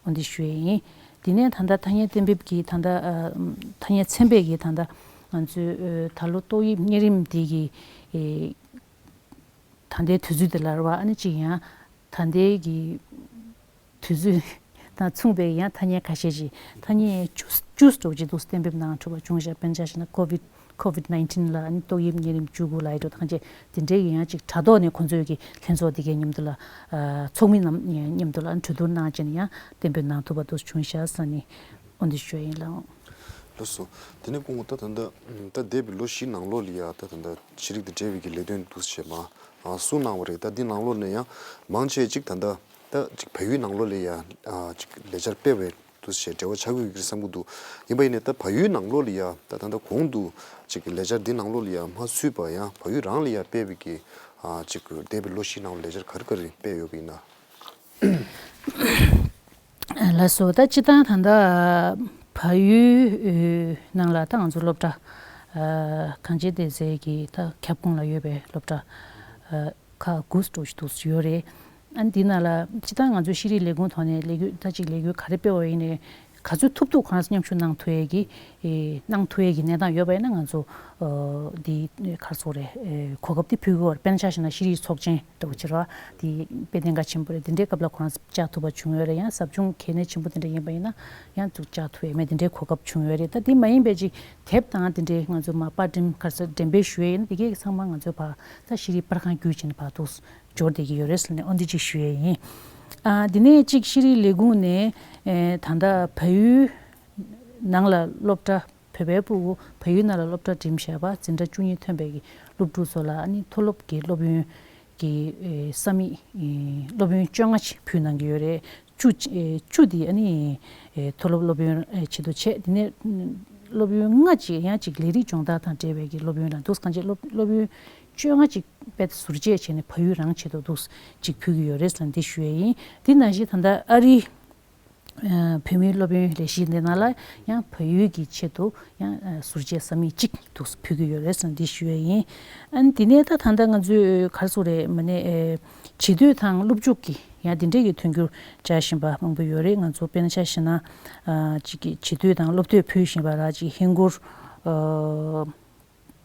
འོ་འདི་ཞུ་ཡས་ཡིན། དེ་ནས་ད་ལྟ་ཐ་སྙད་གཏན་འབེབས་ཀྱི་ད་ལྟ་ཨ་ཐ་སྙད་ཚན་པས་ཀྱི་ད་ལྟ་ང་ཚོའི་ཨ་ད་ལོ་ཏོག་དབྱིབས་གཉན་རིམས་འདི་གི་ཨེ་ད་ལྟའི་དུས་ཚོད་འདི་ལ་རེད་བ། ཨ་ནི་གཅིག་ཡང་ད་ལྟའི་གི་དུས་ཚོད་དང་མཚུངས་པའི་ཡང་ཐ་སྙད་ཁ་ཤས་ཅིག་ཐ་སྙད་བཅུ་བཅུ་ཙམ་ཅིག་འདུག་གཏན་འབེབས་གནང་གྲུབ་པ་བྱུང་ཤག་དཔེར་ན་ཆ་བཞག་ན་ཀོ་ཝིད་ཀོ་ཝིད་ནའིན་ཊིན་ལ་ཨ་ནི་ཏོག་དབྱིབས་གཉན་རིམས་བཅུ་དགུ་ལབ་ཡ་འགྲོ་ད་གང་བྱས་དེ་འདྲའི་ཡང་ཅིག་དྲ་ཐོག་ནས་ཁོང་ཚོའི་གི་ལྷན་ཚོགས་དེ་གའི་མཉམ་དུ་ལ་ཨ་ཚོགས་མི་རྣམས་མཉམ་དུ་ལ་ཨ་ནི་གྲོས་བསྡུར་གནང་བྱས་ནས་ཡང་གཏན་འབེབས་གནང་ཐུབ་པ་འདུག་བྱུང་ཤག་ཟེར་ནས་འོ་འདི་ཞུ་ཡ་ཡིན་ལགས། ལགས་སོ། དེ་ནས་སྐུ་ངོ་ད་ད་ལྟ་ད་འདས་པའི་ལོ་བཞི་ནང་ལོགས་ལ་ཡ་ད་ད་ལྟ་ཤེས་རིག་དང་འབྲེལ་བའི་གི་ལས་དོན་འདུག་བྱས་མ་གསུངས་གནང་བ་རེད། ད་འདི་ནང་ལོགས་ནས་ཡང་མང་ཆེ་ཅིག་ད་ལྟ་ད་ཅིག་བལ་ཡུལ་ནང་ལོགས་ལ་ཡ་ཅིག་ལས་འཆར་སྤེལ་བའི་འདུག་ཞེས་འབྲེལ་བ་ཆགས་ཀྱི་ཡོད་ཀྱི་རེད་བསམ་གྱི་འདུག་ཡིན་པ་ཡིན་ནའི་ད་བལ་ཡུལ་ནང་ལོགས་ལ་ཡ་ད་ད་ལྟ་གོང་དུ་ཅིག་ལས་འཆར་འདི་ནང་ལོགས་ལ་ཡ་མ་ཚུད་པ་ཡང་བལ་ཡུལ་རང་ལ་ཡ་སྤེལ་བའི་གི་ཅིག་འདས་པའི་ལོ་བཞི་ནང་ལ་ལས་འཆར་ག་རེ་ག་རེ་སྤེལ་ཡོད་པ་ཡིན་ན། ལགས་སོ། ད་སྤྱིར་བཏང་ད་ལྟ་བལ་ཡུལ་ནང་ལ་ད་ང་ཚོ་སློབ་གྲྭ་གངས་ཅན་བསྟན་འཛིན་གྱི་ད་ཁྱབ་ཁོངས་ལ་ཡོད་པའི་སློབ་གྲྭ་ཁག་དགུ་འདྲ་ཞིག་འདུག་ཡོད་རེད། ཨ་ནི་འདི་ནང་ལ་སྤྱིར་བཏང་ང་ཚོའི་ཤེས་རིག་ལས་ཁུངས་ཐོག་ནས་ལས་འགུལ་ད་ཅིག་ལས་འགུལ་ག་རེ་སྤེལ་བ་ཡིན་ནའི་ ག་ཚོད་ཐུབ་ཐུབ་ཁོ་རང་ཚོ་མཉམ་ཞུགས་གནང་ཐུབ་ཡས་ཀྱི་ཨེ་གནང་ཐུབ་ཡས་ཀྱི་གནས་སྟངས་ཡོད་པ་ཡིན་ན། ང་ཚོ་ཨ་འདི་ག་རེ་ཟེར་དགོས་རེད། ཨེ་གོ་སྐབས་དེ་ཕུལ་གྱི་ཡོད་རེད། དཔེར་ན་ཆ་བཞག་ན་ཤེས་རིག་ཚོགས་ཆེན་འདྲ་བོ་ཅིག་རེད་བ། དེ་དཔེ་གནད་འགག་ཆེན་པོ་རེད། དེ་འདྲའི་སྐབས་ལ་ཁོ་རང་ཚོ་བཅར་ཐུབ་པ་བྱུང་ཡོད་རེད། ཡང་ཟབ་སྦྱོང་གལ་གནད་ཆེན་པོ་དེ་འདྲ་ཡིན་པ་ཡིན་ན་ཡང་ཚུར་བཅར་ཐུབ་ཡས་མེད། དེ་འདྲའི་གོ་སྐབས་བྱུང་ཡོད་རེད། ད་དེ་མ་ཡིན་པའི་ཅིག་དེབ་དང་དེ་འདྲའི་ང་ཚོ་མ་པར་འགྲེམས་ག་རེ་ཟེར་འགྲེམས་སྤེལ་ཞུ་ཡས་ཡིན་ན། དེ་གས་ཚང་མ་ང་ཚོའི་ཕར་ད་ཤེས་རིག་པར་ཁང་བརྒྱུད་བྱས་ནས་ཕར་འདུག་སེ་འབྱོར་བསྡད་ཀྱི་ཡོད་རེད་ཟེར་ནས་འོ་འདི་གཅིག་ཞུ་ཡས་ཡིན། ཨ་འདི་ནས་གཅིག་ཤེས་རིག་ལས་ཁུངས་ནས་ཨེ་ད་ལྟ་བལ་ཡུལ་ནང་ལ་སློབ་གྲྭ། བོད་པའི་ཕྲུ་གུ་བལ་ཡུལ་ནང་ལ་སློབ་གྲྭ་འགྲིམས་བཞག་པ་འཛིན་གྲྭ་བཅུ་གཉིས་ཐོན་པའི་གི་སློབ་ཕྲུག་ཚོ་ལ་ཨ་ནི་མཐོ་སློབ་ཀྱི་སློབ་ཡོན་གྱི་ཨེ་ས་མིག་ཨེ་སློབ་ཡོན་བཅོ་ལྔ་ཅིག་ཕུལ་གནང་གི་ཡོད་རེད། བཅུ་ཨེ་བཅུ་དེ་ཨ་ནི་ཨེ་མཐོ་སློབ་སློབ་ཡོན་ཨེ་ཆེད་དུ་བྱས། དེ་ནས་སློབ་ཡོན་ལྔ་ཅིག་ཡང་ཅིག་ལས་རིགས་སྦྱོང་བརྡར་དང་འབྲེལ་བའི་གི་སློབ་ཡོན་ལ་འདུག་སེ་གང་ཅི་སློབ་སློབ་ཡོན་བཅོ་ལྔ་ཅིག་དཔེ་ཟུར་བཅད་བྱས་ནས་བལ་ཡུལ་རང་ཆེད་དུ་འདུག་སེ་ཅིག་ཕུལ་གྱི་ཡོད་རེད་ཟེར་ནས་འདི་ཞུ་ཡས་ཡིན། དེ་ནང་བཞིན་ད་ལྟ་ཨ་རི་ཨ་བོད་མིའི་སློབ་ཡོན་ལས་གཞི་འདི་ནང་ལ་ཡང་བལ་ཡུལ་གྱི་ཆེད་དུ་ཡང་ཨ་ཟུར་བཅད་ས་མིག་གཅིག་འདུག་སེ་ཕུལ་གྱི་ཡོད་རེད་ཟེར་ནས་འདི་ཞུ་ཡས་ཡིན། ཨ་ནི་དེ་ནས་ད་ད་ལྟ་ང་ཚོས་ག་རེ་ཟེར་དགོས་རེད། མ་ནས་ཨེ་བྱིས་དུས་དང་སློབ་འཇུག་གི་ཡང་དེ་འདྲས་ཀྱི་མཐུན་འགྱུར་བྱ་བཞིན་པ་མང་པོ་ཡོད་རེད། ང་ཚོ་དཔེར་ན་ཆ་བཞག་ན་ཨ་གཅིག་གི་བྱིས་དུས་དང་སློབ་དུས་ཕུལ་བཞིན་པ་ར་གཅིག་ཧིན་སྒོར་ཨ་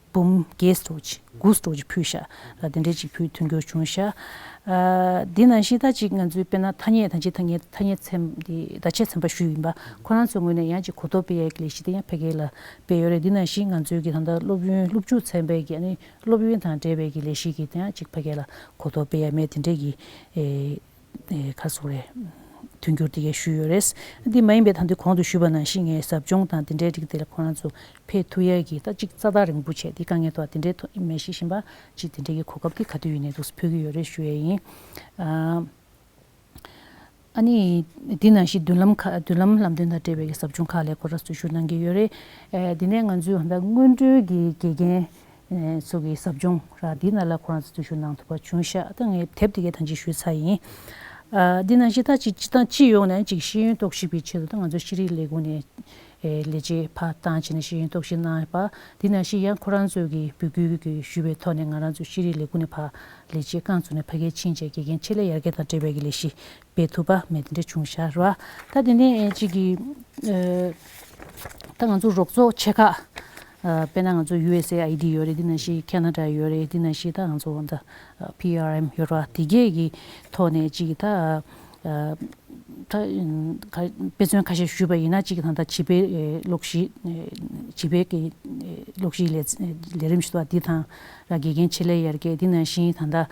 འབུམ་བརྒྱད་ཙམ་ཅིག་དགུ་ཙམ་ཅིག་ཕུལ་ཤག་ར། དེ་འདྲས་ཅིག་ཕུལ་མཐུན་འགྱུར་བྱུང་ཤག་ཨ་འདི་ནང་བཞིན་ད་ཅིག་ང་ཚོའི་དཔེར་ན་ཐ་སྙད་ད་ཅི་ཐ་སྙད་ཐ་སྙད་ཚན་འདི་བརྡ་ཆད་ཚན་པ་ཞུས་ཡིན་པ། ཁོ་རང་ཚོའི་ངོས་ནས་ཡང་ཅིག་གོ་རྟོགས་སྤེལ་ཡས་ཀྱི་ལས་གཞི་དེ་ཡང་ཕ་གི་ལ་སྤེལ་ཡོད་རེད། འདི་ནང་བཞིན་ང་ཚོའི་གི་ད་ལྟ་སློབ་ཡོན་སློབ་འཇུག་ཚན་པའི་གི་ཨ་ནི་སློབ་ཡོན་དང་འབྲེལ་བའི་གི་ལས་གཞི་གི་དེ་ཡང་ཅིག་ཕ་གི་ལ་གོ་རྟོགས་སྤེལ་ཡས་མེད་དེ་འདྲས་ཀྱི་ཨེ་ཨེ་ག་རེ་ཟེར་དགོས་རེད། མཐུན་འགྱུར་དེ་གས་ཞུས་ཡོད་རེད། འདི་མ་ཡིན་པའི་ད་འདི་གོང་དུ་ཞུས་པ་ནང་བཞིན་ངས་ཟབ་སྦྱོང་དང་དེ་འདྲའི་རིགས་དེ་ལ་ཁོ་རང་ཚོ་ཕེབས་ཐུབ་ཡས་ཀྱི་ད་ཅིག་རྩ་བརྡར་རིང་པོ་བྱས་དེ་དཀའ་ངལ་ཐོག་དེ་འདྲའི་ཐོག་མེད་ཤེས་བཞིན་པ་ཅིག་དེ་འདྲའི་གི་གོ་སྐབས་དེ་ག་དུས་ཡིན་ནའི་འདུག་སེ་ཕུལ་གྱི་ཡོད་རེད་ཞུ་ཡས་ཡིན། ཨ་ཨ་ནི་འདི་ནང་བཞིན་མདུན་ལམ་ཁག་མདུན་ལམ་ལམ་སྟོན་དང་འབྲེལ་བའི་གི་ཟབ་སྦྱོང་ཁག་ལ་ཁོ་རང་ཚོས་འཛུལ་ཞུགས་གནང་གི་ཡོད་རེད། ཨེ་འདི་ནས་ང་ཚོས་ད་སྔོན་འགྲོའི་གི་དགེ་རྒན་ཚོ་གི་ཟབ་སྦྱོང་ར་འདི་ནང་ལ་ཁོ་རང་ཚོ་འཛུལ་ཞུགས་གནང་ཐུབ་པ་བྱུང་ཤག་ད་ངས་དེབ་དེ་གའི་ཐང་ཅིག་ཞུས་ཚར་ཡིན། ཨ་འདི་ནང་བཞིན་ད་ཅིག་སྤྱི་དང་སྤྱི་ཡོངས་ནས་ཅིག་ཤེས་ཡོན་རྟོག་ཞིབ་ཀྱི་ཆེད་དུ་ད་ང་ཚོ་ཤེས་རིག་ལས་ཁུངས་ནས་ཨེ་ལས་བྱེད་ཕར་བཏང་བྱས་ནས་ཤེས་ཡོན་རྟོག་ཞིབ་གནང་པ། འདི་ནང་བཞིན་ཡང་ཁོ་རང་ཚོས་ཀྱི་འབོད་སྐུལ་གྱི་ཞུས་པའི་ཐོག་ནས་ང་རང་ཚོ་ཤེས་རིག་ལས་ཁུངས་ནས་ཕར་ལས་བྱེད་རྐང་བཙུགས་ནས་ཕ་གིར་ཕྱིན་བྱས་དགེ་རྒན་ཆེད་ལས་ཡར་རྒྱས་དང་འབྲེལ་བའི་གི་ལས་གཞི་སྤེལ་ཐུབ་པ་མེད་དེ་འདྲ་བྱུང་ཤག་ར། ད་དེ་ནས་ཨེ་གཅིག་གི་ཨེ་ད་ང་ཚོ་རོགས་ཚོགས་ཆེ་ཁག་ཨ་དཔེར་ན་ང་ཚོ་ཡུ་ཨེས་ཨེ་ཨའི་ཌི་ཡོད་རེད། དེ་ནང་བཞིན་ཁེ་ན་ཌ་ཡོད་རེད། དེ་ནང་བཞིན་ད་ང་ཚོ་ད་པི་ཨར་ཨེམ་ཡོད་ར། དེ་གས་ཀྱི་ཐོག་ནས་གཅིག་ད་ཨ་ད་ཁ་དཔེ་མཚོན་ཁ་ཤས་ཞུས་པ་ཡིན་ན་གཅིག་ད་ད་བྱིས་པའི་ཨེ་གློག་ཤེས་ཨེ་བྱིས་པའི་གི་ཨེ་གློག་ཤེས་ལས་ལས་རིམ་ཞིག་འདུག་པ་འདི་དང་ར། དགེ་རྒན་ཆེད་ལས་ཡར་རྒྱས། དེ་ནང་བཞིན་ད་ད་ཨ་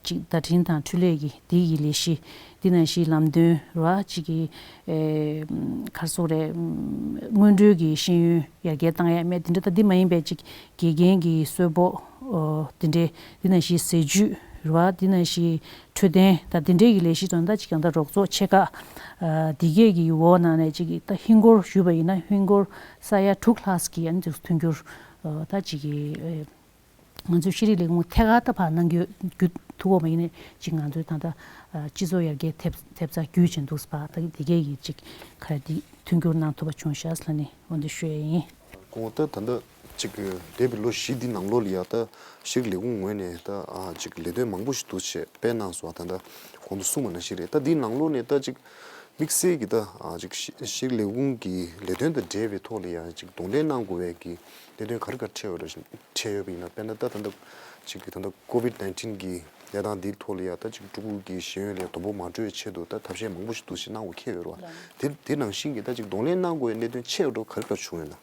གཅིག་བརྡ་འཕྲིན་དང་འཕྲུལ་ལས་ཀྱི་དེ་ཡི་ལས་གཞི། དེ་ནང་བཞིན་ལམ་སྟོན་ར་གཅིག་གི་ཨེ་ག་རེ་ཟེར་དགོས་རེད། སྔོན་འགྲོའི་གི་ཤེས་ཡོན་ཡར་རྒྱས་བཏང་ཡ་མེད་དེ་འདྲ། ད་འདི་མ་ཡིན་པའི་གཅིག་དགེ་རྒན་གྱི་གསོལ་ཕོགས་ཨོ་དེ་འདྲའི། དེ་ནང་བཞིན་ཟས་བཅུད་ར། དེ་ནང་བཞིན་འཕྲོད་བསྟེན་ད་དེ་འདྲའི་གི་ལས་གཞི་དང་ད་གཅིག་ཡང་ད་རོགས་ཚོགས་ཆེ་ཁག་ཨ་དེ་གས་ཀྱི་འོག་ནང་ནས་གཅིག་གི་ད་ཧིན་སྒོར་ཞུས་པ་ཡིན་ན་ཧིན་སྒོར་ས་ཡ་དྲུག་ལྷག་གི་ཨ་ནི་དེ་མཐུན་འགྱུར་ཨ་ད་གཅིག་གི་ཨེ། ང་ཚོའི་ཤེས་རིག་ལས་ཁུངས་ཐད་ཀར་ད་ཕར་གནང་རྒྱུ་རྒྱུ་ཐུབ་ཀྱི་མ་ཡིན་ནའི་གཅིག་ང་ཚོའི་ད་ལྟ་ཨ་སྤྱི་ཚོགས་ཡར་རྒྱས་ཐེབས་ཐེབས་རྩ་བརྒྱུད་ཅིག་འདུག་པ། ད་དེ་གས་ཡིན་གཅིག་ག་རེ་འདི་མཐུན་འགྱུར་གནང་ཐུབ་པ་བྱུང་ཤག་ཟེར་ནས་འོ་འདི་ཞུ་ཡས་ཡིན། གོང་ད་ད་ལྟ་གཅིག་འདས་པའི་ལོ་བཞི་འདི་ནང་ལོགས་ལ་ཡ་ད་ཤེས་རིག་ལས་ཁུངས་ངོས་ནས་ད་ཨ་གཅིག་ལས་དོན་མང་པོ་ཞིག་འདུག་བྱས་སྤེལ་གནང་སོང་། ད་ལྟ་གོང་དུ་གསུངས་པ་ནང་བཞིན་རེད། ད་འདི་ནང་ལོགས་ནས་ད་གཅིག་དམིགས་བསལ་གྱི་ད་ཨ་ཅིག་ཤེས་ཤེས་རིག་ལས་ཁུངས་ཀྱི་ལས་དོན་དང་འབྲེལ་བའི་ཐོག་ལ་ཡང་ཅིག་གདོང་ལེན་གནང་དགོས་པའི་གི་གནད་དོན་ག་རེ་ག་རེ་འཕྲད་ཡོད་རེད། འཕྲད་ཡོད་པ་ཡིན་ན་དཔེར་ན་ད་ད་ལྟ་ཅིག་གི་ད་ལྟ་ཀོ་ཝིད་ནའིན་ཊིན་གི་གནས་སྟངས་འདིའི་ཐོག་ལ་ཡང་ད་ཅིག་ཕྲུ་གུ་གི་ཤེས་ཡོན་ལ་དོ་ཕོག་མ་འགྲོ་བའི་ཆེད་དུ་ད་ཐབས་ཤེས་མང་པོ་ཞིག་འདུག་ཅེས་གནང་དགོས་འཁེལ་ཡོད་རེད་བ། དེ་དེ་ནང་བཞིན་གྱི་ད་ཅིག་གདོང་ལེན་གནང་དགོས་པའི་གནད་དོན་ཆེ་བ་འདྲ་བོ་ག་རེ་ག་རེ་བྱུང་ཡོད་ན།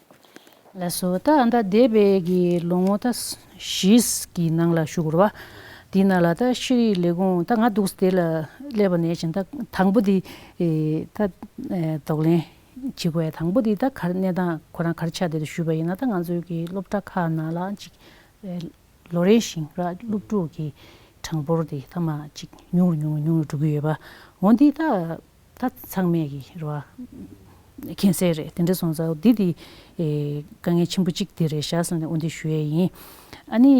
ལགས་སོ། ད་ཨ་ད་འདས་པའི་གི་ལོ་ངོ་ད་བཞི་གི་ནང་ལ་ཞུ་དགོས་རེད་བ། དེའི་ནང་ལ་ད་ཤེས་རིག་ལས་ཁུངས་ད་ང་འདུག་སེ་དེ་ལ་སླེབས་པ་ནས་བཞིན་ད་དང་པོ་དེ་ཨེ་ད་ཨེ་གདོང་ལེན་བྱེད་དགོས་ཡ་དང་པོ་དེ་ད་ག་རེ་གནས་སྟངས་ཁོ་རང་ག་རེ་ཆགས་བསྡད་འདུག་ཞུས་པ་ཡིན་ན། ད་ང་ཚོའི་གི་སློབ་གྲྭ་ཁག་ནང་ལ་ཅིག་ཨེ་ལོ་རེ་བཞིན་ར་སློབ་ཕྲུག་གི་གྲངས་འབོར་དེ་ཐ་མ་ཅིག་ཉུང་རུ་ཉུང་རུ་ཉུང་རུ་འགྲོ་གི་ཡོད་པ། འོན་ཏེ་ད་ད་ཚང་མས་ཀྱི་རེད་བ། མཁྱེན་གསལ་རེད། དེ་འདྲ་སོང་ཙང་འདི་དེ་ཨེ་དཀའ་ངལ་ཆེན་པོ་གཅིག་དེ་རེད་ཤག་ཟེར་ནས་འོ་འདི་ཞུ་ཡས་ཡིན། ཨ་ནི་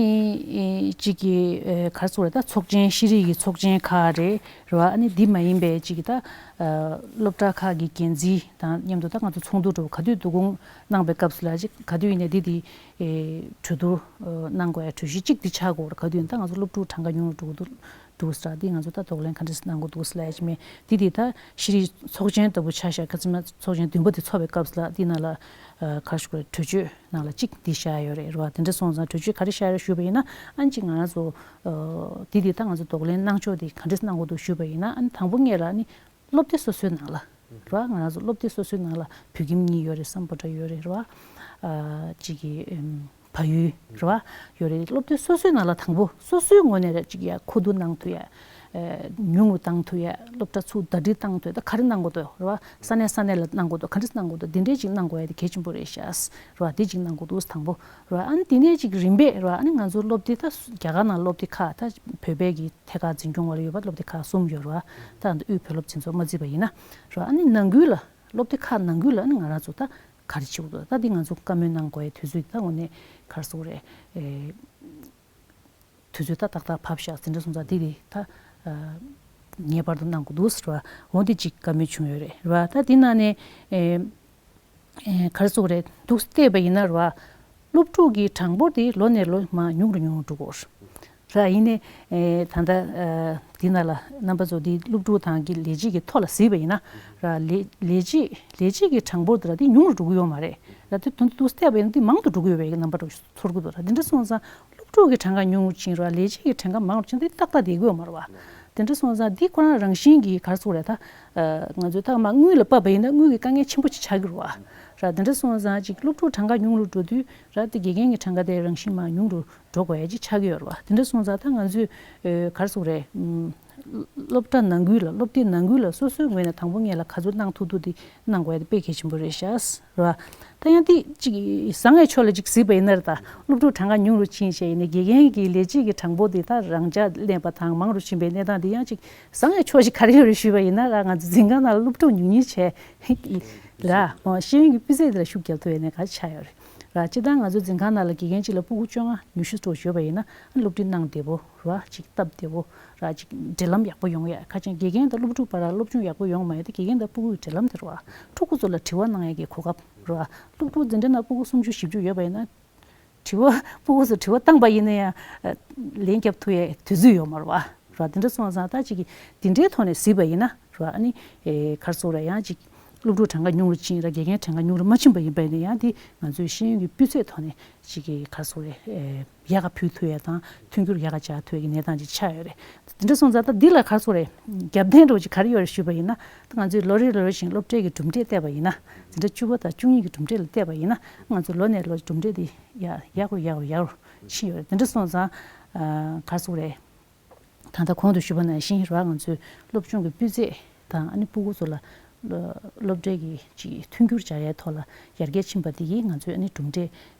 ཨེ་གཅིག་གི་ཨེ་ག་རེ་ཟེར་དགོས་རེད། ད་ཚོགས་ཆེན་ཤེས་རིག་གི་ཚོགས་ཆེན་ཁག་རེད་རེད་བ། ཨ་ནི་འདི་མ་ཡིན་པའི་གཅིག་གི་ད་ཨ་སློབ་གྲྭ་ཁག་གི་འགན་འཛིན་དང་མཉམ་དུ་ད་ང་ཚོ་ཚོགས་འདུ་འགྲོ་ག་དུས་འདུ་སྐོང་གནང་པའི་སྐབས་སུ་ལ་གཅིག་ག་དུས་ཡིན་ནའི་འདི་དེ་ཨེ་གྲོས་བསྡུར་ཨེ་གནང་དགོས་ཡ་གྲོས་གཞི་གཅིག་འདི་ཆགས་དགོས་རེད། ག་དུས་ཡིན་ད་ང་ཚོ་སློབ་ཕྲུག་གྲངས་ཀ་ཉུང་རུ་འགྲོ་གི་འདུག་འདུག་ས་འདི་ང་ཚོ་ད་གདོང་ལེན་ག་འདྲས་གནང་དགོས་འདུག་ལབ་ཡ་ཅིག་མེད། འདི་འདི་ད་ཤེས་རིག་ཚོགས་ཆེན་ལྟ་བུ་ཆ་བཞག་ཁ་ཚིག་མ་ཚོགས་ཆེན་བདུན་པ་དེ་ཚོགས་པའི་སྐབས་ལ་འདི་ནང་ལ་ག་རེ་ཞུ་དགོས་རེད། གྲོས་ཆོད་ནང་ལ་གཅིག་འདི་བཞག་ཡོད་རེད་རེད་བ། དེ་འདྲ་སོང་ཙང་གྲོས་ཆོད་ག་རེ་བཞག་ཡོད་ཞུས་པ་ཡིན་ན་ཨ་ནི་གཅིག་ང་རང་ཚོ་འདི་འདི་ད་ང་ཚོ་གདོང་ལེན་གནང་ཕྱོགས་འདི་ག་འདྲས་གནང་དགོས་འདུག་ཞུས་པ་ཡིན་ན་ཨ་ནི་དང་པོ་ངེད་ལ་ཨ་ནི་སློབ་སྡེ་སོ་སོའི་ནང་ལ་རེད་བ། ང་རང་ཚོ་སློབ་སྡེ་སོ་སོའི་ནང་ལ་བོད་ཁྱིམ་གཉིས་ཡོད་རེད། སམ་བྷོ་ཊ་ཡོད་རེད་རེད་བ། གཅིག་གི་ཨམ། བལ་ཡུལ་རེད་བ། ཡོད་རེད། སློབ་སྡེ་སོ་སོའི་ནང་ལ་དང་པོ་སོ་སོའི་ངོས་ནས་རེད་ཅིག་ཡ་མཁོ་བསྡུ་གནང་ཐུབ་ཡ། ཨེ། ཉུང་རུ་བཏང་ཐུབ་ཡ། སློབ་གྲྭ་ཚུགས་ཟླ་སྒྲིལ་བཏང་ཐུབ་ཡ། ད་ག་རེ་གནང་དགོས་འདུག་རེད་བ། ས་གནས་ས་གནས་ལ་གནང་དགོས་འདུག་ག་འདྲས་གནང་དགོས་འདུག་འདི་འདྲས་ཅིག་གནང་དགོས་ཡ་དེ་གལ་ཆེན་པོ་རེད་ཤག་རེད་བ། དེ་ཅིག་གནང་དགོས་འདུག་དང་པོ་རེད་བ། ཨ་ནི་དེ་ནས་ཅིག་རིམ་པས་རེད་བ། ཨ་ནི་ང་ཚོ་སློབ་སྡེ་ད་རྒྱ་གར་ནང་སློབ་སྡེ་ཁག་ད་བོད་པའི་གི་ཐད་ཀར་འཛིན་སྐྱོང་བ་ལ་ཡོད་པ་སློབ་སྡེ་ཁག་གསུམ་ཡོད་རེད་བ། ད་དབུས་བོད་སློབ་འཛིན་ཚོགས་མ་བརྩིས་པ་ཡིན་ན་རེད་བ། ཨ་ནི་ནང་ཁུལ་ལ་སློབ་སྡེ་ཁག་ནང་ཁུལ་ལ་ཨ་ནི་ང་རང་ཚོ་ད། ག་རེ་བྱེད་དགོས་འདུག་ད་འདི་ང་ཚོ་བཀའ་མོལ་གནང་དགོས་ཡ་དུས་ཚོད་ད་དངོས་གནས་ག་རེ་ཟེར་དགོས་རེད། ཨེ། དུས་ཚོད་ད་ཏག་ཏག་བབས་ཤག་ཟིན་འདྲ་སོང་ཙང་འདི་འདི་ད་ཨ། ངེས་པར་དུ་གནང་དགོས་འདུག་ཟེར་བ་འོ་འདི་གཅིག་བཀའ་མོལ་བྱུང་ཡོད་རེད་རེད་བ། ད་འདི་ནང་ནས་ཨེ། ཨེ། ག་རེ་ཟེར་དགོས་རེད་འདུག་བལྟས་པ་ཡིན་ན་རེད་བ། སློབ་ཕྲུག་གི་གྲངས་འབོར་དེ་ལོ་ནས་ལོ་མར་ཉུང་རུ་ཉུང་རུ་འགྲོ་གི་ཡོད་རེད། ར་ཡིན་ནའི། ཨེ། ད་ལྟ། ཨ། འདི་ནང་ལ་རྣམ་པ་ཚོ་འདི་སློབ་ཕྲུག་དང་གི་ལས་བྱེད་ཀྱི་ཐོག་ལ་གཟིགས་པ་ཡིན་ན། ར་ལས་ལས་བྱེད་ལས་བྱེད་ཀྱི་གྲངས་འབོར་དེ་ར་འདི་ཉུང་རུ་འགྲོ་གི་ཡོད་མ་རེད། ར་དེ་དོན་དུ་བལྟས་པ་ཡིན་ན་འདི་མང་དུ་འགྲོ་གི་ཡོད་པའི་རྣམ་པ་འདྲ་ཚོར་གི་འདུག་ར་འདི་འདྲ་སོང་ཙང་སློབ་ཕྲུག་གི་གྲངས་ཀ་ཉུང་རུ་ཕྱིན་ར་ལས་བྱེད་ཀྱི་གྲངས་ཀ་མང་རུ་ཕྱིན་འདི་ཏག་ཏག་བསྡད་གི་ཡོད་མ་རེད་བ། དེ་འདྲ་སོང་ཙང་འདི་ཁོ་རང་རང་བཞིན་གྱིས་ག་རེ་ཟེར་དགོས་རེད་ད། ཨ། ང་ཚོས་ད་མ་དངུལ་ལ་དཔག་པ་ཡིན་ན་དངུལ་གྱི་དཀའ་ངལ་ཆེན་པོ་ཅིག་ཆགས་ཀྱི་རེད་བ། ར་དེ་འདྲ་སོང་ཙང་ཅིག་སློབ་ཕྲུག་གྲངས་ཀ་ཉུང་རུ་འགྲོ་དུས་ར་དེ་དགེ་རྒན་གྱི་གྲངས་ཀ་དེ་རང་བཞིན་མར་ཉུང་རུ་འགྲོ་དགོས་ཡ་ཅིག་ཆགས་ཀྱི་ཡོད་རེད་བ། དེ་འདྲ་སོང་ཙང་ད་ང་ཚོས་ཨེ། ག་རེ་ཟེར་དགོས་རེད། ཨམ། སློབ་གྲྭ་ནང་ཁུལ་ལ་སློབ་དེབ་ནང་ཁུལ་ལ་སོ་སོའི་ངོས་ནས་དང་པོ་ངེད་ལ་ག་ཚོད་གནང་ཐུབ་ཐུབ་དེ་གནང་དགོས་ཡ་དེ་དཔེ་གལ་ཆེན་པོ་རེད་ཤག་རེད་བ། ད་ཡང་དེ་ཅིག་བཟང་བའི་ཕྱོགས་ལ་ཅིག་གཟིགས་པ་ཡིན་ན་རེད་ད། སློབ་ཕྲུག་གྲངས་ཀ་ཉུང་རུ་ཕྱིན་བྱས་ཡིན་ནའི་དགེ་རྒན་གྱི་ལས་བྱེད་ཀྱི་གྲངས་འབོར་དེ་ད་རང་འཇགས་ལེན་པ་དང་མང་རུ་ཕྱིན་པའི་གནས་སྟངས་དེ་ཡང་ཅིག་བཟང་བའི་ཕྱོགས་ཤིག་ག་རེ་ཡོད་རེད་ཞུས་པ་ཡིན་ན་ར་ང་ཚོ་འཛིན་ཁང་ནང་ལ་སློབ་ཕྲུག་ཉུང་ཉུང་བྱས་ར་ཤེས་ཡོན་གྱི་སྤུས་ཚད་དེ་ལ་ཤུགས་རྒྱག་ཐུབ་ཡོད་ནའི་ག་རེ་ཆགས་ཡོད་རེད། ར་སྤྱིར་བཏང་ང་ཚོ་འཛིན་ཁང་ནང་ལ་དགེ་རྒན་གཅིག་ལ་ཕྲུ་གུ་བཅོ་ལྔ་ཉི་ཤུ་ཙམ་ཡོད་པ་ཡིན་ན་སློབ་ཁྲིད་གནང་བདེ་པོ་ར་ཅིག་སྟབས་བདེ་པོ་ར་ཅིག་འབྲེལ་ལམ་ཡག་པོ་ཡོང་ཡ། ཁ་ཅིག་དགེ་རྒན་དང་སློབ་ཕྲུག་བར་ལ་སློབ་སྦྱོང་ཡག་པོ་ཡོང་མ་ཡོང་དེ་དགེ་རྒན་དང་ཕྲུ་གུའི་འབྲེལ་ལམ་དེ་ར་བ། ཕྲུ་གུ་ཚོ་ལ་དྲི་བ་གནང་ཡ་གི་གོ་སྐབས་ར་བ། སློབ་ཕྲུག་འཛིན་གྲྭ་ནང་ཕྲུ་གུ་སུམ་ཅུ་བཞི་བཅུ་ཡོད་པ་ཡིན་ན། དྲི་བ་ཕྲུ་གུ་ཚོ་དྲི་བ་བཏང་པ་ཡིན་ན་ཡང་ལན་རྒྱབ་ཐུབ་ཡའི་དུས་ཚོད་ཡོད་མ་རེད་བ། ར་དེ་འདྲ་སོང་ཙང་ད་ཅིག་གི་དེ་འདྲའི་ཐོག་ནས་གཟིགས་པ་ཡིན་ན་ར་ཨ་ནི་ག་རེ་ཟེར་ར་ཡང་ཅིག་སློབ་ཕྲུག་གྲངས་ཀ་ཉུང་རུ་ཕྱིན་ར་དགེ་རྒན་གྲངས་ཀ་ཉུང་རུ་མ་ཕྱིན་པ་ཡིན་པ་ཡིན་ན་ཡང་དེ་ང་ཚོའི་ཤེས་ཡོན་གྱི་སྤུས་ཚད་ཐོག་ནས་ཅིག་གི་ག་རེ་ཟེར་རེད། ཡག་ག་ཕུལ་ཐུབ་ཡ་དང་མཐུན་འགྱུར་ཡག་ག་བྱ་ཐུབ་ཡ་གི་གནས་སྟངས་ཅིག་ཆགས་ཡོད་རེད། དེ་འདྲ་སོང་ཙང་ད་འདི་ལ་ག་རེ་ཟེར་རེད། རྒྱབ་རྟེན་འདྲ་བོ་ཅིག་ག་རེ་ཡོད་རེད་ཞུས་པ་ཡིན་ན་ད་ང་ཚོས་ལོ་རེ་ལོ་རེ་བཞིན་སློབ་གྲྭའི་གི་གྲུབ་འབྲས་བལྟས་པ་ཡིན་ན་འཛིན་གྲྭ་བཅུ་པ་དང་བཅུ་གཉིས་ཀྱི་གྲུབ་འབྲས་ལ་བལྟས་པ་ཡིན་ན་ང་ཚོ་ལོ་ནས་ལོ་གྲུབ་འབྲས་དེ་ཡག་ཡག་རུ་ཡག་རུ་ཡག་རུ་ཕྱིན་ཡོད་རེད། དེ་འདྲ་སོང་ཙང་ག་རེ་ཟེར་རེད། ད་ལྟ་གོང་དུ་ཞུས་པ་ནང་བཞིན་ར་ང་ཚོའི་སློབ་སྦྱོང་གི་སྤུས་ཚད་དང་ཨ་ནི་ཕྲུ་གུ་ཚོ་ལ་སློབ་གྲྭའི་གི་ཅིག་མཐུན་འགྱུར་བྱ་ཡའི་ཐོག་ལ་ཡར་རྒྱས་ཕྱིན་པ་འདི་གིས་ང་ཚོའི་ཨ་ནི་གྲུབ་འབྲས་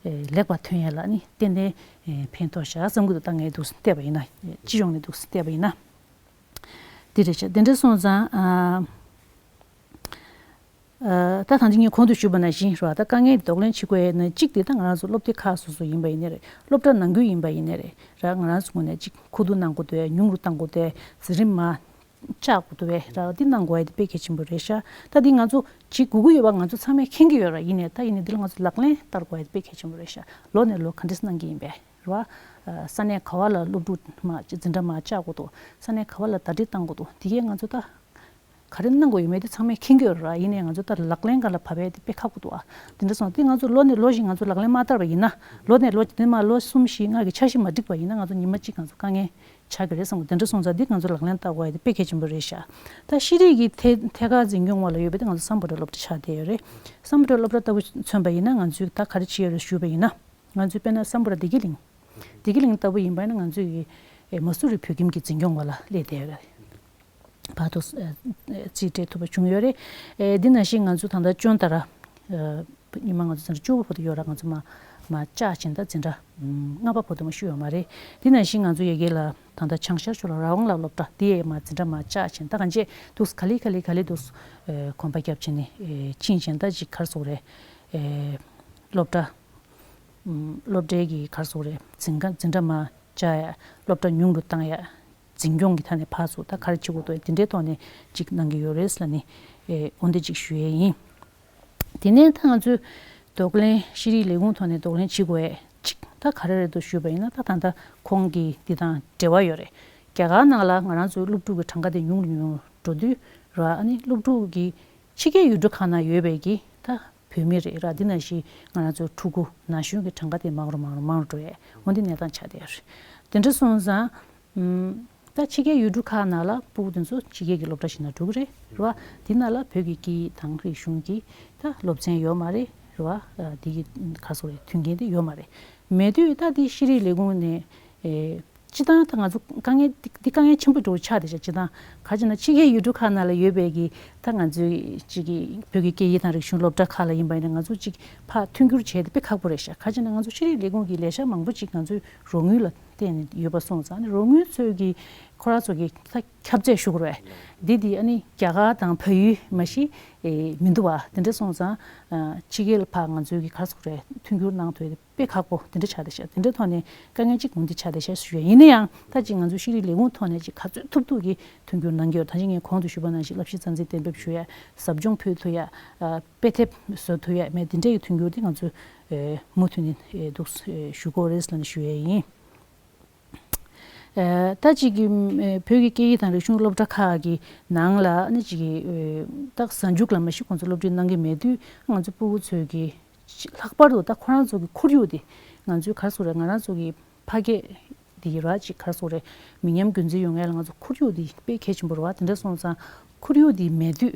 ལེགས་པ་ཐོན་ཡ་ལ་ཨ་ནི་ཏན་ཏན་ཕན་ཐོགས་བཞག་བསམ་གྱི་འདུག་ད་ངས་འདུག་བལྟས་པ་ཡིན་ན་སྤྱི་ཡོངས་ནས་འདུག་བལྟས་པ་ཡིན་ན་འདི་རེད་ཤག་དེ་འདྲ་སོང་ཙང་། ད་ཐང་ཅིག་ངས་གོང་དུ་ཞུས་པ་ནང་བཞིན་ར་ད་དཀའ་ངལ་གདོང་ལེན་བྱེད་དགོས་ཡ་ནི་གཅིག་དེ་ད་ང་རང་ཚོ་སློབ་སྡེ་ཁག་སོ་སོ་ཡིན་པ་ཡིན་ནའི་རེད། སློབ་གྲྭ་ནང་ཁུལ་ཡིན་པ་ཡིན་ནའི་རེད། ར་ང་རང་ཚོ་ངོས་ནས་གཅིག་མཁོ་བསྡུ་གནང་དགོས་འདུག་ཉུང་རུ་གཏང་དགོས་འདུག་འཛིན་རིམ་མར་བཅག་དགོས་འདུག་ར་འདི་གནང་དགོས་ཡ་དེ་དཔེ་གལ་ཆེན་པོ་རེད་ཤག་ད་འདི་ང་ཚོ་བྱེད་དགོས་ཀྱི་ཡོད་པ་ང་ཚོ་ཚང་མས་མཁྱེན་གྱི་ཡོད་ར་ཡིན་ནའི་ད་ཡིན་ནའི་འདི་ལ་ང་ཚོ་ལག་ལེན་བསྟར་དགོས་ཡ་དེ་དཔེ་གལ་ཆེན་པོ་རེད་ཤག་ལོ་ནས་ལོ་ག་འདྲས་གནང་གི་ཡིན་པས་ར། ས་གནས་ག་བ་ལ་སློབ་ཕྲུག་མར་འཛིན་གྲྭ་མར་བཅག་དགོས་འདུག་ས་གནས་ག་བ་ལ་ཟླ་སྒྲིལ་གཏང་དགོས་འདུག་དེ་གས་ང་ཚོ་ད། ག་རེ་གནང་དགོས་ཡོད་མེད་དེ་ཚང་མས་མཁྱེན་གྱི་ཡོད་རེད་བ། ཡིན་ནའི་ང་ཚོ་ད་ལག་ལེན་སྒང་ལ་བབས་ཡས་དེ་དཔེ་ཁག་པོ་འདུག་ཨ། དེ་འདྲ་སོང་དེ་ང་ཚོ་ལོ་ནས་ལོ་བཞིན་ང་ཚོ་ལག་ལེན་མ་བསྟར་བ་ཡིན་ན། ལོ་ནས་ལོ་དེ་མ་ལོ་གསུམ་བཞི་ལྔ་གི་འཆར་གཞི་མ་འགྲིག་པ་ཡིན་ན་ང་ཚོ་ཉི་མ་གཅིག་ང་ཚོ་དཀའ་ངལ་ཆགས་ཀྱི་རེད་བསམ་གི། དེ་འདྲ་སོང་ཙང་དེ་ང་ཚོ་ལག་ལེན་བསྟར་དགོས་ཡས་དེ་དཔེ་གལ་ཆེན་པོ་རེད་ཤག་ད་ཤེས་རིག་གི་ཐད་ཐད་ཀར་འཛིན་སྐྱོང་བ་ལ་ཡོད་པ་དེ་ང་ཚོ་སམ་བྷོ་ཊ་སློབ་གྲྭ་ཆགས་བསྡད་ཡོད་རེད། སམ་བྷོ་ཊ་སློབ་གྲྭ་ལྟ་བུ་མཚོན་པ་ཡིན་ན་ང་ཚོས་ད་ག་རེ་བྱས་ཡོད་རེད་ཞུས་པ་ཡིན་ན། ང་ཚོས་དཔེར་ན་སམ་བྷོ་ཊ་བདེ་སྐྱིད་གླིང་། བདེ་སྐྱིད་གླིང་ལྟ་བུ་ཡིན་པ་ཡིན་ན་ང་ཚོས་ཀྱི་མ་སུ་རི་བོད་ཁྱིམ་གྱི་འཛིན་སྐྱོང་བ་ལ་སླེབས་བསྡད་ཡོད་རེད། བར་དུ་རྩིས་སྤྲད་ཐུབ་པ་བྱུང་ཡོད་རེད། འདི་ནང་བཞིན་ང་ཚོ་ད་ལྟ་ཅོན་ཏ་ར། ཉི་མ་ང་ཚོ་འཛིན་གྲྭ་བཅུ་པ་བར་དུ་ཡོད་ར་ང་ཚོ་མ་མ་བཅག་ཕྱིན་ད་འཛིན་གྲྭ་ལྔ་པ་བར་དུ་མ་ཤོར་ཡོད་མ་རེད། འདི་ནང་བཞིན་ང་ཚོ་ཡ་གི་ལ་ད་ལྟ་བྱང་ཤར་ཕྱོགས་ལ་ར་ཝང་ལ་སློབ་གྲྭ་འདི་ཡ་མ་འཛིན་གྲྭ་མ་བཅག་ཕྱིན་ད་གང་ཅི་འདུག་ག་ལེ་ག་ལེ་ག་ལེ་འདུག་གོམ་པ་རྒྱབ་ཕྱིན་ནས་ཕྱིན་ཕྱིན་ད་ཅིག་ག་རེ་ཟེར་དགོས་རེད། སློབ་གྲྭ། སློབ་གྲྭའི་གི་ག་རེ་ཟེར་དགོས་རེད། འཛིན་ཁང་འཛིན་གྲྭ་མ་བཅག་ཡ། སློབ་གྲྭ་ཉུང་རུ་བཏང་ཡ། འཛིན་སྐྱོང་གི་ཐད་ནས་ཕར་ཚུར་ད་ག་རེ་བྱེད་དགོས་འདུག་དེ་འདྲའི་ཐོག་ནས་ཅིག་གནང་གི་ཡོད་རེད་ལབ་ནས་ཨེ་འོ་འདི་ཅིག་ཞུ་ཡས་ཡིན། དེ་ནས་ད་ང་ཚོས་གདོང་ལེན་ཤེས་རིག་ལས་ཁུངས་ཐོག་ནས་གདོང་ལེན་བྱེད་དགོས་ཡས་ཅིག་ད་ག་རེ་རེད་འདུག་ཞུས་པ་ཡིན་ན་ད་ད་ལྟ་ཁོང་གི་འདི་དང་འབྲེལ་བ་ཡོད་རེད། རྒྱ་གར་ནང་ལ་ང་རང་ཚོའི་སློབ་ཕྲུག་གི་གྲངས་ཀ་དེ་ཉུང་རུ་ཉུང་རུ་འགྲོ་དུས་ར། ཨ་ནི་སློབ་ཕྲུག་གི་ཕྱི་རྒྱལ་ཡུལ་གྲུ་ཁག་ནང་ཡོད་པའི་གི་ད་བོད་མི་རེད་ར། འདི་ནང་བཞིན་ང་རང་ཚོའི་ཕྲུ་གུ་ན་གཞོན་གྱི་གྲངས་ཀ་དེ་མང་རུ་མང་རུ་མང་རུ་འགྲོ་ཡས་འོ་འདི་གནས་སྟངས་ཆགས་བསྡད་ཡོད་རེད། དེ་འདྲ་སོང་ཙང་ཨམ། ད་ཕྱི་རྒྱལ་ཡུལ་གྲུ་ཁག་ནང་ལ་ཕྲུ་གུ་དེ་ཚོ་ཕྱི་རྒྱལ་གྱི་སློབ་གྲྭ་ཞིག་ནང་འགྲོ་གི་རེད་ར། འདི་ནང་ལ་བོད་ཀྱི་སྐད་ཡིག་དང་རིག་གཞུང་གི་ད་སློབ་ཚན་ཡོད་མ་རེད་ར། འདི་གི་ག་སོགས་རེད་མཐུན་རྐྱེན་དེ་ཡོད་མ་རེད། མེད་དུས་ད་འདི་ཤེས་རིག་ལས་ཁུངས་ནས་ཨེ། སྤྱི་བཏང་ད་ང་ཚོ་དཀའ་ངལ་འདི་དཀའ་ངལ་ཆེན་པོ་འགྲོ་ཆགས་བསྡད་ཤག་སྤྱི་བཏང་ག་ཅི་ན་ཕྱི་རྒྱལ་ཡུལ་གྲུ་ཁག་ནང་ལ་ཡོད་པའི་གི་ད་ང་ཚོའི་གཅིག་གི་བོད་ཀྱི་སྐད་ཡིག་དང་རིག་གཞུང་སློབ་གྲྭ་ཁག་ལ་ཡིན་པ་ཡིན་ན་ང་ཚོ་གཅིག་ཕར་མཐུན་འགྱུར་བྱས་ཏེ་དཔེ་ཁག་པོ་རེད་ཤག་ག་ཅི་ན་ང་ཚོ་ཤེས་རིག་ལས་ཁུངས་ཀྱི་ལས་བྱ་མང་པོ་ཅིག་ང་ཚོའི་རོགས་དངུལ་ལ་བརྟེན་ནས་ཡོད་པ་སོང་ཙང་ནི་རོགས་དངུལ་ཚོས་ཀྱི་ཁོ་རང་ཚོ་གི་ད་ཁྱབ་ཚད་ཞུ་དགོས་རེད། འདི་འདི་ཨ་ནི་རྒྱ་གར་དང་བལ་ཡུལ་མ་གཞི་ཨེ་མི་འདུག་བ། དེ་འདྲ་སོང་ཙང་ཨ་ཕྱི་རྒྱལ་ལ་ཕར་ང་ཚོའི་གི་ག་རེ་ཟེར་དགོས་རེད་མཐུན་འགྱུར་གནང་ཐུབ་ཡ་དེ་དཔེ་ཁག་པོ་དེ་འདྲ་ཆགས་བསྡད་ཤག་དེ་འདྲའི་ཐོག་ནས་དཀའ་ངལ་གཅིག་འོང་དུས་ཆགས་བསྡད་ཤག་ཞུ་ཡ་ཡིན་ན་ཡང་ད་ཅིག་ང་ཚོའི་ཤེས་རིག་ལས་ཁུངས་ཐོག་ནས་ཅིག་ག་ཚོད་ཐུབ་ཐུབ་ཀྱིས་མཐུན་འགྱུར་གནང་གི་ཡོད། ད་ཅིག་ངས་གོང་དུ་ཞུས་པ་ནང་བཞིན་བསླབ་གཞི་རྩ་འཛིན་གཏན་འབེབས་ཞུ་ཡ། ཟབ་སྦྱོང་ཕུལ་ཐུབ་ཡ། ཨ། དཔེ་དེབ་བཟོ་ཐུབ་ཡ་མེད་དེ་འདྲ་ཡི་མཐུན་འགྱུར་དེ་ང་ཚོས་ཨེ་མུ་མཐུད་ནས་ཨེ་འདུག་ཨེ་ཞུ་དགོས་རེད་ལབ་ནས་ཞུ་ཡ་ཡིན། ཨེ་ད་ཅིག་གི་ཨེ་བོད་ཀྱི་སྐད་ཡིག་དང་རིག་གཞུང་སློབ་གྲྭ་ཁག་གི་ནང་ལ་ཨ་ནི་ཅིག་གི་ཨེ་ད་གཟའ་མཇུག་ལ་མ་གཞི་ཁོང་ཚོ་སློབ་ཁྲིད་གནང་གི་མེད་དུས་ང་ཚོ་སྤུ་གུ་ཚོས་ཀྱི་ལྷག་པར་དུ་ད་ཁོ་རང་ཚོ་གི་ཁོར་ཡུག་དེ་ང་ཚོའི་ག་རེ་ཟེར་དགོས་རེད་ང་རང་ཚོ་གི་ཕ་སྐད་དེ་ར་ཅིག་ག་རེ་ཟེར་དགོས་རེད་མི་ཉམས་རྒྱུན་འཛིན་ཡོང་ཡ་ལ་ང་ཚོ་ཁོར་ཡུག་དེ་དཔེ་གལ་ཆེན་པོ་རེད་བ། དེ་འདྲ་སོང་ཙང་ཁོར་ཡུག་དེ་མེད་དུས་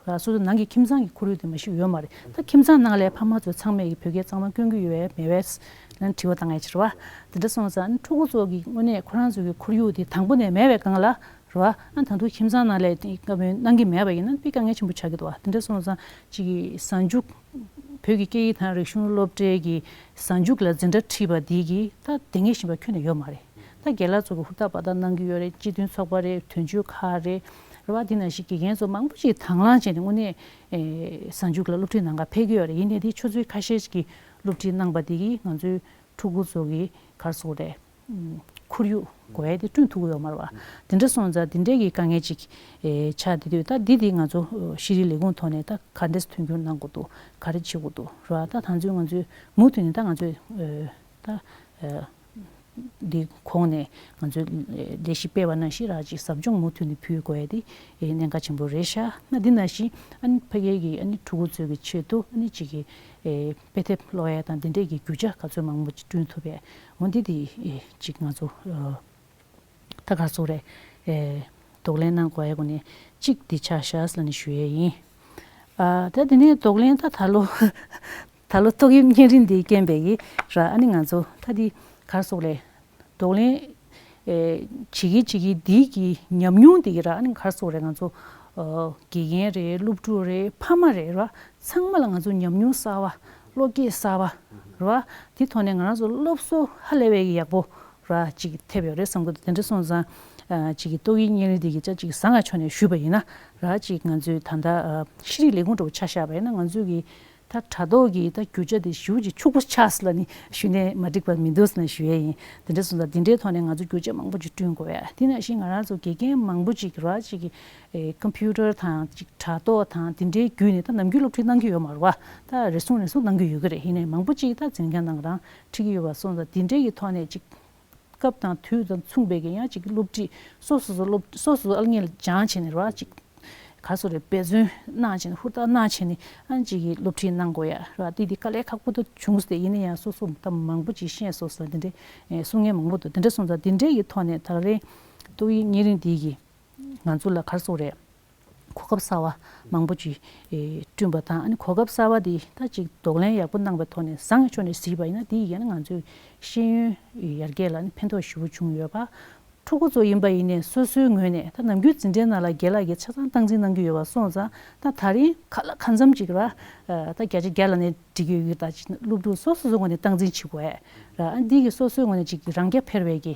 ར་སོ་སོ་ནང་གི་ཁྱིམ་ཚང་གི་ཁོར་ཡུག་དེ་མ་གཞི་ཡོད་མ་རེད། ད་ཁྱིམ་ཚང་ནང་ལ་ཕ་མ་ཚོ་ཚང་མས་ཀྱི་བོད་སྐད་གཙང་མ་སྐྱོན་གྱི་ཡོད་པས་མེད་པས་ལ་དྲི་བ་བཏང་ཡ་ཅིག་རེད་བ། དེ་འདྲ་སོང་ཙང་ཕྲུ་གུ་ཚོ་གི་དངོས་གནས་ཁོ་རང་ཚོ་གི་ཁོར་ཡུག་དེ་དང་པོ་ནས་མེད་པའི་སྒང་ལ་རེད་བ། ཨ་ད་དུང་ཁྱིམ་ཚང་ནང་ལ་དེ་བཀའ་མོལ་གནང་གི་མེད་པ་ཡིན་ན་དཔེ་དཀའ་ངལ་ཆེན་པོ་ཆགས་ཀྱི་འདུག་བ། དེ་འདྲ་སོང་ཙང་གཅིག་གི་གཟའ་མཇུག་བོད་ཀྱི་སྐད་ཡིག་དང་རིག་གཞུང་སློབ་གྲྭའི་གི་གཟའ་མཇུག་ལ་འཛིན་གྲྭ་ཁྲིད་པ་འདི་གི་ད་དེ་ངས་ཤེས་པ་ཁྱོན་ནས་ཡོད་མ་རེད། ད་རྒན་ལགས་ཚོ་གི་ཧུར་ཐག་འབད་ཐག་གནང་གི་ཡོད་རེད། སྤྱི་མཐུན་ཚོགས་པ་རེད། དོན་གཅོད་ཁག་རེད། རེད་བ། འདི་ནང་བཞིན་དགེ་རྒན་ཚོ་མང་པོ་ཞིག་དང་བླངས་བྱས་ནས་དངོས་གནས་ཨེ་གཟའ་མཇུག་ལ་སློབ་ཁྲིད་གནང་ག་ཕེབས་ཀྱི་ཡོད་རེད། ཡིན་ནའི་དེ་ཆུ་ཚོད་ཁ་ཤས་ཤིག་གི་སློབ་ཁྲིད་གནང་པ་འདི་གིས་ང་ཚོའི་ཕྲུ་གུ་ཚོ་གི་ག་རེ་ཟེར་དགོས་རེད། ཁོར་ཡུག་དགོས་ཡ་དེ་བསྐྲུན་ཐུབ་ཀྱི་ཡོད་མ་རེད་བ། དེ་འདྲ་སོང་ཙང་དེ་འདྲའི་གི་དཀའ་ངལ་ཅིག་ཨེ་ཆགས་བསྡད་དུས་ད་འདི་དེ་ང་ཚོ་ཤེས་རིག་ལས་ཁུངས་ཐོག་ནས་ད་ག་འདྲས་མཐུན་འགྱུར་གནང་དགོས་འདུག་ག་རེ་བྱེད་དགོས་འདུག་རེད་བ། ད་ད་ཚོད་ང་ཚོས་མུ་མཐུད་ནས་ད་ང་ཚོས་ཨེ་ད་ཨེ་འདི་གོང་ནས་ང་ཚོས་ལས་གཞི་སྤེལ་བ་ནང་བཞིན་ར་ཅིག་ཟབ་སྦྱོང་མུ་མཐུད་ནས་ཕུལ་དགོས་ཡ་དེ་ཨེ་གནད་འགག་ཆེན་པོ་རེད་ཤག་ན་འདི་ནང་བཞིན་ཨ་ནི་ཕ་གི་གི་ཨ་ནི་ཕྲུ་གུ་ཚོའི་གི་ཆེད་དུ་ཨ་ནི་ཅིག་གི་ཨེ་དཔེ་དེབ་ཀློག་ཡ་དང་འདི་འདྲས་ཀྱི་རྒྱུ་ཆ་ག་ཚོད་མང་པོ་ཅིག་བསྐྲུན་ཐུབ་པས་འོ་འདི་དེ་ཨེ་ཅིག་ང་ཚོ་ཨ་ད་ག་ཚོད་རེད་ཨེ་གདོང་ལེན་གནང་དགོས་ཡ་སྒོ་ནས་གཅིག་འདི་ཆགས་ཤག་ཟེར་ནས་ཞུ་ཡས་ཡིན། ཨ་ད་དེ་ནས་གདོང་ལེན་ད་ད་ལོ་ད་ལོ་ཏོག་དབྱིབས་གཉན་རིམས་འདིའི་རྐྱེན་པས་ཀྱི་ར་ཨ་ནི་ང་ཚོ་ད་འདི་ག་ཚོད་རེད། གདོང་ལེན་ཨེ་བྱེད་ཀྱི་བྱེད་ཀྱི་འདི་གི་ཉམས་མྱོང་འདི་གི་ར་ཨ་ནི་ག་ཚོད་རེད། ང་ཚོ་ཨ་དགེ་རྒན་རེད། སློབ་ཕྲུག་རེད། ཕ་མ་རེད་ར། ཚང་མ་ལ་ང་ཚོ་ཉམས་མྱོང་གསར་བ། བློ་སྐྱེད་གསར་བ་རེད་བ། དེ་ཐོག་ནས་ང་རང་ཚོ་སློབ་གསོ་ཧ་ལས་པའི་ཡག་པོ་ར་ཅིག་ཐེབས་ཡོད་རེད་བསམ་གི་འདུག་དེ་འདྲ་སོང་ཙང་ཨ་ཅིག་གི་ཏོག་དབྱིབས་གཉན་རིམས་དེ་གི་ཅག་ཅིག་བཟང་ང་ཕྱོགས་ནས་ཞུས་པ་ཡིན་ན་ར་ཅིག་ང་ཚོའི་ད་ལྟ་ཨ་ཤེས་རིག་ལས་ཁུངས་འདྲ་པོ་ཆ་བཞག་པ་ཡིན་ན་ང་ཚོའི་གི་ད་དྲ་ཐོག་གི་ད་རྒྱུ་ཆ་དེ་ཞེ་པོ་ཅིག་ཕྱུག་པོ་ཆགས་ལབ་ནས་ཞུས་ནས་མ་འགྲིག་པ་མི་འདུག་ཟེར་ནས་ཞུ་ཡས་ཡིན། དེ་འདྲ་སོང་ཙང་དེ་འདྲའི་ཐོག་ནས་ང་ཚོ་རྒྱུ་ཆ་མང་པོ་ཅིག་བསྐྲུན་དགོས་ཡ། དེ་ནང་བཞིན་ང་རང་ཚོ་དགེ་རྒན་མང་པོ་ཅིག་ར་ཅིག་གི་ཨེ་ཀམ་པུ་ཊར་དང་ཅིག་དྲ་ཐོག་དང་དེ་འདྲའི་བརྒྱུད་ནས་ད་ནམ་རྒྱུན་སློབ་ཁྲིད་གནང་གི་ཡོད་མ་རེད་བ། ད་རེ་ཟུང་རེ་ཟུང་གནང་གི་ཡོད་ཀྱི་རེད། ཡིན་ནའི་མང་པོ་ཅིག་ད་འཛིན་གྲྭ་ནང་རང་ཁྲིད་ཀྱི་ཡོད་པ་སོང་ཙང་དེ་འདྲའི་གི་ཐོག་ནས་ཅིག་སྐབས་དང་དུས་དང་མཚུངས་པའི་གི་ཡང་ཅིག་སློབ་ཁྲིད་སོ་སོ་སོ་སློབ་སོ་སོ་ཨ་ལ་ངེས་ལ་སྦྱངས་བྱས་ནས་ར་ཅིག་ག་སོ་རེ་འབད་བརྩོན་གནང་བྱས་ནས་ཧུར་ཐག་གནང་བྱས་ནས་ཨ་ཅིག་གི་སློབ་ཁྲིད་གནང་དགོས་ཡ་ར། དེ་དེ་དཀའ་ལས་ཁག་པོ་ད་བྱུང་སྟེ་ཡིན་ན་ཡང་སོ་སོ་ད་མང་པོ་ཅིག་ཤེས་སོང་ཟེར་དེ་འདྲའི་གསུང་མཁན་མང་པོ་འདུག་དེ་འདྲ་སོང་ཙང་དེ་འདྲའི་གི་ཐོག་ནས་ད་རེས་ཏོག་དབྱིབས་གཉན་རིམས་དེ་གི་ང་ཚོ་ལ་ག་རེ་ཟེར་དགོས་རེད། གོ་སྐབས་གསར་བ་མང་པོ་ཅིག་ཨེ་བསྐྲུན་པ་དང་ཨ་ནི་གོ་སྐབས་གསར་བ་དེ་ད་ཅིག་གདོང་ལེན་ཡག་པོ་གནང་པའི་ཐོག་ནས་བཟང་ངན་ཕྱོགས་ནས་གཟིགས་པ་ཡིན་ན་དེ་ཡིན་ན་ང་ཚོའི་ཤེས་ཡོན་ཡར་རྒྱས་ལ་ནི་ཕན་ཐོགས་ཞེ་པོ་བྱུང་ཡོད་པ། ཕྲུ་གུ་ཚོ་ཡིན་པ་ཡིན་ནའི་སོ་སོའི་ངོས་ནས་ད་ནམ་རྒྱུན་འཛིན་གྲྭའི་ནང་ལ་རྒན་ལགས་ཀྱིས་ཆ་ཚང་སྟངས་འཛིན་གནང་གི་ཡོད་པ་སོང་ཙང་ད་ད་རིང་ག་ལ་གང་འཚམ་ཅིག་ར་ད་བརྒྱ་ཆ་བརྒྱ་ལ་ནས་འགྲིག་གི་ཡོད་ད་ཅིག་སློབ་ཕྲུག་སོ་སོ་སོའི་ངོས་ནས་སྟངས་འཛིན་བྱེད་དགོས་ཡ་ར། ཨ་འདི་གི་སོ་སོའི་ངོས་ནས་ཅིག་རང་རྐྱ་འཕེར་བའི་གི་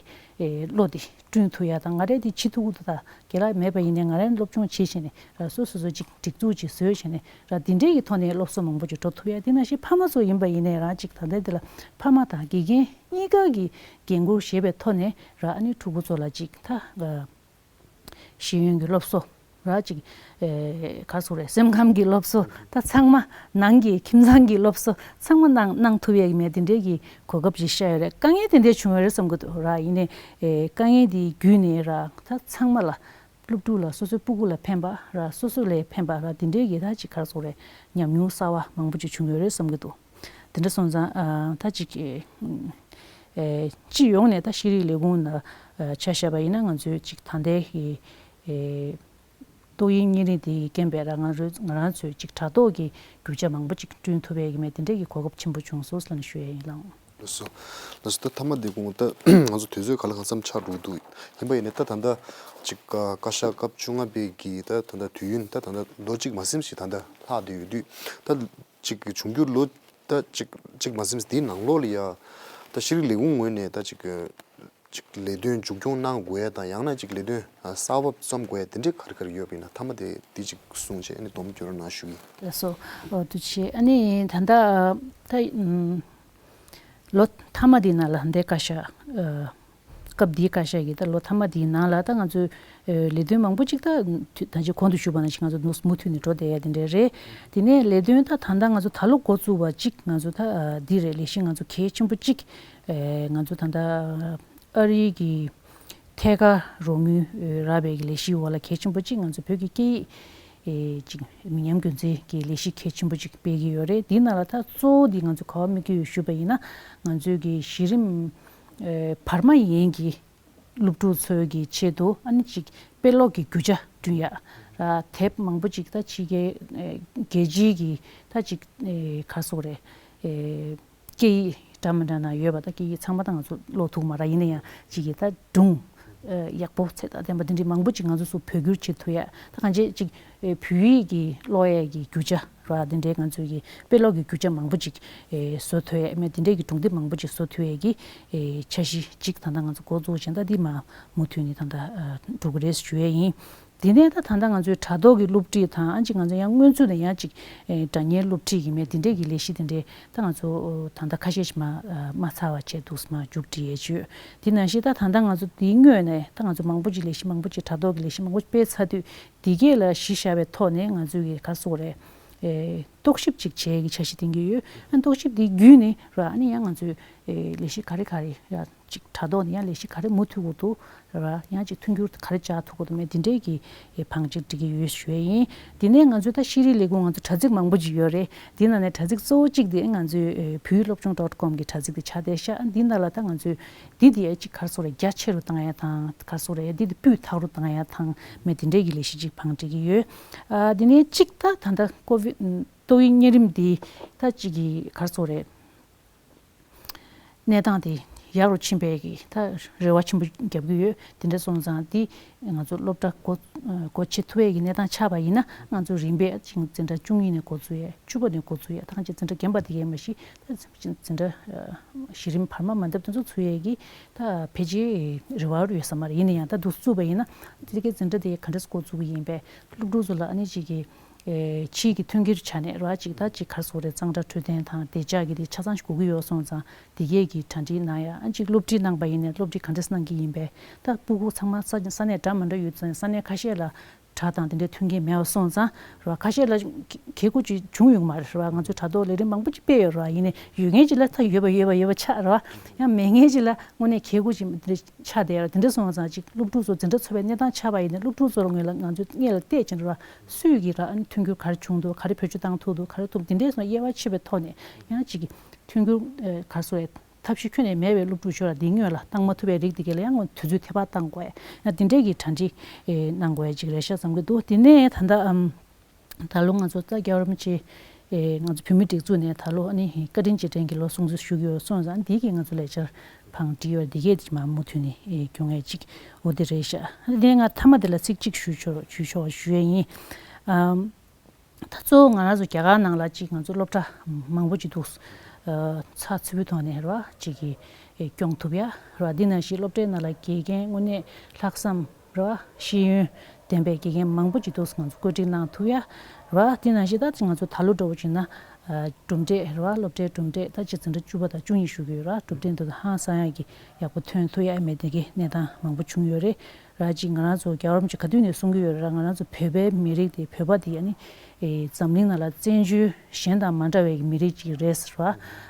བློ་དེ་བསྐྲུན་ཐུབ་ཡ་དང་ང་རའི་དེ་བྱེད་ཐུབ་ཀྱི་འདུག་ད་རྒན་ལགས་མེད་པ་ཡིན་ནའི་ང་རའི་སློབ་སྦྱོང་བྱེད་བྱས་ནས་ར་སོ་སོ་སོ་ཅིག་སྒྲིག་འཛུགས་ཅིག་བཟོས་བྱས་ནས་ར་འདི་འདྲའི་གི་ཐོག་ནས་སློབ་གསོ་མང་པོ་ཅིག་འགྲོ་ཐུབ་ཡ། དེ་ནང་བཞིན་ཕ་མ་ཚོ་ཡིན་པ་ཡིན་ནའི་རང་ཅིག་ད་ལྟའི་འདི་ལ་ཕ་མ་དང་དགེ་རྒན་གཉིས་ཀ་གི་འགན་འཁུར་བཞེས་པའི་ཐོག་ནས་ར་ཨ་ནི་ཕྲུ་གུ་ཚོ་ལ་ཅིག་ད་ཤེས་ཡོན་གྱི་སློབ་གསོ་ ར་ཅིག་ཨེ་ག་རེ་ཟེར་དགོས་རེད། སེམས་ཁམས་ཀྱི་སློབ་གསོ་ད་ཚང་མ། ནང་གི་ཁྱིམ་ཚང་གི་སློབ་གསོ་ཚང་མ་གནང་གནང་ཐུབ་ཡས་ཀྱི་མེད་དེ་འདྲའི་གི་གོ་སྐབས་ཅིག་ཤར་ཡོད་རེད། དཀའ་ངལ་དེ་འདྲ་བྱུང་ཡོད་རེད་བསམ་གྱི་འདུག་ར། ཡིན་ནའི་ཨེ་དཀའ་ངལ་དེའི་བརྒྱུད་ནས་ར་ད་ཚང་མ་ལ། སློབ་ཕྲུག་ལ་སོ་སོའི་སྤུ་གུ་ལ་ཕན་པ་ར། སོ་སོ་ལ་ཕན་པ་ར། དེ་འདྲའི་གི་ད་ཅིག་ག་རེ་ཟེར་དགོས་རེད། ཉམས་མྱོང་གསར་བ་མང་པོ་ཅིག་བྱུང་ཡོད་རེད་བསམ་གྱི་འདུག་དེ་འདྲ་སོང་ཙང་ཨ་ད་ཅིག་ཨེ་ཨེ་སྤྱི་ཡོངས་ནས་ད་ཤེས་རིག་ལས་ཁུངས་ནང་ཨ་ཆ་བཞག་པ་ཡིན་ན། ང་ཚོའི་ཅིག་ད་ལྟའི་ཨེ་ཨེ་ཏོག་དབྱིབས་གཉན་རིམས་དེ་ཡི་རྐྱེན་པས་ར། ང་རང་ང་རང་ཚོས་ཅིག་དྲ་ཐོག་གི་རྒྱུ་ཆ་མང་པོ་ཅིག་བསྐྲུན་ཐུབ་ཡས་ཀྱི་མེད། དེ་འདྲའི་གི་གོ་སྐབས་ཆེན་པོ་བྱུང་སོང་ཟེར་ནས་ཞུ་ཡས་ཡིན་ལགས། ལགས་སོ། ལགས་སོ། ད་མཐའ་མ་དེ་གུང་ད་ང་ཚོ་དུས་ཚོད་ག་ལ་གང་འཚམ་ཆགས་འགྲོ་འདུག་ཡིན་པ་ཡིན་ནའི་ད་ད་ལྟ་ཅིག་ཨ་བཀའ་ཤག་སྐབས་བཅོ་ལྔ་པའི་གི་ད་ད་ལྟ་དུས་ཡུན་ད་ད་ལྟ་ལོ་གཅིག་མ་ཟིན་ཞིག་ད་ལྟ་ལྷག་བསྡད་ཡོད་དུས། ད་ཅིག་འབྱུང་འགྱུར་ལོ་ད་ཅིག་གཅིག་མ་ཟིན་དེའི་ནང་ལོགས་ལ་ཡ་ད་ཤེས་རིག་ལས་ཁུངས་ངོས་ནས་ད་ཅིག་ཅིག་ལས་དོན་མཇུག་སྐྱོང་གནང་དགོས་ཡ་དང་། ཡང་ན་ཅིག་ལས་དོན་གསར་པ་རྩོམ་དགོས་ཡ་དེ་འདྲའི་ག་རེ་ག་རེ་ཡོད་པ་ཡིན་ན། མཐའ་མ་དེ་དེ་ཅིག་གསུངས་བྱས་ཨ་ནི་སྡོམ་སྐྱོར་གནང་ཞུ་གི་ཡིན། ལགས་སོ། ཨོ་ཐུགས་རྗེ་ཆེ། ཨ་ནི་ད་ལྟ་ད་ཨུམ་ལོ་མཐའ་མ་དེའི་ནང་ལ་འདི་བཀའ་ཤག་ཨ་སྐབས་འདིའི་བཀའ་ཤག་གིས་ད་ལོ་མཐའ་མ་དེའི་ནང་ལ་ད་ང་ཚོའི་ཨ་ལས་དོན་མང་པོ་ཅིག་ད་ད་ཅིག་གོང་དུ་ཞུས་པ་ནང་བཞིན་ང་ཚོ་མུ་མུ་མཐུད་ནས་འགྲོ་བསྡད་ཡ་དེ་འདྲ་རེད། དེ་ནས་ལས་དོན་ད་ད་ལྟ་ང་ཚོ་ད་ལོ་འགོ་བཙུགས་པ་གཅིག་ང་ཚོ་ད་ཨ་འདི་རེད། ལས་གཞི་ང་ཚོ་གལ་ཆེན་པོ་གཅིག་ཨ་ང་ཚོ་ད་ལྟ་ཨ་རིའི་གི་ཐད་ཀར་རོགས་དངུལ་རག་པའི་གི་ལས་གཞིའི་འོག་ལ་གལ་ཆེན་པོ་གཅིག་ང་ཚོ་བོད་ཀྱི་སྐད་ཡིག་ཨེ་ཅིག་མི་ཉམས་རྒྱུན་འཛིན་གྱི་ལས་གཞི་གལ་ཆེན་པོ་གཅིག་སྤེལ་གྱི་ཡོད་རེད། འདིའི་ནང་ལ་ད་གཙོ་བོ་འདི་ང་ཚོ་ག་པར་དམིགས་ཀྱི་ཡོད་ཞུས་པ་ཡིན་ན། ང་ཚོའི་གི་གཞི་རིམ་ཨེ་བར་མ་ཡན་གྱི་སློབ་ཕྲུག་ཚོའི་གི་ཆེད་དུ་ཨ་ནི་ཅིག་དཔེ་ཀློག་གི་རྒྱུ་ཆ་བསྐྲུན་ཡ་ར། དེབ་མང་པོ་ཅིག་ད་ཕྱི་རྒྱལ་ཨེ་རྒྱལ་སྤྱིའི་གི་ད་ཅིག་ཨེ་ག་རེ་ཟེར་དགོས་རེད། ཨེ་སྐད་ཡིག་འདྲ་མི་འདྲ་ནང་ཡོད་པ་ད་སྐད་ཡིག་ཚང་མ་ད་ང་ཚོ་ཀློག་ཐུབ་མ་རེད། ཡིན་ན་ཡང་ཅིག་གི་ད་སྒྲུང་ཨེ་ཡག་པོ་ཚད་དང་ལྡན་པ་འདི་འདྲའི་མང་པོ་ཅིག་ང་ཚོ་ཚུར་བོད་བསྒྱུར་བྱེད་ཐུབ་ཡ། ད་གང་ཅི་ཅིག་ཨེ་བོད་ཡིག་གི་ཀློག་ཡས་ཀྱི་རྒྱུ་ཆ་ར། འདི་འདྲའི་ང་ཚོའི་གི་དཔེ་ཀློག་གི་རྒྱུ་ཆ་མང་པོ་ཅིག་ཨེ་བཟོ་ཐུབ་ཡ་མེད། འདི་འདྲའི་གི་སྒྲུང་དེབ་མང་པོ་ཅིག་བཟོ་ཐུབ་ཡས་ཀྱི་ཨེ་འཆར་གཞི་ཅིག་ད་ལྟ་ང་ཚོ་འགོ་བཙུགས་བྱས། ད་འདི་མ་མུ་མཐུད་ནས་ད་ལྟ་ཨ་འགྲོ་གི་རེད་ཞུ་ཡས་ཡིན། དེ་ནས་ད་ད་ལྟ་ང་ཚོའི་དྲ་ཐོག་གི་སློབ་ཁྲིད་དང་། ཨ་ཅིག་ང་ཚོ་ཡང་སྔོན་ཚུད་ནས་ཡང་ཅིག་ཨེ་སྒྲ་སྙན་སློབ་ཁྲིད་ཀྱི་མེད་དེ་འདྲའི་གི་ལས་གཞི་དེ་འདྲའི་ད་ང་ཚོ་ད་ལྟ་ཁ་ཤས་ཤིག་མ་མ་ཚར་བ་བྱས་འདུག་མ་མཇུག་སྒྲིལ་ཡས་བྱོས། དེ་ནང་བཞིན་ད་ད་ལྟ་ང་ཚོ་དེའི་སྔོན་ནས་ད་ང་ཚོ་མང་པོ་ཅིག་ལས་གཞི་མང་པོ་ཅིག་དྲ་ཐོག་གི་ལས་གཞི་མང་པོ་ཅིག་སྤེལ་ཚར་དུས། དེ་གས་ལ་གཞི་བཞག་པའི་ཐོག་ནས་ང་ཚོའི་གི་ག་རེ་ཟེར་དགོས་རེད། ཨེ་རྟོག་ཞིབ་ཅིག་བྱེད་ཀྱི་འཆར་གཞི་འདིང་གི་ཡོད། ཨ་རྟོག་ཞིབ་འདི་བརྒྱུད་ནས་ར། ཨ་ནི་ཡང་ང་ཚོའི་ཨེ་ལས་གཞི་ག་རེ་ག་རེ་ཡ་ཅིག་དྲ་ཐོག་ནས་ཡང་ལས་གཞི་ག་རེ་མུ་མཐུད་དགོས་འདུག་ར། ཡང་ཅིག་མཐུན་འགྱུར་ག་རེ་བྱ་ཐུབ་དགོས་འདུག་མེད་དེ་འདྲའི་གི་ཨེ་བང་ཅིག་སྒྲིག་གི་ཡོད་ཞུ་ཡས་ཡིན། དེ་ནས་ང་ཚོའི་ད་ཤེས་རིག་ལས་ཁུངས་ང་ཚོ་དྲ་ཚིགས་མང་པོ་ཅིག་ཡོད་རེད། དེ་ནང་ནས་དྲ་ཚིགས་གཙོ་བོ་གཅིག་དེ་ང་ཚོའི་ཨེ་བོད་ཡིག་སློབ་སྦྱོང་ཌོཊ་ཀོམ་གི་དྲ་ཚིགས་དེ་ཆགས་བསྡད་ཤག་འདི་ནང་ལ་ད་ང་ཚོའི་འདི་དེ་ཡ་ཅིག་ག་རེ་ཟེར་དགོས་རེད། རྒྱ་ཆེ་རུ་བཏང་ཡ་དང་། ག་རེ་ཟེར་དགོས་རེད། འདི་དེ་སྤུས་དག་རུ་བཏང་ཡ་དང་། མེད་དེ་འདྲའི་གི་ལས་གཞི་ཅིག་བང་སྒྲིག་གི་ཡོད། ཨ་དེ་ནས་གཅིག་ད་ད་ལྟ་ཀོ་ཝིཌ་ཏོག་དབྱིབས་གཉན་རིམས་འདི་ད་ཅིག་གི་ག་རེ་ཟེར་དགོས་རེད། གནས་སྟངས་དེ་ཡག་རུ་ཕྱིན་པའི་གི་ད་རེ་བ་ཆེན་པོ་རྒྱབ་ཀྱི་ཡོད། དེ་འདྲ་སོང་ཙང་འདི་ང་ཚོ་སློབ་གྲྭ་སྒོ་སྒོ་ཕྱེ་ཐུབ་པའི་གི་གནས་སྟངས་ཆགས་པ་ཡིན་ན། ང་ཚོ་རིམ་པས་ཅིག་འཛིན་གྲྭ་བཅུ་གཉིས་ནས་འགོ་ཚུགས་ཡས། བཅུ་པ་ནས་འགོ་ཚུགས་ཡས། ད་གང་ཅི་འཛིན་གྲྭ་རྒན་པ་དེ་གས་མ་གཞི་ད་འཛིན་གྲྭ་གཞི་རིམ་བར་མ་མ་འདེབས་དེ་ཚོ་ཚུགས་ཡས་ཀྱི་ད་ཕལ་ཆེར་རེ་བ་ཡོད་ས་མ་རེད། ཡིན་ན་ཡང་ད་འདུག་བཙུགས་པ་ཡིན་ན། དེ་གའི་འཛིན་གྲྭ་དེ་ག་འདྲས་འགོ་བཙུགས་ཀྱི་ཡིན་པས། སློབ་ཕྲུག་ཚོ་ལ་ཨ་ནི་ཅིག་གི་ཨེ་ཕྱིའི་གི་མཐུན་འགྱུར་བྱ་ནས་ར། ཅིག་ད་ཅིག་ག་རེ་ཟེར་དགོས་རེད། གཙང་སྦྲ་འཕྲོད་བསྟེན་དང་བདེ་འཇགས་ཀྱི་དེ་ཆ་ཚང་ཞིག་དགོས་ཀྱི་ཡོད་སོང་ཙང་། དེ་གས་ཀྱི་གྲ་སྒྲིག་གནང་ཡ། ཨ་ཅིག་སློབ་ཁྲིད་གནང་པ་ཡིན་ནའི་སློབ་ཁྲིད་ག་འདྲས་གནང་གི་ཡིན་པས། ད་སྤུ་གུ་ཚང་མ་ས་ས་གནས་འདྲ་མི་འདྲ་ཡོད་ཙང་། ས་གནས་ཁ་ཤས་ལ་དྲ་དང་དེ་འདྲའི་མཐུན་རྐྱེན་མེད་པ་སོང་ཙང་ར། ཁ་ཤས་ལ་གལ་དགོས་ཅིག་བྱུང་ཡོང་མ་རེད་ར། ང་ཚོའི་དྲ་ཐོག་ལས་རིམ་མང་པོ་ཅིག་སྤེལ་ཡོད་ར། ཡིན་ནའི་ཡོད་མཁན་ཅིག་ལ་ད་ཡོད་པ་ཡོད་པ་ཡོད་པ་ཆགས་ར། ཡང་མེད་མཁན་ཅིག་ལ་དངོས་གནས་གལ་དགོས་ཅིག་དེ་འདྲ་ཆགས་བསྡད་ཡོད་ར། དེ་འདྲ་སོང་བ་ཙང་ཅིག་སློབ་ཕྲུག་ཚོ་འཛིན་གྲྭ་ཚུགས་པའི་གནས་སྟངས་ཆགས་པ་ཡིན་ན། སློབ་ཕྲུག་ཚོར་ངོས་ལ་ང་ཚོས་སྔོན་ལ་བལྟས་ཕྱིན་ར། སུས་ཀྱིས་ར་ཨ་ནི་མཐུན་འགྱུར་ག་རེ་བྱུང་འདུག་ག་རེ་བེད་སྤྱོད་བཏང་ཐུབ་འདུག་ག་རེ་ཐུབ། དེ་འདྲའི་སོང་དབྱེ་བ་ཕྱེ་བའི་ཐོག་ནས་ཡང་ཅིག་མཐུན་འགྱུར་ཨེ་ག་རེ་ཟེར་དགོས་རེད། ཐབས་ཤེས་ཁྱོན་ནས་མེད་པའི་སློབ་ཕྲུག་ཞིག་ལ་འདི་སྔོན་ལ་བཏང་མ་ཐུབ་པའི་རིགས་དེ་གས་ལ་ཡང་དུས་ཚོད་འཐད་པ་བཏང་དགོས་ཡ། དེ་འདྲའི་གི་གྲ་སྒྲིག་ཨེ་གནང་དགོས་ཡ་ཅིག་རེད་ཤག་བསམ་གྱི་འདུག་དེ་ནས་ད་ལྟ་ཨམ། ད་ལོ་ང་ཚོ་ད་རྒྱལ་བ་རིན་པོ་ཆེ་ཨེ་ང་ཚོ་བོད་མིའི་སྒྲིག་འཛུགས་ནས་ད་ལོ་ཨ་ནི་བཀའ་དྲིན་རྗེས་དྲན་གྱི་ལོ་སྲུང་བརྩི་ཞུ་གི་ཡོད་སོང་ཙང་། འདི་གི་ང་ཚོ་ལས་འཆར་བང་སྒྲིག་ཡོད། འདི་གས་དེ་མ་མུ་མཐུད་ནས་ཨེ་སྐྱོང་ཡ་ཅིག་འོ་དེ་རེད་ཤག་དེ་ནས་ང་མཐའ་མ་དེ་ལ་ཚིག་གཅིག་ཞུ་ཆོག་ཞུ་ཆོག་ཞུ་ཡ་ཡིན། ཨམ། ད་གཙོ་བོ་ང་རང་ཚོ་རྒྱ་གར་ནང་ལ་ཅིག་ང་ཚོ་སློབ་གྲྭ་མང་པོ་ཅིག་འདུག་ཨ་ཚགས་ཚུད་པོའི་ཐོག་ནས་རེད་བ། ཅིག་གི་ཨེ་སྐྱོང་ཐུབ་ཡ་རེད་བ། འདི་ནང་བཞིན་སློབ་གྲྭའི་ནང་ལ་དགེ་རྒན་དངོས་གནས་ལྷག་བསམ་རེད་བ། ཤེས་ཡོན་ལྡན་པའི་དགེ་རྒན་མང་པོ་ཅིག་འདུག་ང་ཚོ་བཀོད་སྒྲིག་གནང་ཐུབ་ཡ་རེད་བ། འདི་ནང་བཞིན་ད་ང་ཚོ་ད་ལོ་འདྲ་བོ་བྱས་ན་ཨ་གྲུབ་འབྲས་རེད་བ། སློབ་གྲྭའི་གྲུབ་འབྲས་ད་ཅིག་འཛིན་གྲྭ་བཅུ་པ་དང་བཅུ་གཉིས་ཞུ་གི་ཡོད་རེད་བ། གྲུབ་འབྲས་འདི་ཚོ་ཧང་སང་ཡ་གི་ཡག་པོ་ཐོན་ཐུབ་ཡ་མེད་དེ་གི་གནས་སྟངས་མང་པོ་བྱུང་ཡོད་རེད། ར་ཅིག་ང་རང་ཚོ་རྒྱལ་བ་རིན་པོ་ཆེ་ག་དུས་ནས་གསུང་གི་ཡོད་ར། ང་རང་ཚོ་བོད་པའི་མི་རིགས་དེ་བོད་པ་དེ་ཨ་ནི་ཨེ་འཛམ་གླིང་ནང་ལ་བཙན་བྱོལ་གཞན་དང་མ་འདྲ་བའི་མི་རིགས་ཅིག་རེད་ཟེར་བ་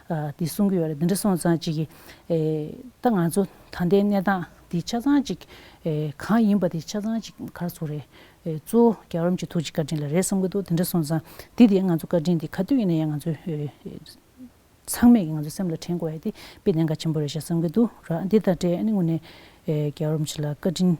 ཨ་དེ་གསུང་གི་ཡོད་ར། དེ་འདྲ་སོང་ཙང་ཅིག་གི་ཨེ་ད་ང་ཚོ་ད་ལྟའི་གནས་སྟངས་དེ་ཆ་ཚང་ཅིག་ཨེ་གང་ཡིན་པ་དེ་ཆ་ཚང་ཅིག་ག་རེ་ཟེར་དགོས་རེད། ཨེ་གཙོ་བོ་རྒྱལ་བ་རིན་པོ་ཆེ་ཐུགས་རྗེ་བཀའ་དྲིན་ལ་རེད་བསམ་གི་འདུག་དེ་འདྲ་སོང་ཙང་དེ་དེ་ང་ཚོ་བཀའ་དྲིན་དེ་ག་དུས་ཡིན་ན་ཡང་ང་ཚོ་ཨེ་ཚང་མས་ཀྱི་ང་ཚོའི་སེམས་ལ་དྲན་དགོས་ཡ་དེ་དཔེ་གནད་འགག་ཆེན་པོ་རེད་ཤག་བསམ་གྱི་འདུག་ར། འདི་དང་འབྲེལ་ཨ་ནི་དངོས་གནས་ཨེ་རྒྱལ་བ་རིན་པོ་ཆེ་ལ་བཀའ་དྲིན་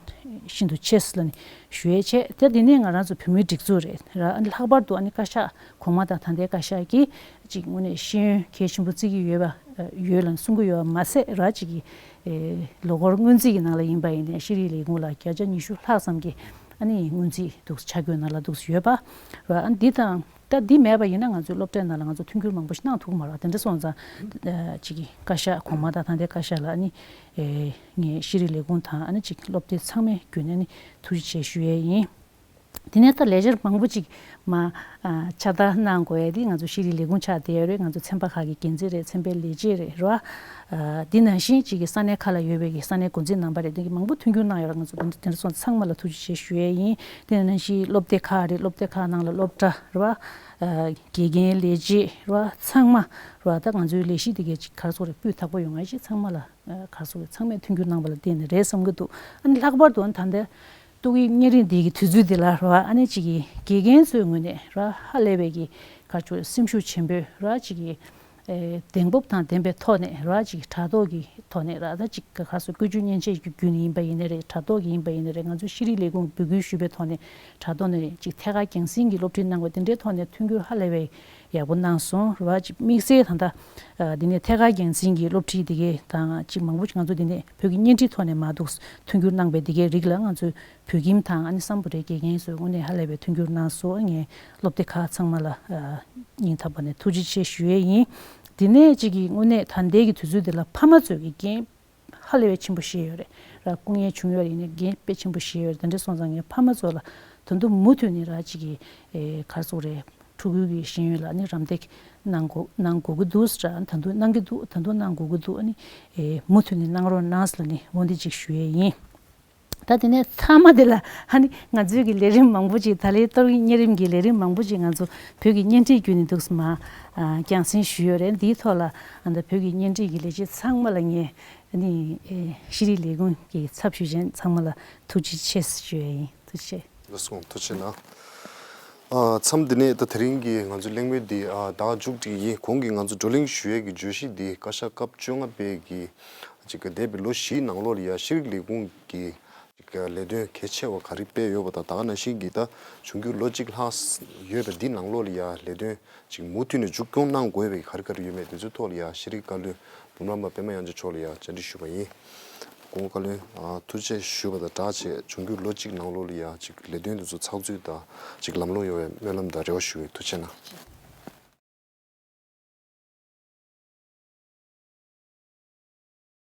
ཤིན་ཏུ་ཆེ་ཟེར་ལ་ནི་ཞུ་ཡས་བྱས། ད་འདི་ནས་ང་རང་ཚོ་བོད་མིའི་སྒྲིག་འཛུགས་རེད་ར། ཨ་ནི་ལྷག་པར་དུ་ཨ་ནི་བཀའ་ཤག་གོང་མ་དང་ད་ལྟའི་བཀའ་ཤག་གིས་ཅིག་དངོས་གནས་ཤེས་ཡོན་གལ་ཆེན་པོ་བརྩི་གི་ཡོད་པ་ཡོད་ལ་གསུང་གི་ཡོད་པ་མ་ཟད་ར། ཅིག་གི་ཨེ་ལོ་འཁོར་སྔོན་རྩིས་ཀྱི་ནང་ལ་ཡིན་པ་ཡིན་ནའི་ཤེས་རིག་ལས་ཁུངས་ལ་བརྒྱ་ཆ་ཉི་ཤུ་ལྷག་ཙམ་གྱི་ཨ་ནི་སྔོན་རྩིས་འདུག་ཆ་བགོས་ནང་ལ་འདུག་ཡོད་པ་ར། ཨ་ནི་འདི་དང་། ད་འདི་མེད་པ་ཡིན་ན་ང་ཚོའི་སློབ་གྲྭའི་ནང་ལ་ང་ཚོ་མཐུན་འགྱུར་མང་པོ་ཞིག་གནང་ཐུབ་ཀྱི་མ་རེད། དེ་འདྲ་སོང་ཙང་ཨ་ཅིག་གི་བཀའ་ཤག་གོང་མ་དང་ད་ལྟའི་བཀའ་ཤག་ལ་ཨ་ནི་ཨེ་ངས་ཤེས་རིག་ལས་ཁུངས་དང་ཨ་ནི་ཅིག་སློབ་སྡེ་ཚང་མའི་བརྒྱུད་ནས་ཨ་ནི་ཐུགས་རྗེ་ཆེ་ཞུ་ཡས་ཡིན། དེ་ནས་ད་ལས་འཆར་མང་པོ་ཅིག་མ་ཨ་ཕྱག་བསྟར་གནང་དགོས་ཡས་དེ་ང་ཚོ་ཤེས་རིག་ལས་ཁུངས་ཆགས་བསྡད་ཡོད་རེད། ང་ཚོ་ཚན་པ་ཁག་གི་འགན་འཛིན་རེད། ཚན་པའི་ལས་བྱེད་རེད་ར། ཨ་འདི་ནང་བཞིན་ཅིག་གི་ས་གནས་ཁག་ལ་ཡོད་པའི་གི་ས་གནས་འགོ་འཛིན་རྣམ་པ་རེད། དེ་གི་མང་པོ་མཐུན་འགྱུར་གནང་ཡོད་ར། ང་ཚོ་དེ་འདྲ་སོང་ཚང་མ་ལ་ཐུགས་རྗེ་ཆེ་ཞུ་ཡས་ཡིན། དེ་ནང་བཞིན་སློབ་སྡེ་ཁག་རེད། སློབ་སྡེ་ཁག་ནང་ལ་སློབ་གྲྭ་རེད་བ། ཨ་དགེ་རྒན་ལས་བྱེད་རེད་བ། ཚང་མ་རེད་བ། ད་ང་ཚོའི་ལས་གཞི་དེ་གའི་ཅིག་ག་རེ་ཟེར་དགོས་རེད། སྤུས་དག་པོ་ཡོང་ཡ་ཅིག་ཚང་མ་ལ་ཨ་ག་རེ་ཟེར་དགོས་རེད། ཚང་མས་མཐུན་འགྱུར་གནང་བ་ལ་བརྟེན་ནས་རེད་བསམ་གྱི་འདུག་ཨ་ནི་ལྷག་པར་དུ་ཨ་ནི་ད་ལྟ་ཏོག་དབྱིབས་གཉན་རིམས་འདི་གི་དུས་ཚོད་འདི་ལ་རེད་བ། ཨ་ནི་ཅིག་གི་དགེ་རྒན་ཚོའི་ངོས་ནས་རེད་བ། ཧ་ལས་པའི་གི་ག་རེ་ཟེར་དགོས་རེད། སེམས་ཤུགས་ཆེན་པོས་རེད་བ། ཅིག་གི་ཨེ་གདེང་སྤོབས་དང་ལྡན་པའི་ཐོག་ནས་རེད་བ། ཅིག་དྲ་ཐོག་གི་ཐོག་ནས་རེད་བ། ད་ཅིག་ག་རེ་ཟེར་དགོས་རེད། བཀོལ་སྤྱོད་མཉེན་ཆས་ཀྱི་བརྒྱུད་ནས་ཡིན་པ་ཡིན་ནའི་རེད། དྲ་ཐོག་གི་ཡིན་པ་ཡིན་ནའི་རེད། ང་ཚོས་ཤེས་རིག་ལས་ཁུངས་འབོད་སྐུལ་ཞུས་པའི་ཐོག་ནས་དྲ་ཐོག་ནས་རེད། ཅིག་ཐད་ཀར་རྒྱང་སྲིང་གི་སློབ་ཁྲིད་གནང་བ་དེ་འདྲའི་ཐོག་ནས་མཐུན་འགྱུར་ཧ་ལས་པའི་ཡག་པོ་གནང་སོང་རེད་བ། ཅིག་དམིགས་བསལ་ད་ལྟ་ཨ་འདི་ནས་ཐད་ཀར་རྒྱང་སྲིང་གི་སློབ་ཁྲིད་དེ་གའི་དང་ཅིག་མང་པོ་ཅིག་ང་ཚོ་འདི་ནས་བོད་ཀྱི་བརྙན་འཕྲིན་ཐོག་ནས་མར་འདུག་མཐུན་འགྱུར་གནང་པའི་དེ་གའི་རིགས་ལ་ང་ཚོས་བོད་ཁྱིམ་དང་ཨ་ནི་སམ་བྷོ་ཊའི་དགེ་རྒན་ཚོས་དངོས་གནས་ཧ་ལས་པའི་མཐུན་འགྱུར་གནང་སོང་། ངས་སློབ་སྡེ་ཁག་ཚང་མ་ལ་ཨ་སྙིང་ཐག་པ་ནས་ཐུགས་རྗེ་ཆེ་ཞུ་ཡས་ཡིན། དེ་ནས་ཅིག་གི་དངོས་གནས་ད་ལྟའི་གི་དུས་ཚོད་འདི་ལ་ཕ་མ་ཚོས་ཀྱི་འགན་ཧ་ལས་པའི་ཆེན་པོ་བཞེས་ཡོད་རེད་ར། སྐུ་ངལ་བྱུང་ཡོད་རེད། ཡིན་ནའི་འགན་དཔེ་ཆེན་པོ་བཞེས་ཡོད་རེད། དེ་འདྲ་སོང་ཙང་ངས་ཕ་མ་ཚོ་ལ་ད་དུང་མུ་མཐུད་ནས་ར་ཅིག་གི་ཨེ་ག་རེ་ཟེར་དགོས་རེད། ཕྲུ་གུའི་གི་ཤེས་ཡོན་ལ་ནི་རམ་འདེགས་གནང་དགོས་གནང་དགོས་ཀྱི་འདུག་ཟེར་ར། ད་དུང་གནང་གི་འདུག་ད་དུང་གནང་དགོས་ཀྱི་འདུག་ཨ་ནི་ཨེ་མུ་མཐུད་ནས་གནང་རོགས་གནང་ཟེར་ལ་ནི་འོ་འདི་ཅིག་ཞུ་ཡས་ཡིན། ད་དེ་ནས་མཐའ་མ་དེ་ལ་ཨ་ནི་ང་ཚོའི་གི་ལས་རིམ་མང་པོ་ཅིག་ད་ལོའི་ཏོག་དབྱིབས་གཉན་རིམས་ཀྱི་ལས་རིམ་མང་པོ་ཅིག་ང་ཚོ་བོད་ཀྱི་བརྙན་འཕྲིན་བརྒྱུད་ནས་འདུག་སེ་མར་ཨ་རྒྱང་སྲིང་ཞུས་ཡོད་རེད། འདིའི་ཐོག་ལ་ཨ་ད་བོད་ཀྱི་བརྙན་འཕྲིན་གྱི་ལས་བྱེད་ཚང་མ་ལ་ངས་ཨ་ནི་ཨེ་ཤེས་རིག་ལས་ཁུངས་ཀྱི་ཚབ་ཞུས་བྱས་ཚང་མ་ལ་ཐུགས་རྗེ་ཆེ་ཞུ་ཡས་ཡིན། ཐུགས་རྗེ་ཆེ། ལགས་སོ། ཐུགས་རྗེ་གནང་། ཨ་མཚམས་འདི་ནས་ད་དེ་རིང་གི་ང་ཚོའི་གླེང་མོལ་འདི་ཨ་ད་མཇུག་སྒྲིལ་ཡིན། གོང་གི་ང་ཚོ་བགྲོ་གླེང་ཞུ་ཡས་ཀྱི་བརྗོད་གཞི་འདི་བཀའ་ཤག་སྐབས་བཅོ་ལྔ་པའི་གི་ཅིག་འདས་པའི་ལོ་བཞིའི་ནང་ལོགས་ལ་ཡ་ཤེས་རིག་ལས་ཁུངས་ཀྱི་ཅིག་ལས་དོན་གལ་ཆེ་བ་ག་རེ་སྤེལ་ཡོད་པ་དང་། ད་ག་ནང་བཞིན་གྱི་ད་འབྱུང་འགྱུར་ལོ་གཅིག་ལྷག་ཡོད་པ་འདི་ནང་ལོགས་ལ་ཡ་ལས་དོན་ཅིག་མུ་མཐུད་ནས་མཇུག་སྐྱོང་གནང་དགོས་པའི་ག་རེ་ག་རེ་ཡོད་མེད་དེ་ཚོའི་ཐོག་ལ་ཡ་ཤེས་རིག་བཀའ་བློན་འབུམ་རམས་པ་པད་མ་དབྱངས་ཅན་མཆོག་ལ་ཡ་བཅར་འདྲི་ཞུས་པ་ཡིན། སྐུ་ངོ་བཀའ་བློན་ཨ་ཐུགས་རྗེ་ཆེ་ཞུས་པ་དང་སྦྲགས་བྱས་འབྱུང་འགྱུར་ལོ་གཅིག་ནང་ལོགས་ལ་ཡ་ཅིག་ལས་དོན་དེ་ཚོ་ཚགས་ཚུད་དང་ཅིག་ལམ་ལྷོང་ཡོང་བའི་སྨོན་ལམ་དང་རེ་བ་ཞུ་བའི། ཐུགས་རྗེ་གནང་།